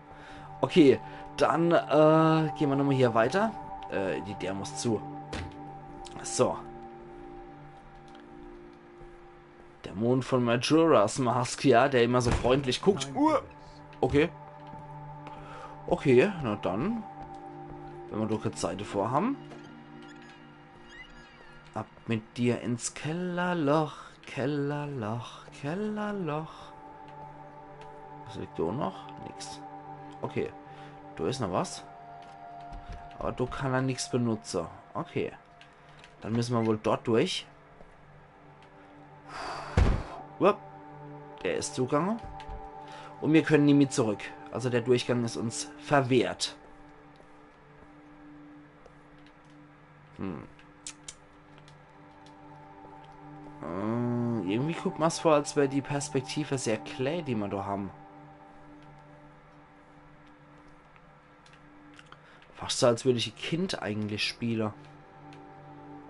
Okay, dann äh, gehen wir nochmal hier weiter. Äh, die, der muss zu. So. Der Mond von Majora's Mask, ja, der immer so freundlich guckt. Uh, okay. Okay, na dann. Wenn wir doch jetzt Zeit vorhaben. Ab mit dir ins Kellerloch, Kellerloch, Kellerloch. Was liegt da noch? Nix. Okay. Da ist noch was. Aber da kann er nichts benutzen. Okay. Dann müssen wir wohl dort durch. Wupp. Der ist zugange. Und wir können nie mehr zurück. Also der Durchgang ist uns verwehrt. Hm. Äh, irgendwie kommt mir's vor, als wär die Perspektive sehr klä, die wir da haben. Fast so, als würde ich ein Kind eigentlich spielen.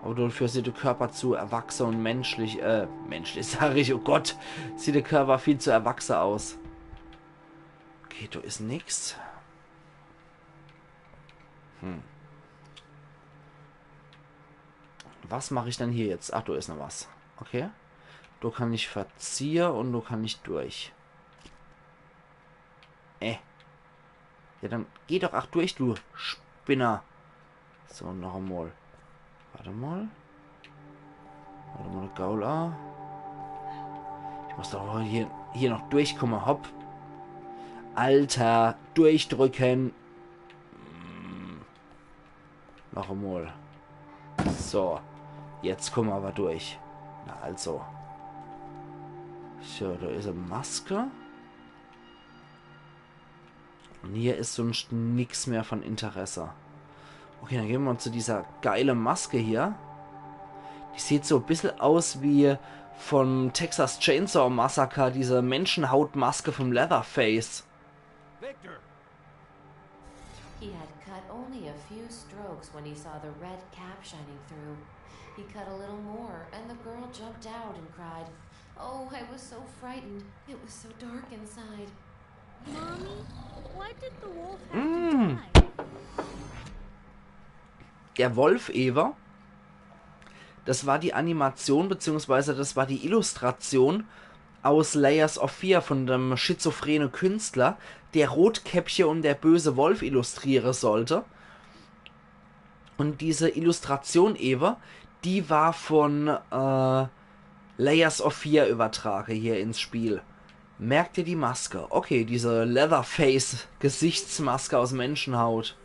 Aber dafür sieht der Körper zu erwachsen und menschlich, äh, menschlich sag ich, oh Gott, sieht der Körper viel zu erwachsen aus. Okay, da ist nix. Hm. Was mache ich denn hier jetzt? Ach, da ist noch was. Okay. Da kann ich verziehe und da kann ich durch. Äh. Ja, dann geh doch ach durch, du Spinner. So, noch einmal. Warte mal. Warte mal, Gaula. Ich muss doch hier, hier noch durchkommen. Hopp. Alter, durchdrücken. Hm. Noch einmal. So. Jetzt kommen wir aber durch. Na also. So, da ist eine Maske. Und hier ist sonst nix mehr von Interesse. Okay, dann gehen wir mal zu dieser geile Maske hier. Die sieht so ein bisschen aus wie von Texas Chainsaw Massacre, diese Menschenhautmaske vom Leatherface. Victor! He had cut only a few strokes when he saw the red cap shining through. He cut a little more, and the girl jumped out and cried, "Oh, I was so frightened. It was so dark inside." Mommy, why did the wolf have to die? Der Wolf, Eva, das war die Animation, beziehungsweise das war die Illustration aus Layers of Fear von dem schizophrene Künstler, der Rotkäppche und der böse Wolf illustrieren sollte. Und diese Illustration, Eva, die war von äh, Layers of Fear übertragen hier ins Spiel. Merk dir die Maske. Okay, diese Leatherface-Gesichtsmaske aus Menschenhaut.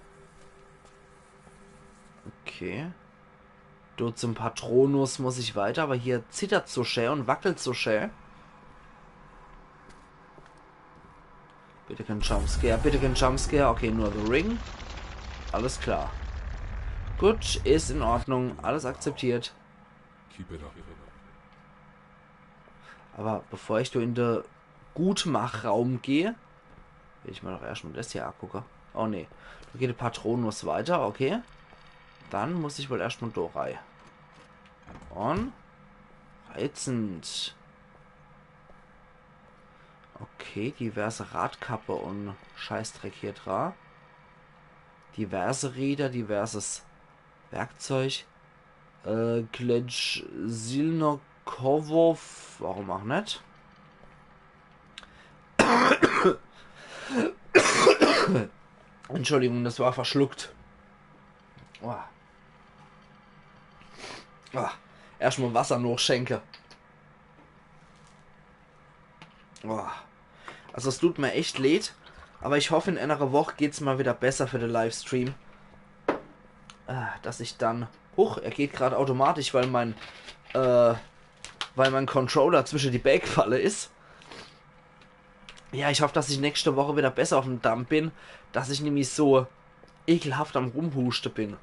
Okay. Do zum Patronus muss ich weiter, aber hier zittert so schä und wackelt so schä. Bitte kein Jumpscare, bitte kein Jumpscare. Okay, nur The Ring. Alles klar. Gut, is in Ordnung. Alles akzeptiert. Keep it up. Aber bevor ich do in de Gutmachraum geh, will ich mir doch erscht mal das hier angucke. Oh nee, do geht de Patronus weiter, okay. Dann muss ich wohl erscht mal do rei. Und reizend. Okay, diverse Radkappe und Scheißdreck hier dra. Diverse Räder, diverses Werkzeug. Äh, Kletsch Silnokowow, warum auch net? Entschuldigung, das war verschluckt. Oh. Oh. Erscht mal Wasser nochschenke. Oh. Also es tut mir echt leid, aber ich hoff, in enere Woch geht's mal wieder besser für de Livestream. Ah, dass ich dann... Huch, er geht grad automatisch, weil mein, äh, weil mein Controller zwische die Bää gefalle is. Ja, ich hoff, dass ich nächste Woch wieder besser auf dem Damm bin, dass ich nämlich so ekelhaft am Rumhuschte bin.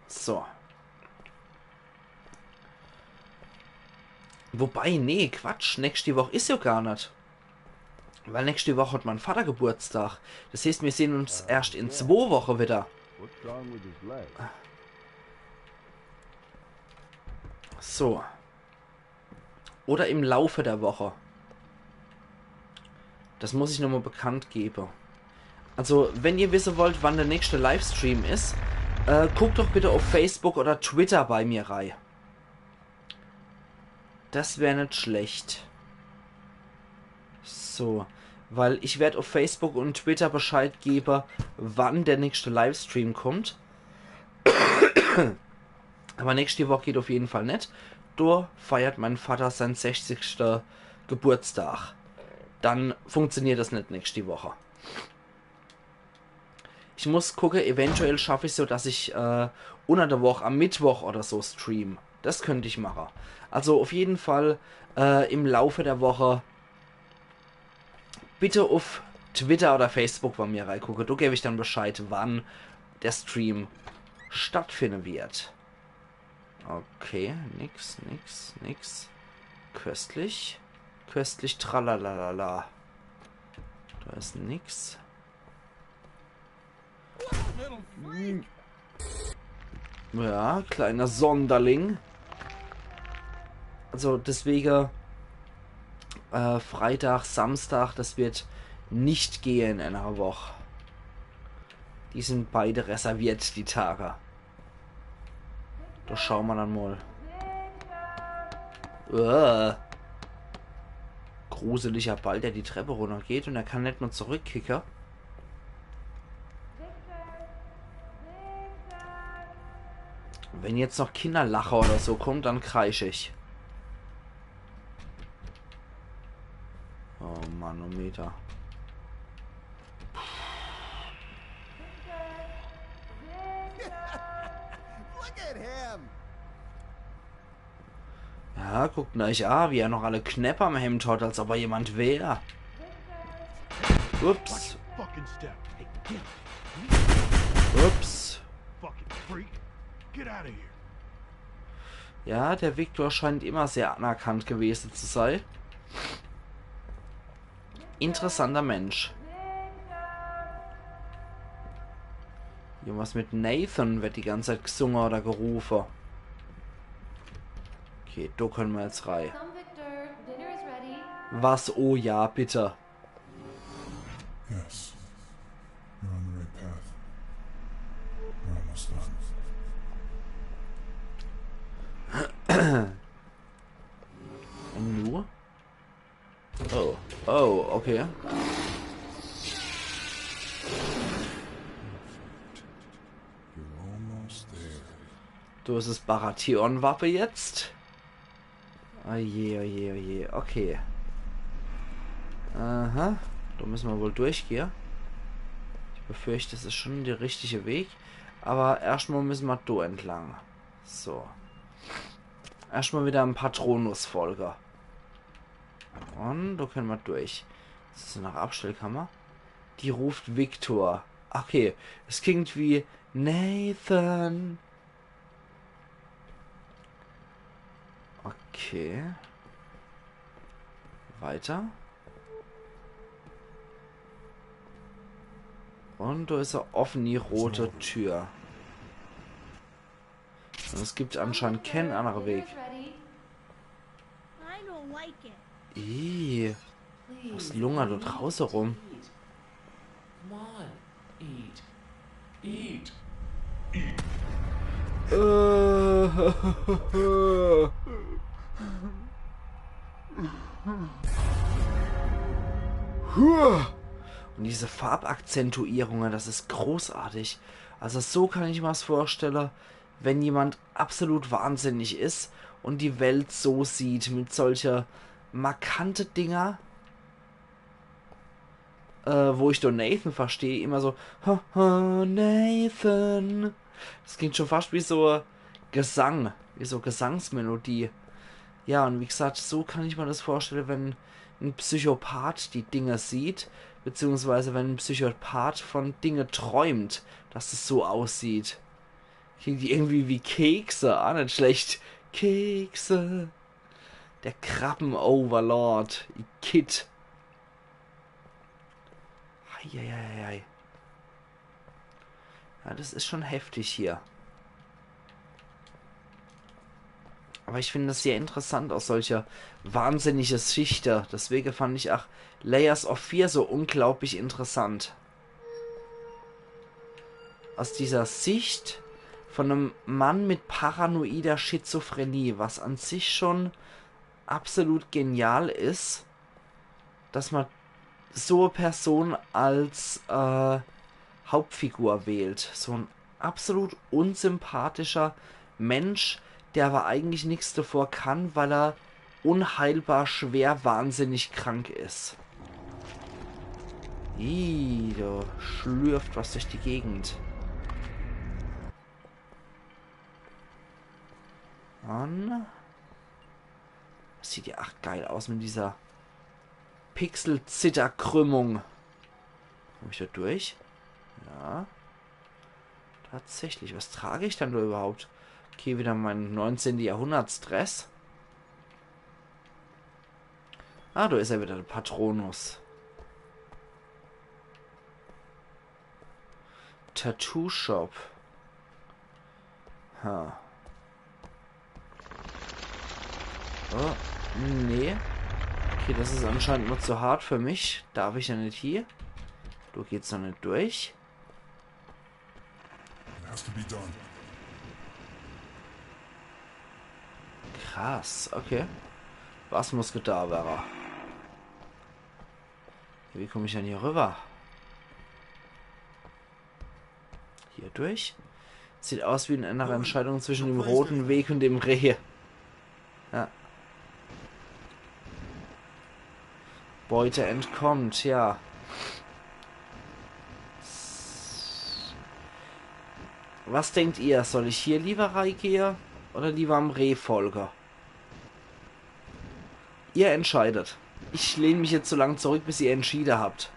So. Wobei, nee, Quatsch, nächste Woch is ja gar net. Weil nächste Woch hat mein Vater Geburtstag. Das heißt, wir sehen uns erscht in zwo Woche wieder. What's wrong with his leg? So. Oder im Laufe der Woche. Das muss ich nochmal bekannt geben. Also, wenn ihr wissen wollt, wann der nächste Livestream is, äh, guckt doch bitte auf Facebook oder Twitter bei mir rei. Das wär net schlecht. So, weil ich werd auf Facebook und Twitter Bescheid geben, wann der nächste Livestream kommt. Aber nächste Woche geht auf jeden Fall net. Do feiert mein Vater sein sechzigster Geburtstag. Dann funktioniert das net nächste Woche. Ich muss gucke, eventuell schaff ich so, dass ich äh, unter der Woche am Mittwoch oder so stream. Das könnt ich mache. Also auf jeden Fall äh, im Laufe der Woche bitte auf Twitter oder Facebook bei mir reigucke. Do geb ich dann Bescheid, wann der Stream stattfinden wird. Okay, nix, nix, nix. Köstlich. Köstlich, tralalala. Da is nix. Ja, kleiner Sonderling. Also deswege äh, Freitag, Samstag, das wird nicht gehen in einer Woche. Die sind beide reserviert, die Tage. Da schauen wir dann mal. Uah. Gruseliger Ball, der die Treppe runtergeht und er kann net mehr zurückkicken. Wenn jetzt noch Kinderlacher oder so kommt, dann kreisch ich. Oh Manometer. Look at him! Ja, guckt euch an, wie er noch alle Knäpp am Hemd hat, als ob er jemand wär. Ups, Fucking step. Hey, get ups. fucking freak. Get out of here. Ja, der Victor scheint immer sehr anerkannt gewesen zu sein. Interessanter Mensch. Irgendwas mit Nathan wird die ganze Zeit gesungen oder gerufen. Okay, da können wir jetzt rein. Come, Victor. Dinner is ready. Was? Oh ja, bitte. Yes. You're on the right path. We're almost done. Und nu? Oh. Oh, okay. You're almost there. Du hast das Baratheon-Wappe jetzt. Oje, oje, oje. Okay. Aha, do misse mer wohl durchgehe. Ich befürcht, des is schun de richtige Weg. Awwer erschtmol misse mer do entlang. So. Erschtmol widder em Patronus folge. Un do kenne mer durch. Des is noch Abstellkammer. Die ruft Victor. Okay, es klingt wie Nathan. Okay. Weiter. Un do is e offeni rote Tür. Un es gibt anscheinend kän annere Weg. I don't like it. Ih, was lungert do drauße rum? Come on, eat. Eat. Äh. Huh. Un diese Farbakzentuierunge, des is großartig. Also so kann ich mer's vorstelle, wenn jemand absolut wahnsinnig is un die Welt so sieht, mit solche markante Dinger, äh, wo ich do Nathan versteh, immer so, „Haha, Nathan.“ Des klingt schun fascht wie so Gesang, wie so Gesangsmelodie. Ja, un wie gesagt, so kann ich mer des vorstelle, wenn en Psychopath die Dinger sieht, beziehungsweise wenn en Psychopath vun Dinge träumt, dass es so aussieht. Klingt irgendwie wie Kekse, ah, net schlecht. Kekse. De Krabben-Overlord. Igitt. Eieieiei. Ja, des is schun heftig hier. Awwer ich find des sehr interessant aus solcher wahnsinnige Sichte. Deswege fand ich ach Layers of Fear so unglaublich interessant. Aus dieser Sicht vun em Mann mit paranoider Schizophrenie, was an sich schun absolut genial is, dass mer so e Person als, äh, Hauptfigur wählt. So en absolut unsympathischer Mensch, der awwer eigentlich nix devor kann, weil er unheilbar schwer wahnsinnig krank is. Ih, do schlürft was durch die Gegend. Mann. Des sieht jo ach geil aus mit dieser Pixel-Zitter-Krümmung. Komm ich do durch? Ja. Tatsächlich, was trag ich dann do überhaupt? Okay, widder mein neunzehnte Jahrhunderts-Dress. Ah, do is er widder, de Patronus. Tattoo Shop. Ha. Oh, nee. Okay, des is anscheinend noch zu hart für mich. Darf ich jo net hie? Do geht's noch net durch. It has to be done. Krass, okay. Was muss getan werre? Wie komm ich dann hier rüber? Hier durch? Sieht aus wie in einer Entscheidung zwischen dem roten Weg und dem Reh. Ja. Beute entkommt, ja. Was denkt ihr? Soll ich hier lieber reigehe oder lieber am Reh folge? Ihr entscheidet. Ich lehn mich jetzt so lang zurück, bis ihr entschiede habt.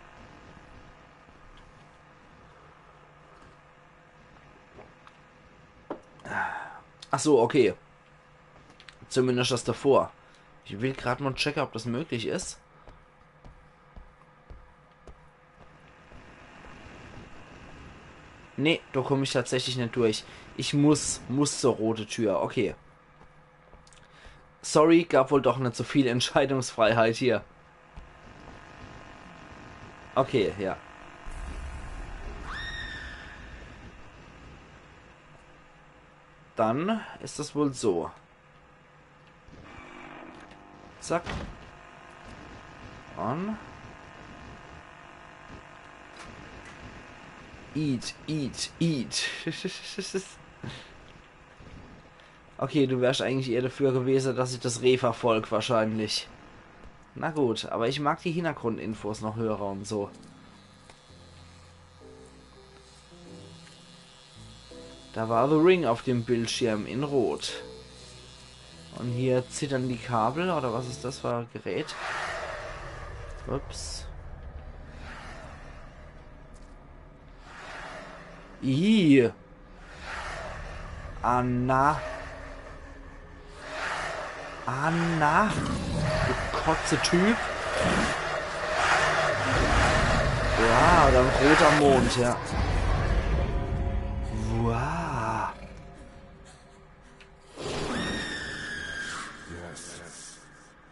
Ach so, okay. Zumindest das davor. Ich will grad mal checken, ob das möglich is. Nee, do komm ich tatsächlich net durch. Ich muss, muss zur rote Tür. Okay. Sorry, gab wohl doch net so viel Entscheidungsfreiheit hier. Okay, ja. Dann is das wohl so. Zack. Und. Eat, eat, eat. Okay, du wärst eigentlich eher dafür gewesen, dass ich das Reh verfolg, wahrscheinlich. Na gut, aber ich mag die Hintergrundinfos noch höre und so. Da war The Ring auf dem Bildschirm in Rot. Und hier zittern die Kabel, oder was ist das für ein Gerät? Ups. Ih. Anna. Anna. Du Kotze-Typ. Ja, oder ein roter Mond, ja. Wow. Yes.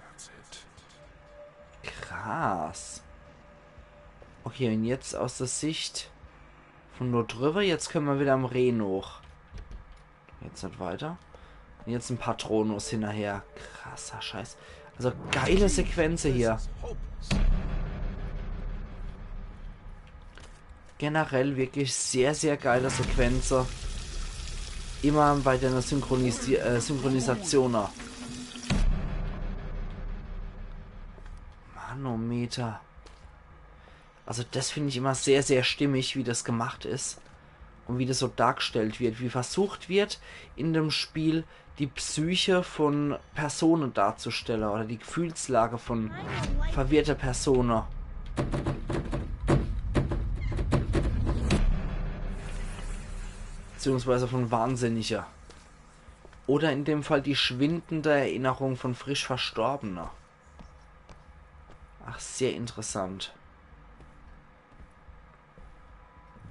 That's it. Krass. Okay, und jetzt aus der Sicht von dort drüber. Jetzt können wir wieder am Reh hoch. Jetzt nicht weiter. Und jetzt ein Patronus hinterher. Krasser Scheiß. Also geile Sequenze hier. Generell wirklich sehr, sehr geile Sequenze. Immer bei der Synchronisi äh, Synchronisation. Manometer. Also das finde ich immer sehr, sehr stimmig, wie das gemacht ist und wie das so dargestellt wird, wie versucht wird, in dem Spiel die Psyche von Personen darzustellen oder die Gefühlslage von verwirrte Personen. Beziehungsweise von Wahnsinnige. Oder in dem Fall die schwindende Erinnerung von frisch Verstorbenen. Ach, sehr interessant.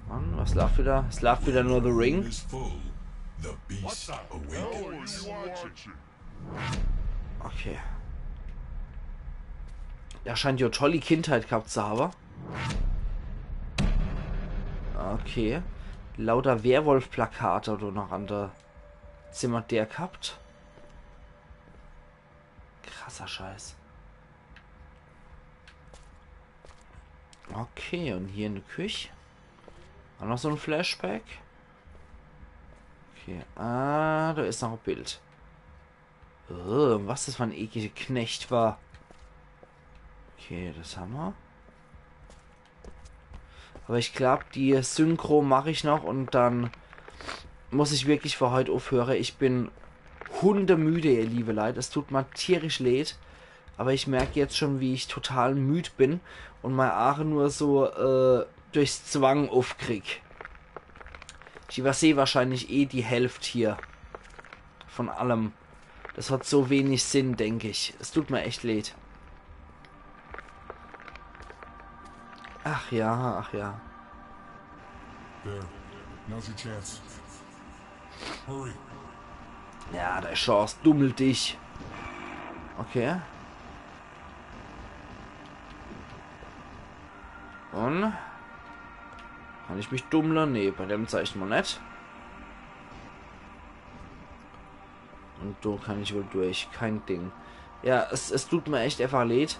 Mann, was läuft wieder? Es läuft wieder nur The Ring. Is full. The beast awakens. Okay. Der scheint ja tolle Kindheit gehabt zu haben. Okay. Lauter Werwolf-Plakate oder noch an der Zimmer der gehabt. Krasser Scheiß. Okay, und hier in der Küche. Auch noch so ein Flashback. Okay, ah, da ist noch ein Bild. Oh, was das für ein ekliger Knecht war. Okay, das haben wir. Aber ich glaub, die Synchro mache ich noch und dann muss ich wirklich für heute aufhören. Ich bin hundemüde, ihr liebe Leute. Es tut mir tierisch leid. Aber ich merke jetzt schon, wie ich total müd bin und meine Aache nur so äh, durchs Zwang aufkrieg. Ich übersehe wahrscheinlich eh die Hälfte hier von allem. Das hat so wenig Sinn, denke ich. Es tut mir echt leid. Ach ja, ach ja. There. Now's your chance. Hurry. Ja, deine Chance, dummel dich. Okay. Und? Kann ich mich dummle? Nee, bei dem Zeichen mal net. Und da kann ich wohl durch. Kein Ding. Ja, es, es tut mir echt einfach leid.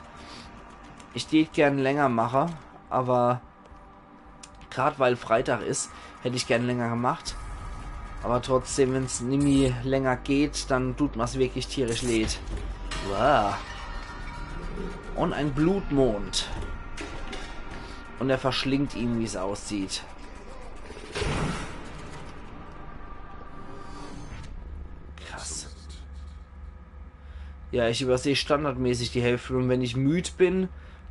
Ich tät gern länger mache, aber grad weil Freitag is, hätt ich gern länger gemacht. Aber trotzdem, wenn's nimmi länger geht, dann tut mir's wirklich tierisch leid. Wow. Und ein Blutmond. Und er verschlingt ihn, wie's aussieht. Krass. Ja, ich überseh standardmäßig die Hälfte und wenn ich müd bin,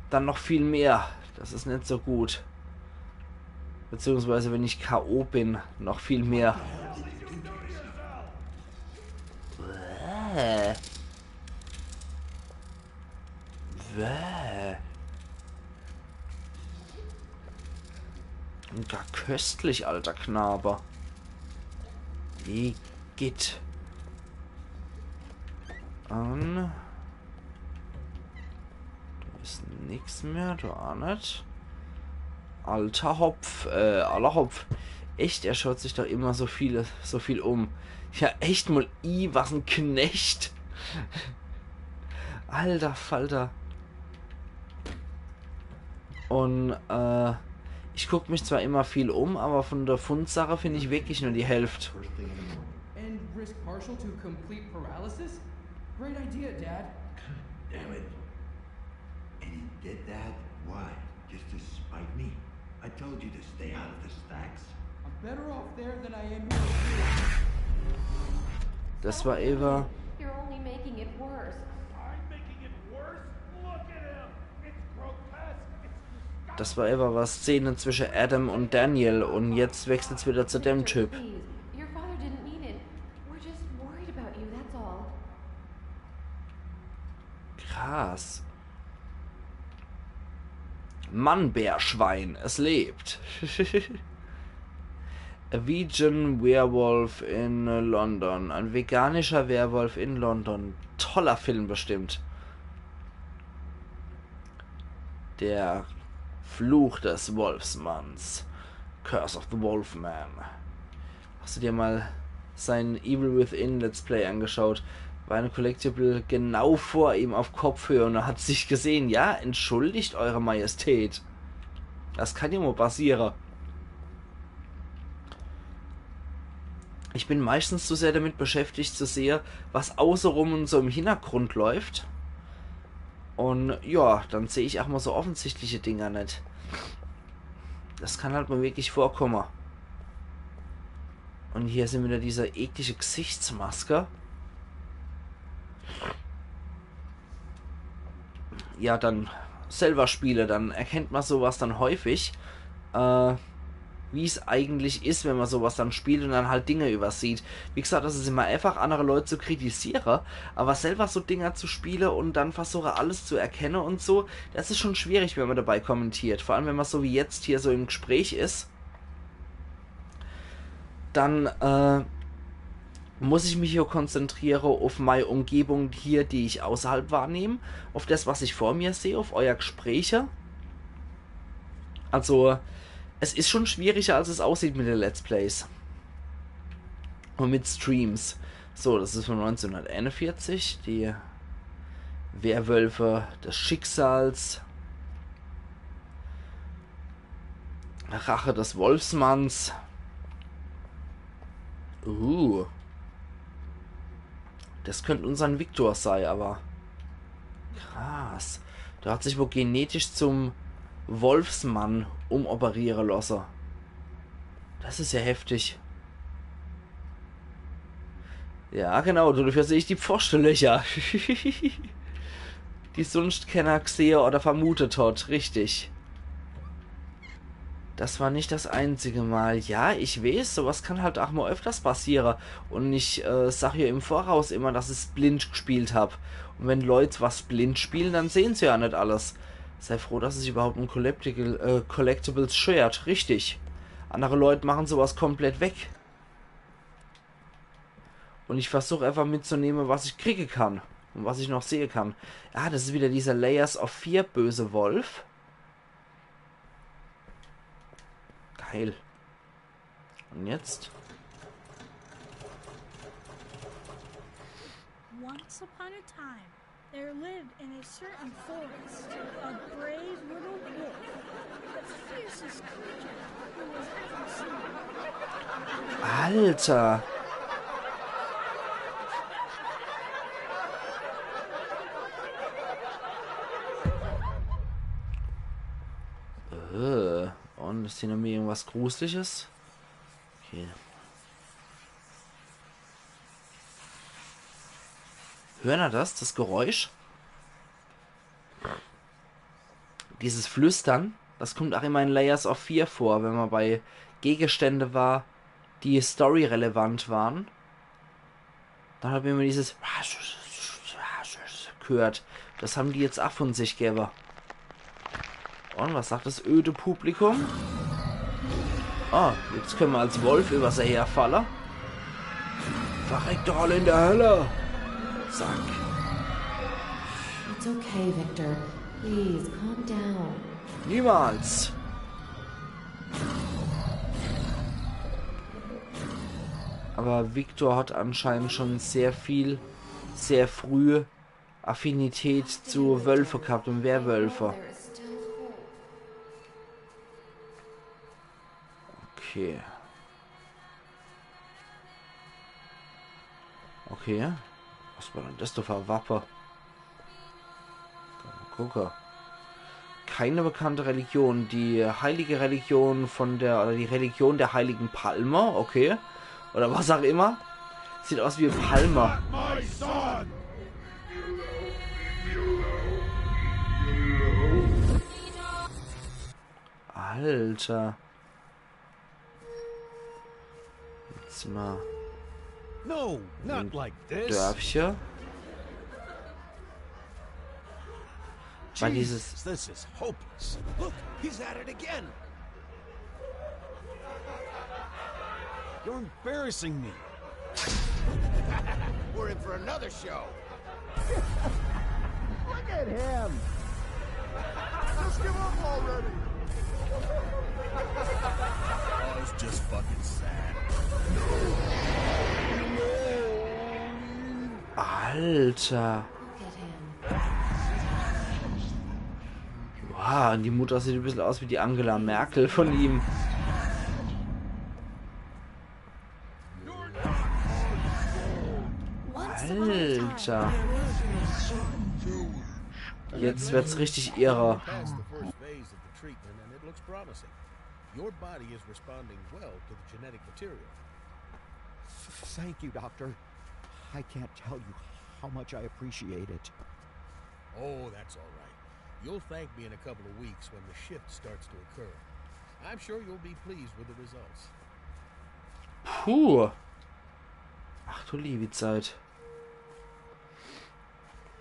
dann noch viel mehr. Das is net so gut. Beziehungsweise wenn ich K O bin, noch viel mehr. Bäh. Bäh. Und gar köstlich, alter Knabe. Igitt. Ähm. Da is nix mehr, da ach net. Alter Hopf, äh, aller Hopf. Echt, er schaut sich doch immer so viele, so viel um. Ja, echt mal, i, was en Knecht. Alter Falter. Und, äh, ich guck mich zwar immer viel um, aber von der Fundsache find ich wirklich nur die Hälft. And risk Marshall to complete paralysis? Great idea, Dad. Damn it. Did that? Why? Just to spite me? I told you to stay out of the stacks. I'm better off there than I am here. Das war ewa. You're only making it worse. I'm making it worse? Look at him! It's grotesque! It's disgusting! Das war ewa was Szene zwischen Adam und Daniel und jetzt wechselt's wieder zu dem Typ. Please. Your father didn't mean it. We're just worried about you, that's all. Krass. Mann, Bärschwein, es lebt. A vegan werewolf in London. Ein veganischer Werwolf in London. Toller Film bestimmt. Der Fluch des Wolfsmanns. Curse of the Wolfman. Hast du dir mal sein Evil Within Let's Play angeschaut? War ein Collectible genau vor ihm auf Kopfhöhe und er hat sich gesehen. Ja, entschuldigt, Eure Majestät. Das kann ja mal passieren. Ich bin meistens zu sehr damit beschäftigt zu sehen, was außenrum und so im Hintergrund läuft. Und ja, dann sehe ich auch mal so offensichtliche Dinger nicht. Das kann halt mal wirklich vorkommen. Und hier sind wieder diese eklige Gesichtsmaske. Ja, dann selber spiele, dann erkennt man sowas dann häufig, äh, wie es eigentlich ist, wenn man sowas dann spielt und dann halt Dinge übersieht. Wie gesagt, das ist immer einfach, andere Leute zu kritisieren, aber selber so Dinger zu spielen und dann versuchen, alles zu erkennen und so, das ist schon schwierig, wenn man dabei kommentiert. Vor allem, wenn man so wie jetzt hier so im Gespräch ist, dann äh, muss ich mich hier konzentrieren auf meine Umgebung hier, die ich außerhalb wahrnehme, auf das, was ich vor mir sehe, auf euer Gespräche. Also, es ist schon schwieriger, als es aussieht mit den Let's Plays. Und mit Streams. So, das ist von neunzehnhunderteinundvierzig, die Werwölfe des Schicksals. Rache des Wolfsmanns. Uh. Das könnte unsern Victor sei, aber krass. Der hat sich wohl genetisch zum Wolfsmann umoperieren lassen. Das ist ja heftig. Ja, genau, dafür sehe ich die Pfoschtelöcher. Die sonst keiner gesehen oder vermutet hat, richtig. Das war nicht das einzige Mal. Ja, ich weiß, sowas kann halt auch mal öfters passieren. Und ich äh, sag hier im Voraus immer, dass ich's blind gespielt hab. Und wenn Leute was blind spielen, dann sehen sie ja nicht alles. Sei froh, dass es überhaupt ein Collectible, äh, Collectibles schert, richtig. Andere Leute machen sowas komplett weg. Und ich versuche einfach mitzunehmen, was ich kriegen kann. Und was ich noch sehen kann. Ah, das ist wieder dieser Layers of Fear böse Wolf. Geil. Und jetzt? Once upon a time, there lived in a certain forest a brave little wolf, the fiercest creature who was ever seen. Alter. Äh, und ist hier noch irgendwas Gruseliges? Okay. Hören wir das, das Geräusch? Dieses Flüstern, das kommt auch immer in Layers of Fear vor, wenn man bei Gegenstände war, die storyrelevant waren. Dann hat man immer dieses gehört. Das haben die jetzt auch von sich gegeben. Und was sagt das öde Publikum? Ah, jetzt können wir als Wolf über sie herfallen. Verreckt doch alle in der Hölle. Zack. It's okay, Victor. Please, calm down. Niemals. Aber Victor hat anscheinend schon sehr viel, sehr früh Affinität zu Wölfe gehabt und Werwölfe. There is still hope. Okay. Okay. Was war denn das da für e Wappe? Gucke. keine bekannte Religion. Die heilige Religion von der, oder die Religion der heiligen Palme, okay. Oder was auch immer. Sieht aus wie Palme. Alter. Jetzt mal. No, not like this. Dörfche. Weil dieses Jeez, this is hopeless. Look, he's at it again. You're embarrassing me. We're in for another show. Look at him. Just give up already. Oh, it's just fucking sad. Alter. Wow, und die Mutter sieht ein bisschen aus wie die Angela Merkel von ihm. Alter. Jetzt wird's richtig irre. Past the first phase of the treatment, and it looks promising. Your body is responding well to the genetic material. Thank you, Doctor. I can't tell you how much I appreciate it. Oh, that's all right. You'll thank me in a couple of weeks when the shift starts to occur. I'm sure you'll be pleased with the results. Puh. Ach du liebe Zeit.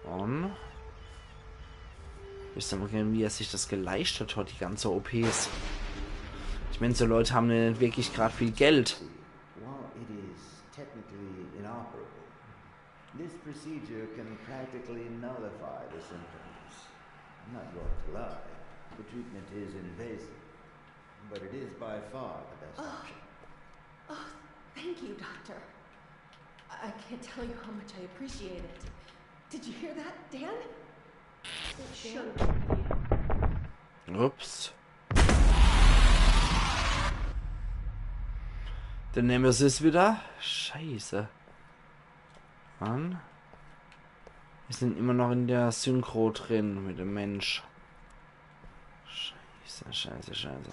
Und wisst ihr mal, wie er sich das geleistet hat, die ganze O Ps? Ich meine, so Leute haben ja nicht wirklich gerade viel Geld. While it is technically inoperable, this procedure can practically nullify the symptoms. I'm not going to lie, the treatment is invasive, but it is by far the best option. Oh, thank you, Doctor. I can't tell you how much I appreciate it. Did you hear that, Dan? Sure. Ups. Der Nemesis wieder. Scheiße. Mann. Wir sind immer noch in der Synchro drin mit dem Mensch. Scheiße, scheiße, scheiße.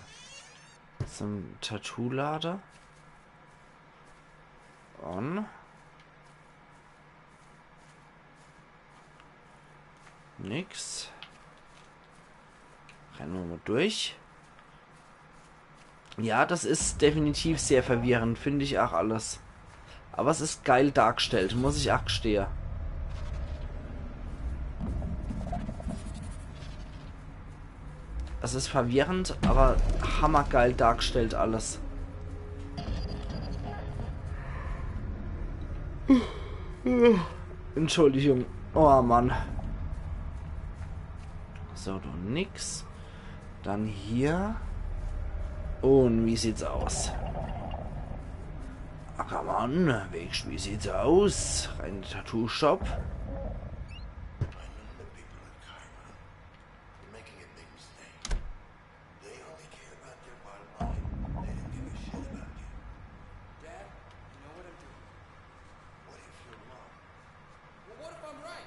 Zum Tattoo-Lader. Und nix. Rennen wir mal durch. Ja, das ist definitiv sehr verwirrend, finde ich auch alles. Aber es ist geil dargestellt, muss ich auch gestehe. Es ist verwirrend, aber hammergeil dargestellt alles. Entschuldigung. Oh Mann. So, du nix. Dann hier. Und wie sieht's aus? Ackermann, Weg, wie sieht's aus? Rein in den Tattoo-Shop. Dad, you know what I'm doing. What if you're wrong? Well, what if I'm right?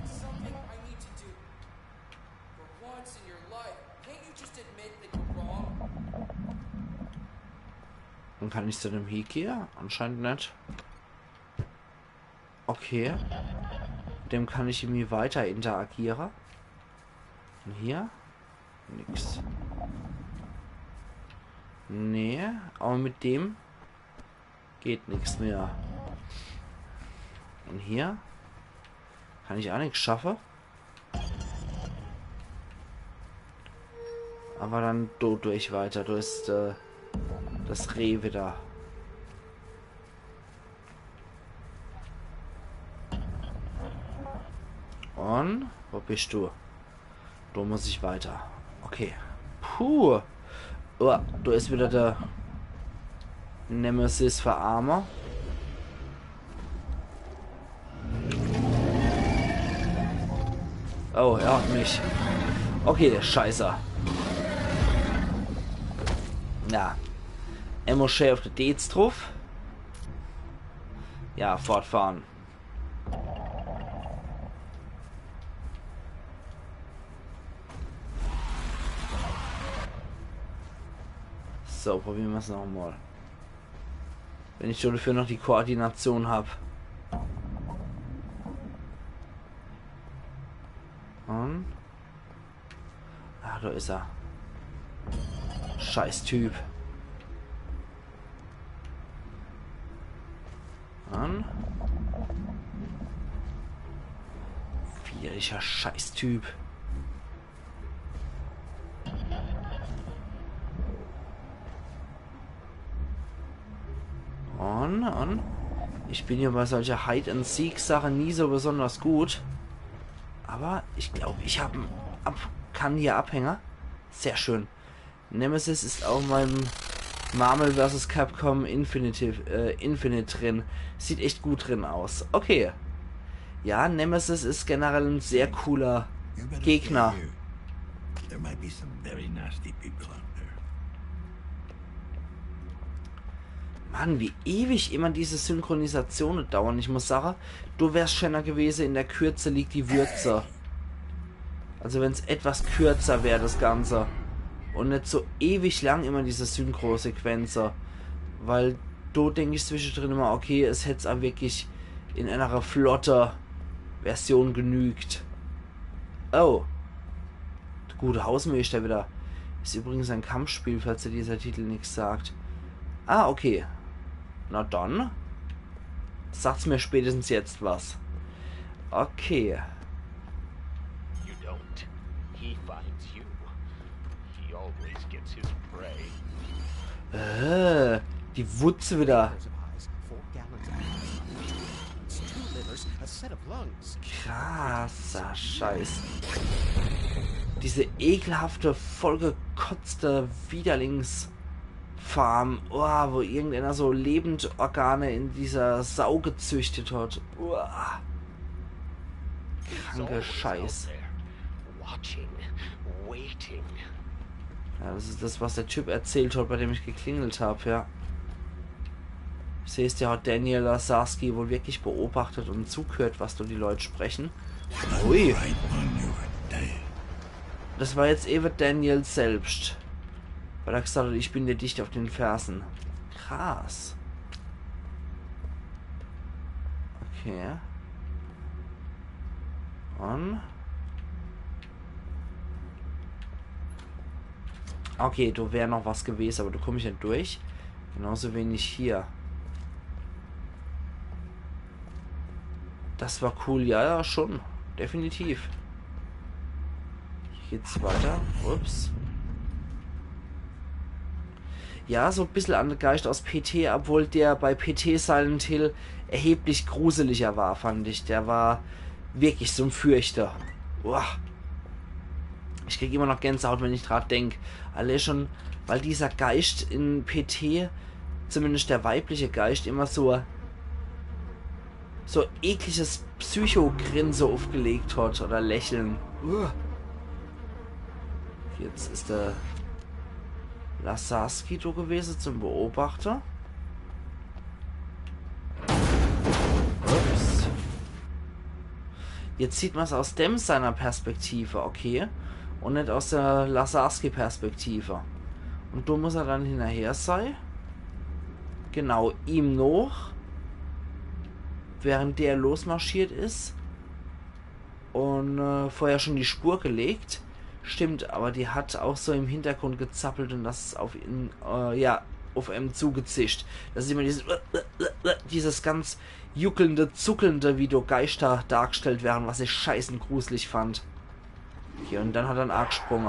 It's something I need to do. For once in your life, can't you just admit that you're wrong? Und kann ich zu dem Hikia? Anscheinend nicht. Okay. Mit dem kann ich irgendwie weiter interagieren. Und hier? Nix. Nee, aber mit dem geht nix mehr. Und hier kann ich auch nix schaffe. Aber dann do durch weiter. Do ist äh, das Reh wieder. Und wo bist du? Do muss ich weiter. Okay. Puh. Oh, do ist wieder der Nemesis für Arme. Oh, er hat mich. Okay, scheiße. Ja. Ammo Share auf der Dates drauf. Ja, fortfahren. So, probiere mer's nochmal. Wenn ich schon dafür noch die Koordination hab. Und? Ah, da is er. Scheiß Typ. Dann. Widerlicher Scheißtyp. Und, und. Ich bin ja bei solcher Hide-and-Seek-Sache nie so besonders gut. Aber ich glaub, ich hab en ab kann hier abhänge. Sehr schön. Nemesis is auch in meinem Marvel versus Capcom Infinity, äh, Infinite drin. Sieht echt gut drin aus. Okay. Ja, Nemesis is generell en sehr cooler Gegner. There might be some very nasty people out there. Mann, wie ewig immer diese Synchronisatione dauern. Ich muss sage, do wär's schöner gewese, in der Kürze liegt die Würze. Also wenn's etwas kürzer wär, das Ganze. Und net so ewig lang immer diese Synchro-Sequenze. Weil do denk ich zwischendrin immer, okay, es hätt's auch wirklich in einer flotter Version genügt. Oh. Der gute Hausmeister wieder. Is übrigens ein Kampfspiel, falls dir dieser Titel nix sagt. Ah, okay. Na dann. Sagt's mir spätestens jetzt was. Okay. You don't. He finds you. He always gets his prey. Äh, die Wutze wieder. Four gallons of gas, two livers, a set of lungs. Krasser Scheiß. Diese ekelhafte, vollgekotzte Widerlingsfarm, oh, wo irgendeiner so Lebendorgane in dieser Sau gezüchtet hat. Uah. Kranke Scheiß. Watching, waiting. Ja, das ist das, was der Typ erzählt hat, bei dem ich geklingelt hab, ja. Ich seh's, der hat Daniel Lazarski wohl wirklich beobachtet und zugehört, was da die Leute sprechen. Ui. Das war jetzt ewe Daniel selbst. Weil er gesagt hat, ich bin dir dicht auf den Fersen. Krass. Okay. Und? Okay, da wär noch was gewesen, aber da komm ich net durch. Genauso wenig hier. Das war cool, ja, ja, schon. Definitiv. Hier geht's weiter. Ups. Ja, so e bissel an de Geist aus P T, obwohl der bei P T Silent Hill erheblich gruseliger war, fand ich. Der war wirklich zum Fürchte. Boah. Ich krieg immer noch Gänsehaut, wenn ich dran denk. Allein schon, weil dieser Geist in P T, zumindest der weibliche Geist, immer so so ekliges Psycho-Grinse aufgelegt hat oder Lächeln. Uah. Jetzt ist der Lazarski da gewesen zum Beobachter. Ups. Jetzt sieht man's aus dem seiner Perspektive, okay. Und net aus der Lazarski-Perspektive. Und da muss er dann hinterher sei. Genau, ihm noch. Während der losmarschiert ist. Und äh, vorher schon die Spur gelegt. Stimmt, aber die hat auch so im Hintergrund gezappelt und das auf ihn, äh, ja, auf em zugezischt. Das ist immer dieses, dieses ganz juckelnde, zuckelnde, wie do Geister dargestellt werden, was ich scheißen gruselig fand. Okay, und dann hat er en Argsprung.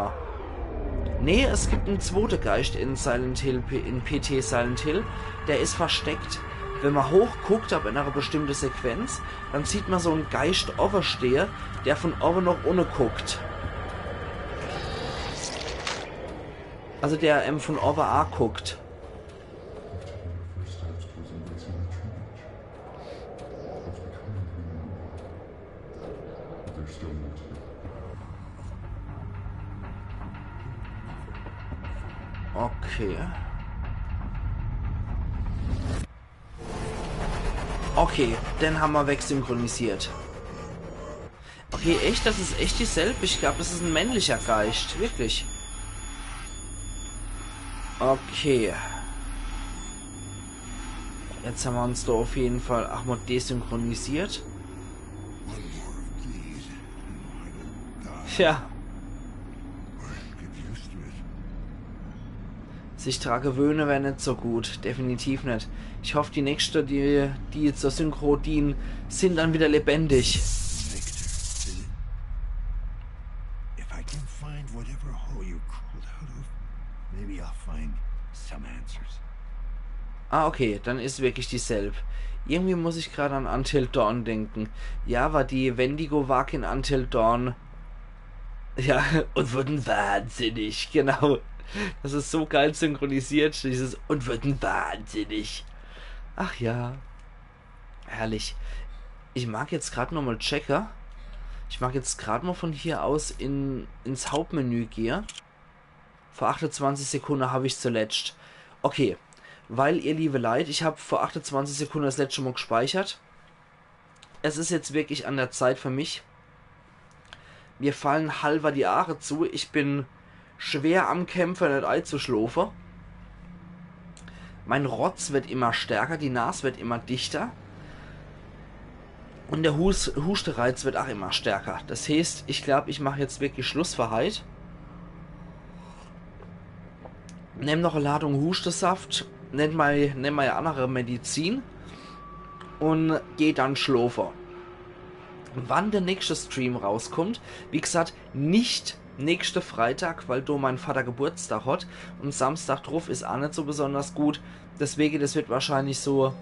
Nee, es gibt en zwote Geist in Silent Hill, P- in P T Silent Hill. Der is versteckt. Wenn man hochguckt, ab einer bestimmte Sequenz, dann sieht man so en Geist owe stehe, der von owe noch unne guckt. Also der em von owe aguckt. Okay. Okay, den hammer wegsynchronisiert. Okay, echt? Das is echt dieselbe? Ich glaub, das is en männlicher Geist. Wirklich. Okay. Jetzt haben wir uns da auf jeden Fall, ach, mal desynchronisiert. One more of these, and I will die. Ja. Or get used to it. Sich dra gewöhne wär net so gut. Definitiv net. Ich hoff, die nächste, die, die zur Synchro dienen, sind dann wieder lebendig. Victor, if I can find whatever hole you crawled out of, maybe I'll find some answers. Ah, okay, dann is wirklich dieselb. Irgendwie muss ich grad an Until Dawn denken. Ja, war die Wendigo-Wark in Until Dawn. Ja, und würden wahnsinnig, genau. Das is so geil synchronisiert, dieses „und würden wahnsinnig“. Ach ja, herrlich. Ich mag jetzt grad nochmal checke. Ich mag jetzt grad mal von hier aus in, ins Hauptmenü gehe. Vor achtundzwanzig Sekunde hab ich zuletzt. Okay, weil, ihr liebe Leit, ich hab vor achtundzwanzig Sekunde das letzte Mal gespeichert. Es is jetzt wirklich an der Zeit für mich. Mir fallen halber die Aare zu. Ich bin schwer am Kämpfe, net eizuschlofe. Mein Rotz wird immer stärker, die Nas wird immer dichter. Und der Hus Huschtereiz wird auch immer stärker. Das heißt, ich glaub, ich mach jetzt wirklich Schluss für heit. Nemm noch e Ladung Huschtesaft, nemm mal, nemm mal e andere Medizin und geh dann schlofe. Wann der nächste Stream rauskommt, wie gesagt, nicht nächste Freitag, weil do mein Vater Geburtstag hat und Samstag drauf is auch net so besonders gut. Deswegen, das wird wahrscheinlich so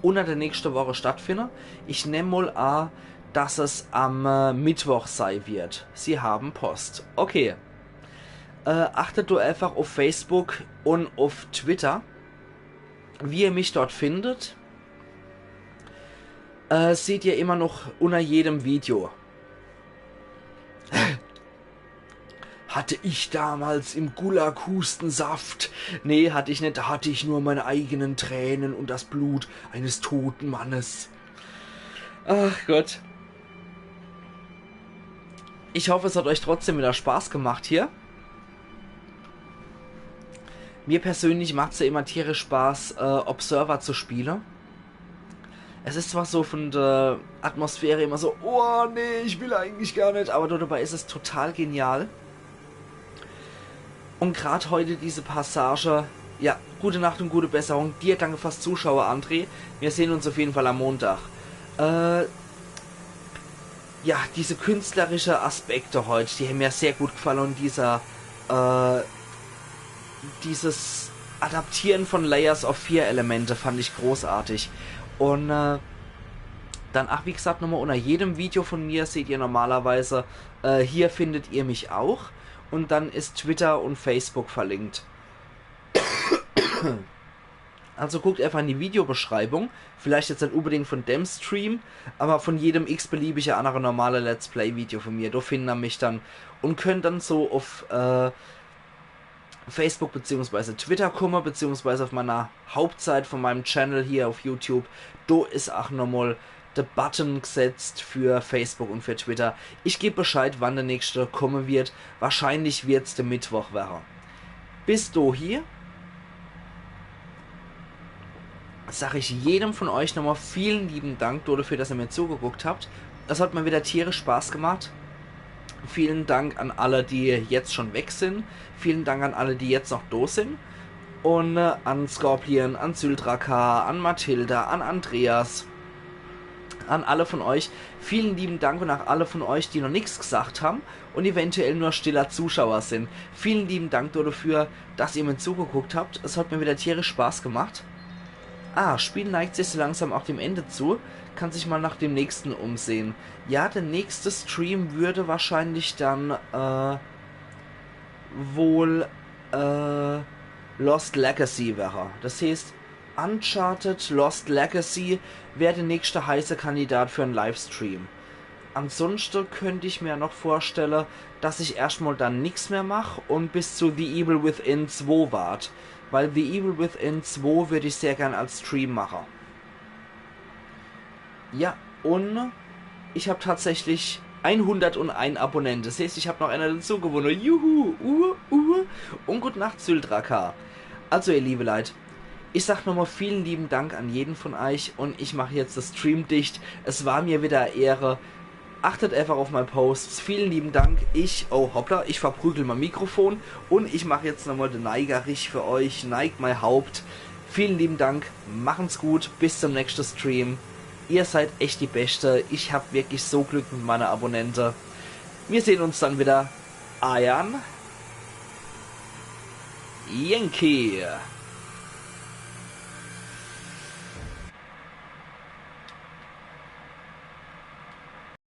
unter der nächste Woche stattfinden. Ich nemm mal an, dass es am äh, Mittwoch sei wird. Sie haben Post. Okay. Äh, achtet doch einfach auf Facebook und auf Twitter, wie ihr mich dort findet. Äh, seht ihr immer noch unter jedem Video. Hatte ich damals im Gulag Hustensaft? Nee, hatte ich net. Da hatte ich nur meine eigenen Tränen und das Blut eines toten Mannes. Ach Gott. Ich hoffe, es hat euch trotzdem wieder Spaß gemacht hier. Mir persönlich macht's ja immer tierisch Spaß, äh, Observer zu spielen. Es is zwar so von der Atmosphäre immer so, oh nee, ich will eigentlich gar net, aber dabei is es total genial. Und grad heute diese Passage, ja, gute Nacht und gute Besserung. Dir danke fürs Zuschauen, André. Wir sehen uns auf jeden Fall am Montag. Äh, ja, diese künstlerische Aspekte heute, die haben mir sehr gut gefallen und dieser, äh, dieses Adaptieren von Layers of Fear Elemente fand ich großartig. Und äh, dann, ach, wie gesagt, nochmal unter jedem Video von mir seht ihr normalerweise, äh, hier findet ihr mich auch. Und dann is Twitter und Facebook verlinkt. Also guckt einfach in die Videobeschreibung. Vielleicht jetzt net unbedingt von dem Stream, aber von jedem x-beliebige andere normale Let's-Play-Video von mir. Do finden ihr mich dann und könnt dann so auf äh, Facebook beziehungsweise Twitter komme, beziehungsweise auf meiner Hauptseite von meinem Channel hier auf YouTube. Do is auch nochmal der Button gesetzt für Facebook und für Twitter. Ich geb Bescheid, wann der nächste kommen wird. Wahrscheinlich wird's der Mittwoch werre. Bis dohi sag ich jedem von euch nochmal vielen lieben Dank dafür, dass ihr mir zugeguckt habt. Es hat mir wieder tierisch Spaß gemacht. Vielen Dank an alle, die jetzt schon weg sind. Vielen Dank an alle, die jetzt noch da sind. Und äh, an Scorpion, an Syldraka, an Mathilda, an Andreas, an alle von euch. Vielen lieben Dank und auch alle von euch, die noch nichts gesagt haben und eventuell nur stiller Zuschauer sind. Vielen lieben Dank dafür, dass ihr mir zugeguckt habt. Es hat mir wieder tierisch Spaß gemacht. Ah, Spiel neigt sich so langsam auch dem Ende zu. Kann sich mal nach dem nächsten umsehen. Ja, der nächste Stream würde wahrscheinlich dann äh, wohl äh, Lost Legacy wäre. Das heißt, Uncharted Lost Legacy wäre der nächste heiße Kandidat für einen Livestream. Ansonsten könnte ich mir noch vorstellen, dass ich erstmal dann nix mehr mach und bis zu The Evil Within zwei wart. Weil The Evil Within zwei würde ich sehr gern als Stream machen. Ja, und ich habe tatsächlich Einhunderteins Abonnente. Das heißt, ich hab noch einer dazu gewonnen. Juhu, uh, uh. Und gute Nacht, Syldraka. Also, ihr liebe Leute, ich sag nochmal vielen lieben Dank an jeden von euch und ich mache jetzt das Stream dicht. Es war mir wieder eine Ehre. Achtet einfach auf meine Posts. Vielen lieben Dank. Ich, oh hoppla, ich verprügel mein Mikrofon und ich mache jetzt nochmal den Neigerich für euch. Neig mein Haupt. Vielen lieben Dank. Machen's gut. Bis zum nächsten Stream. Ihr seid echt die Beste. Ich hab wirklich so Glück mit meiner Abonnente. Wir sehen uns dann wieder. Ayan Yankee.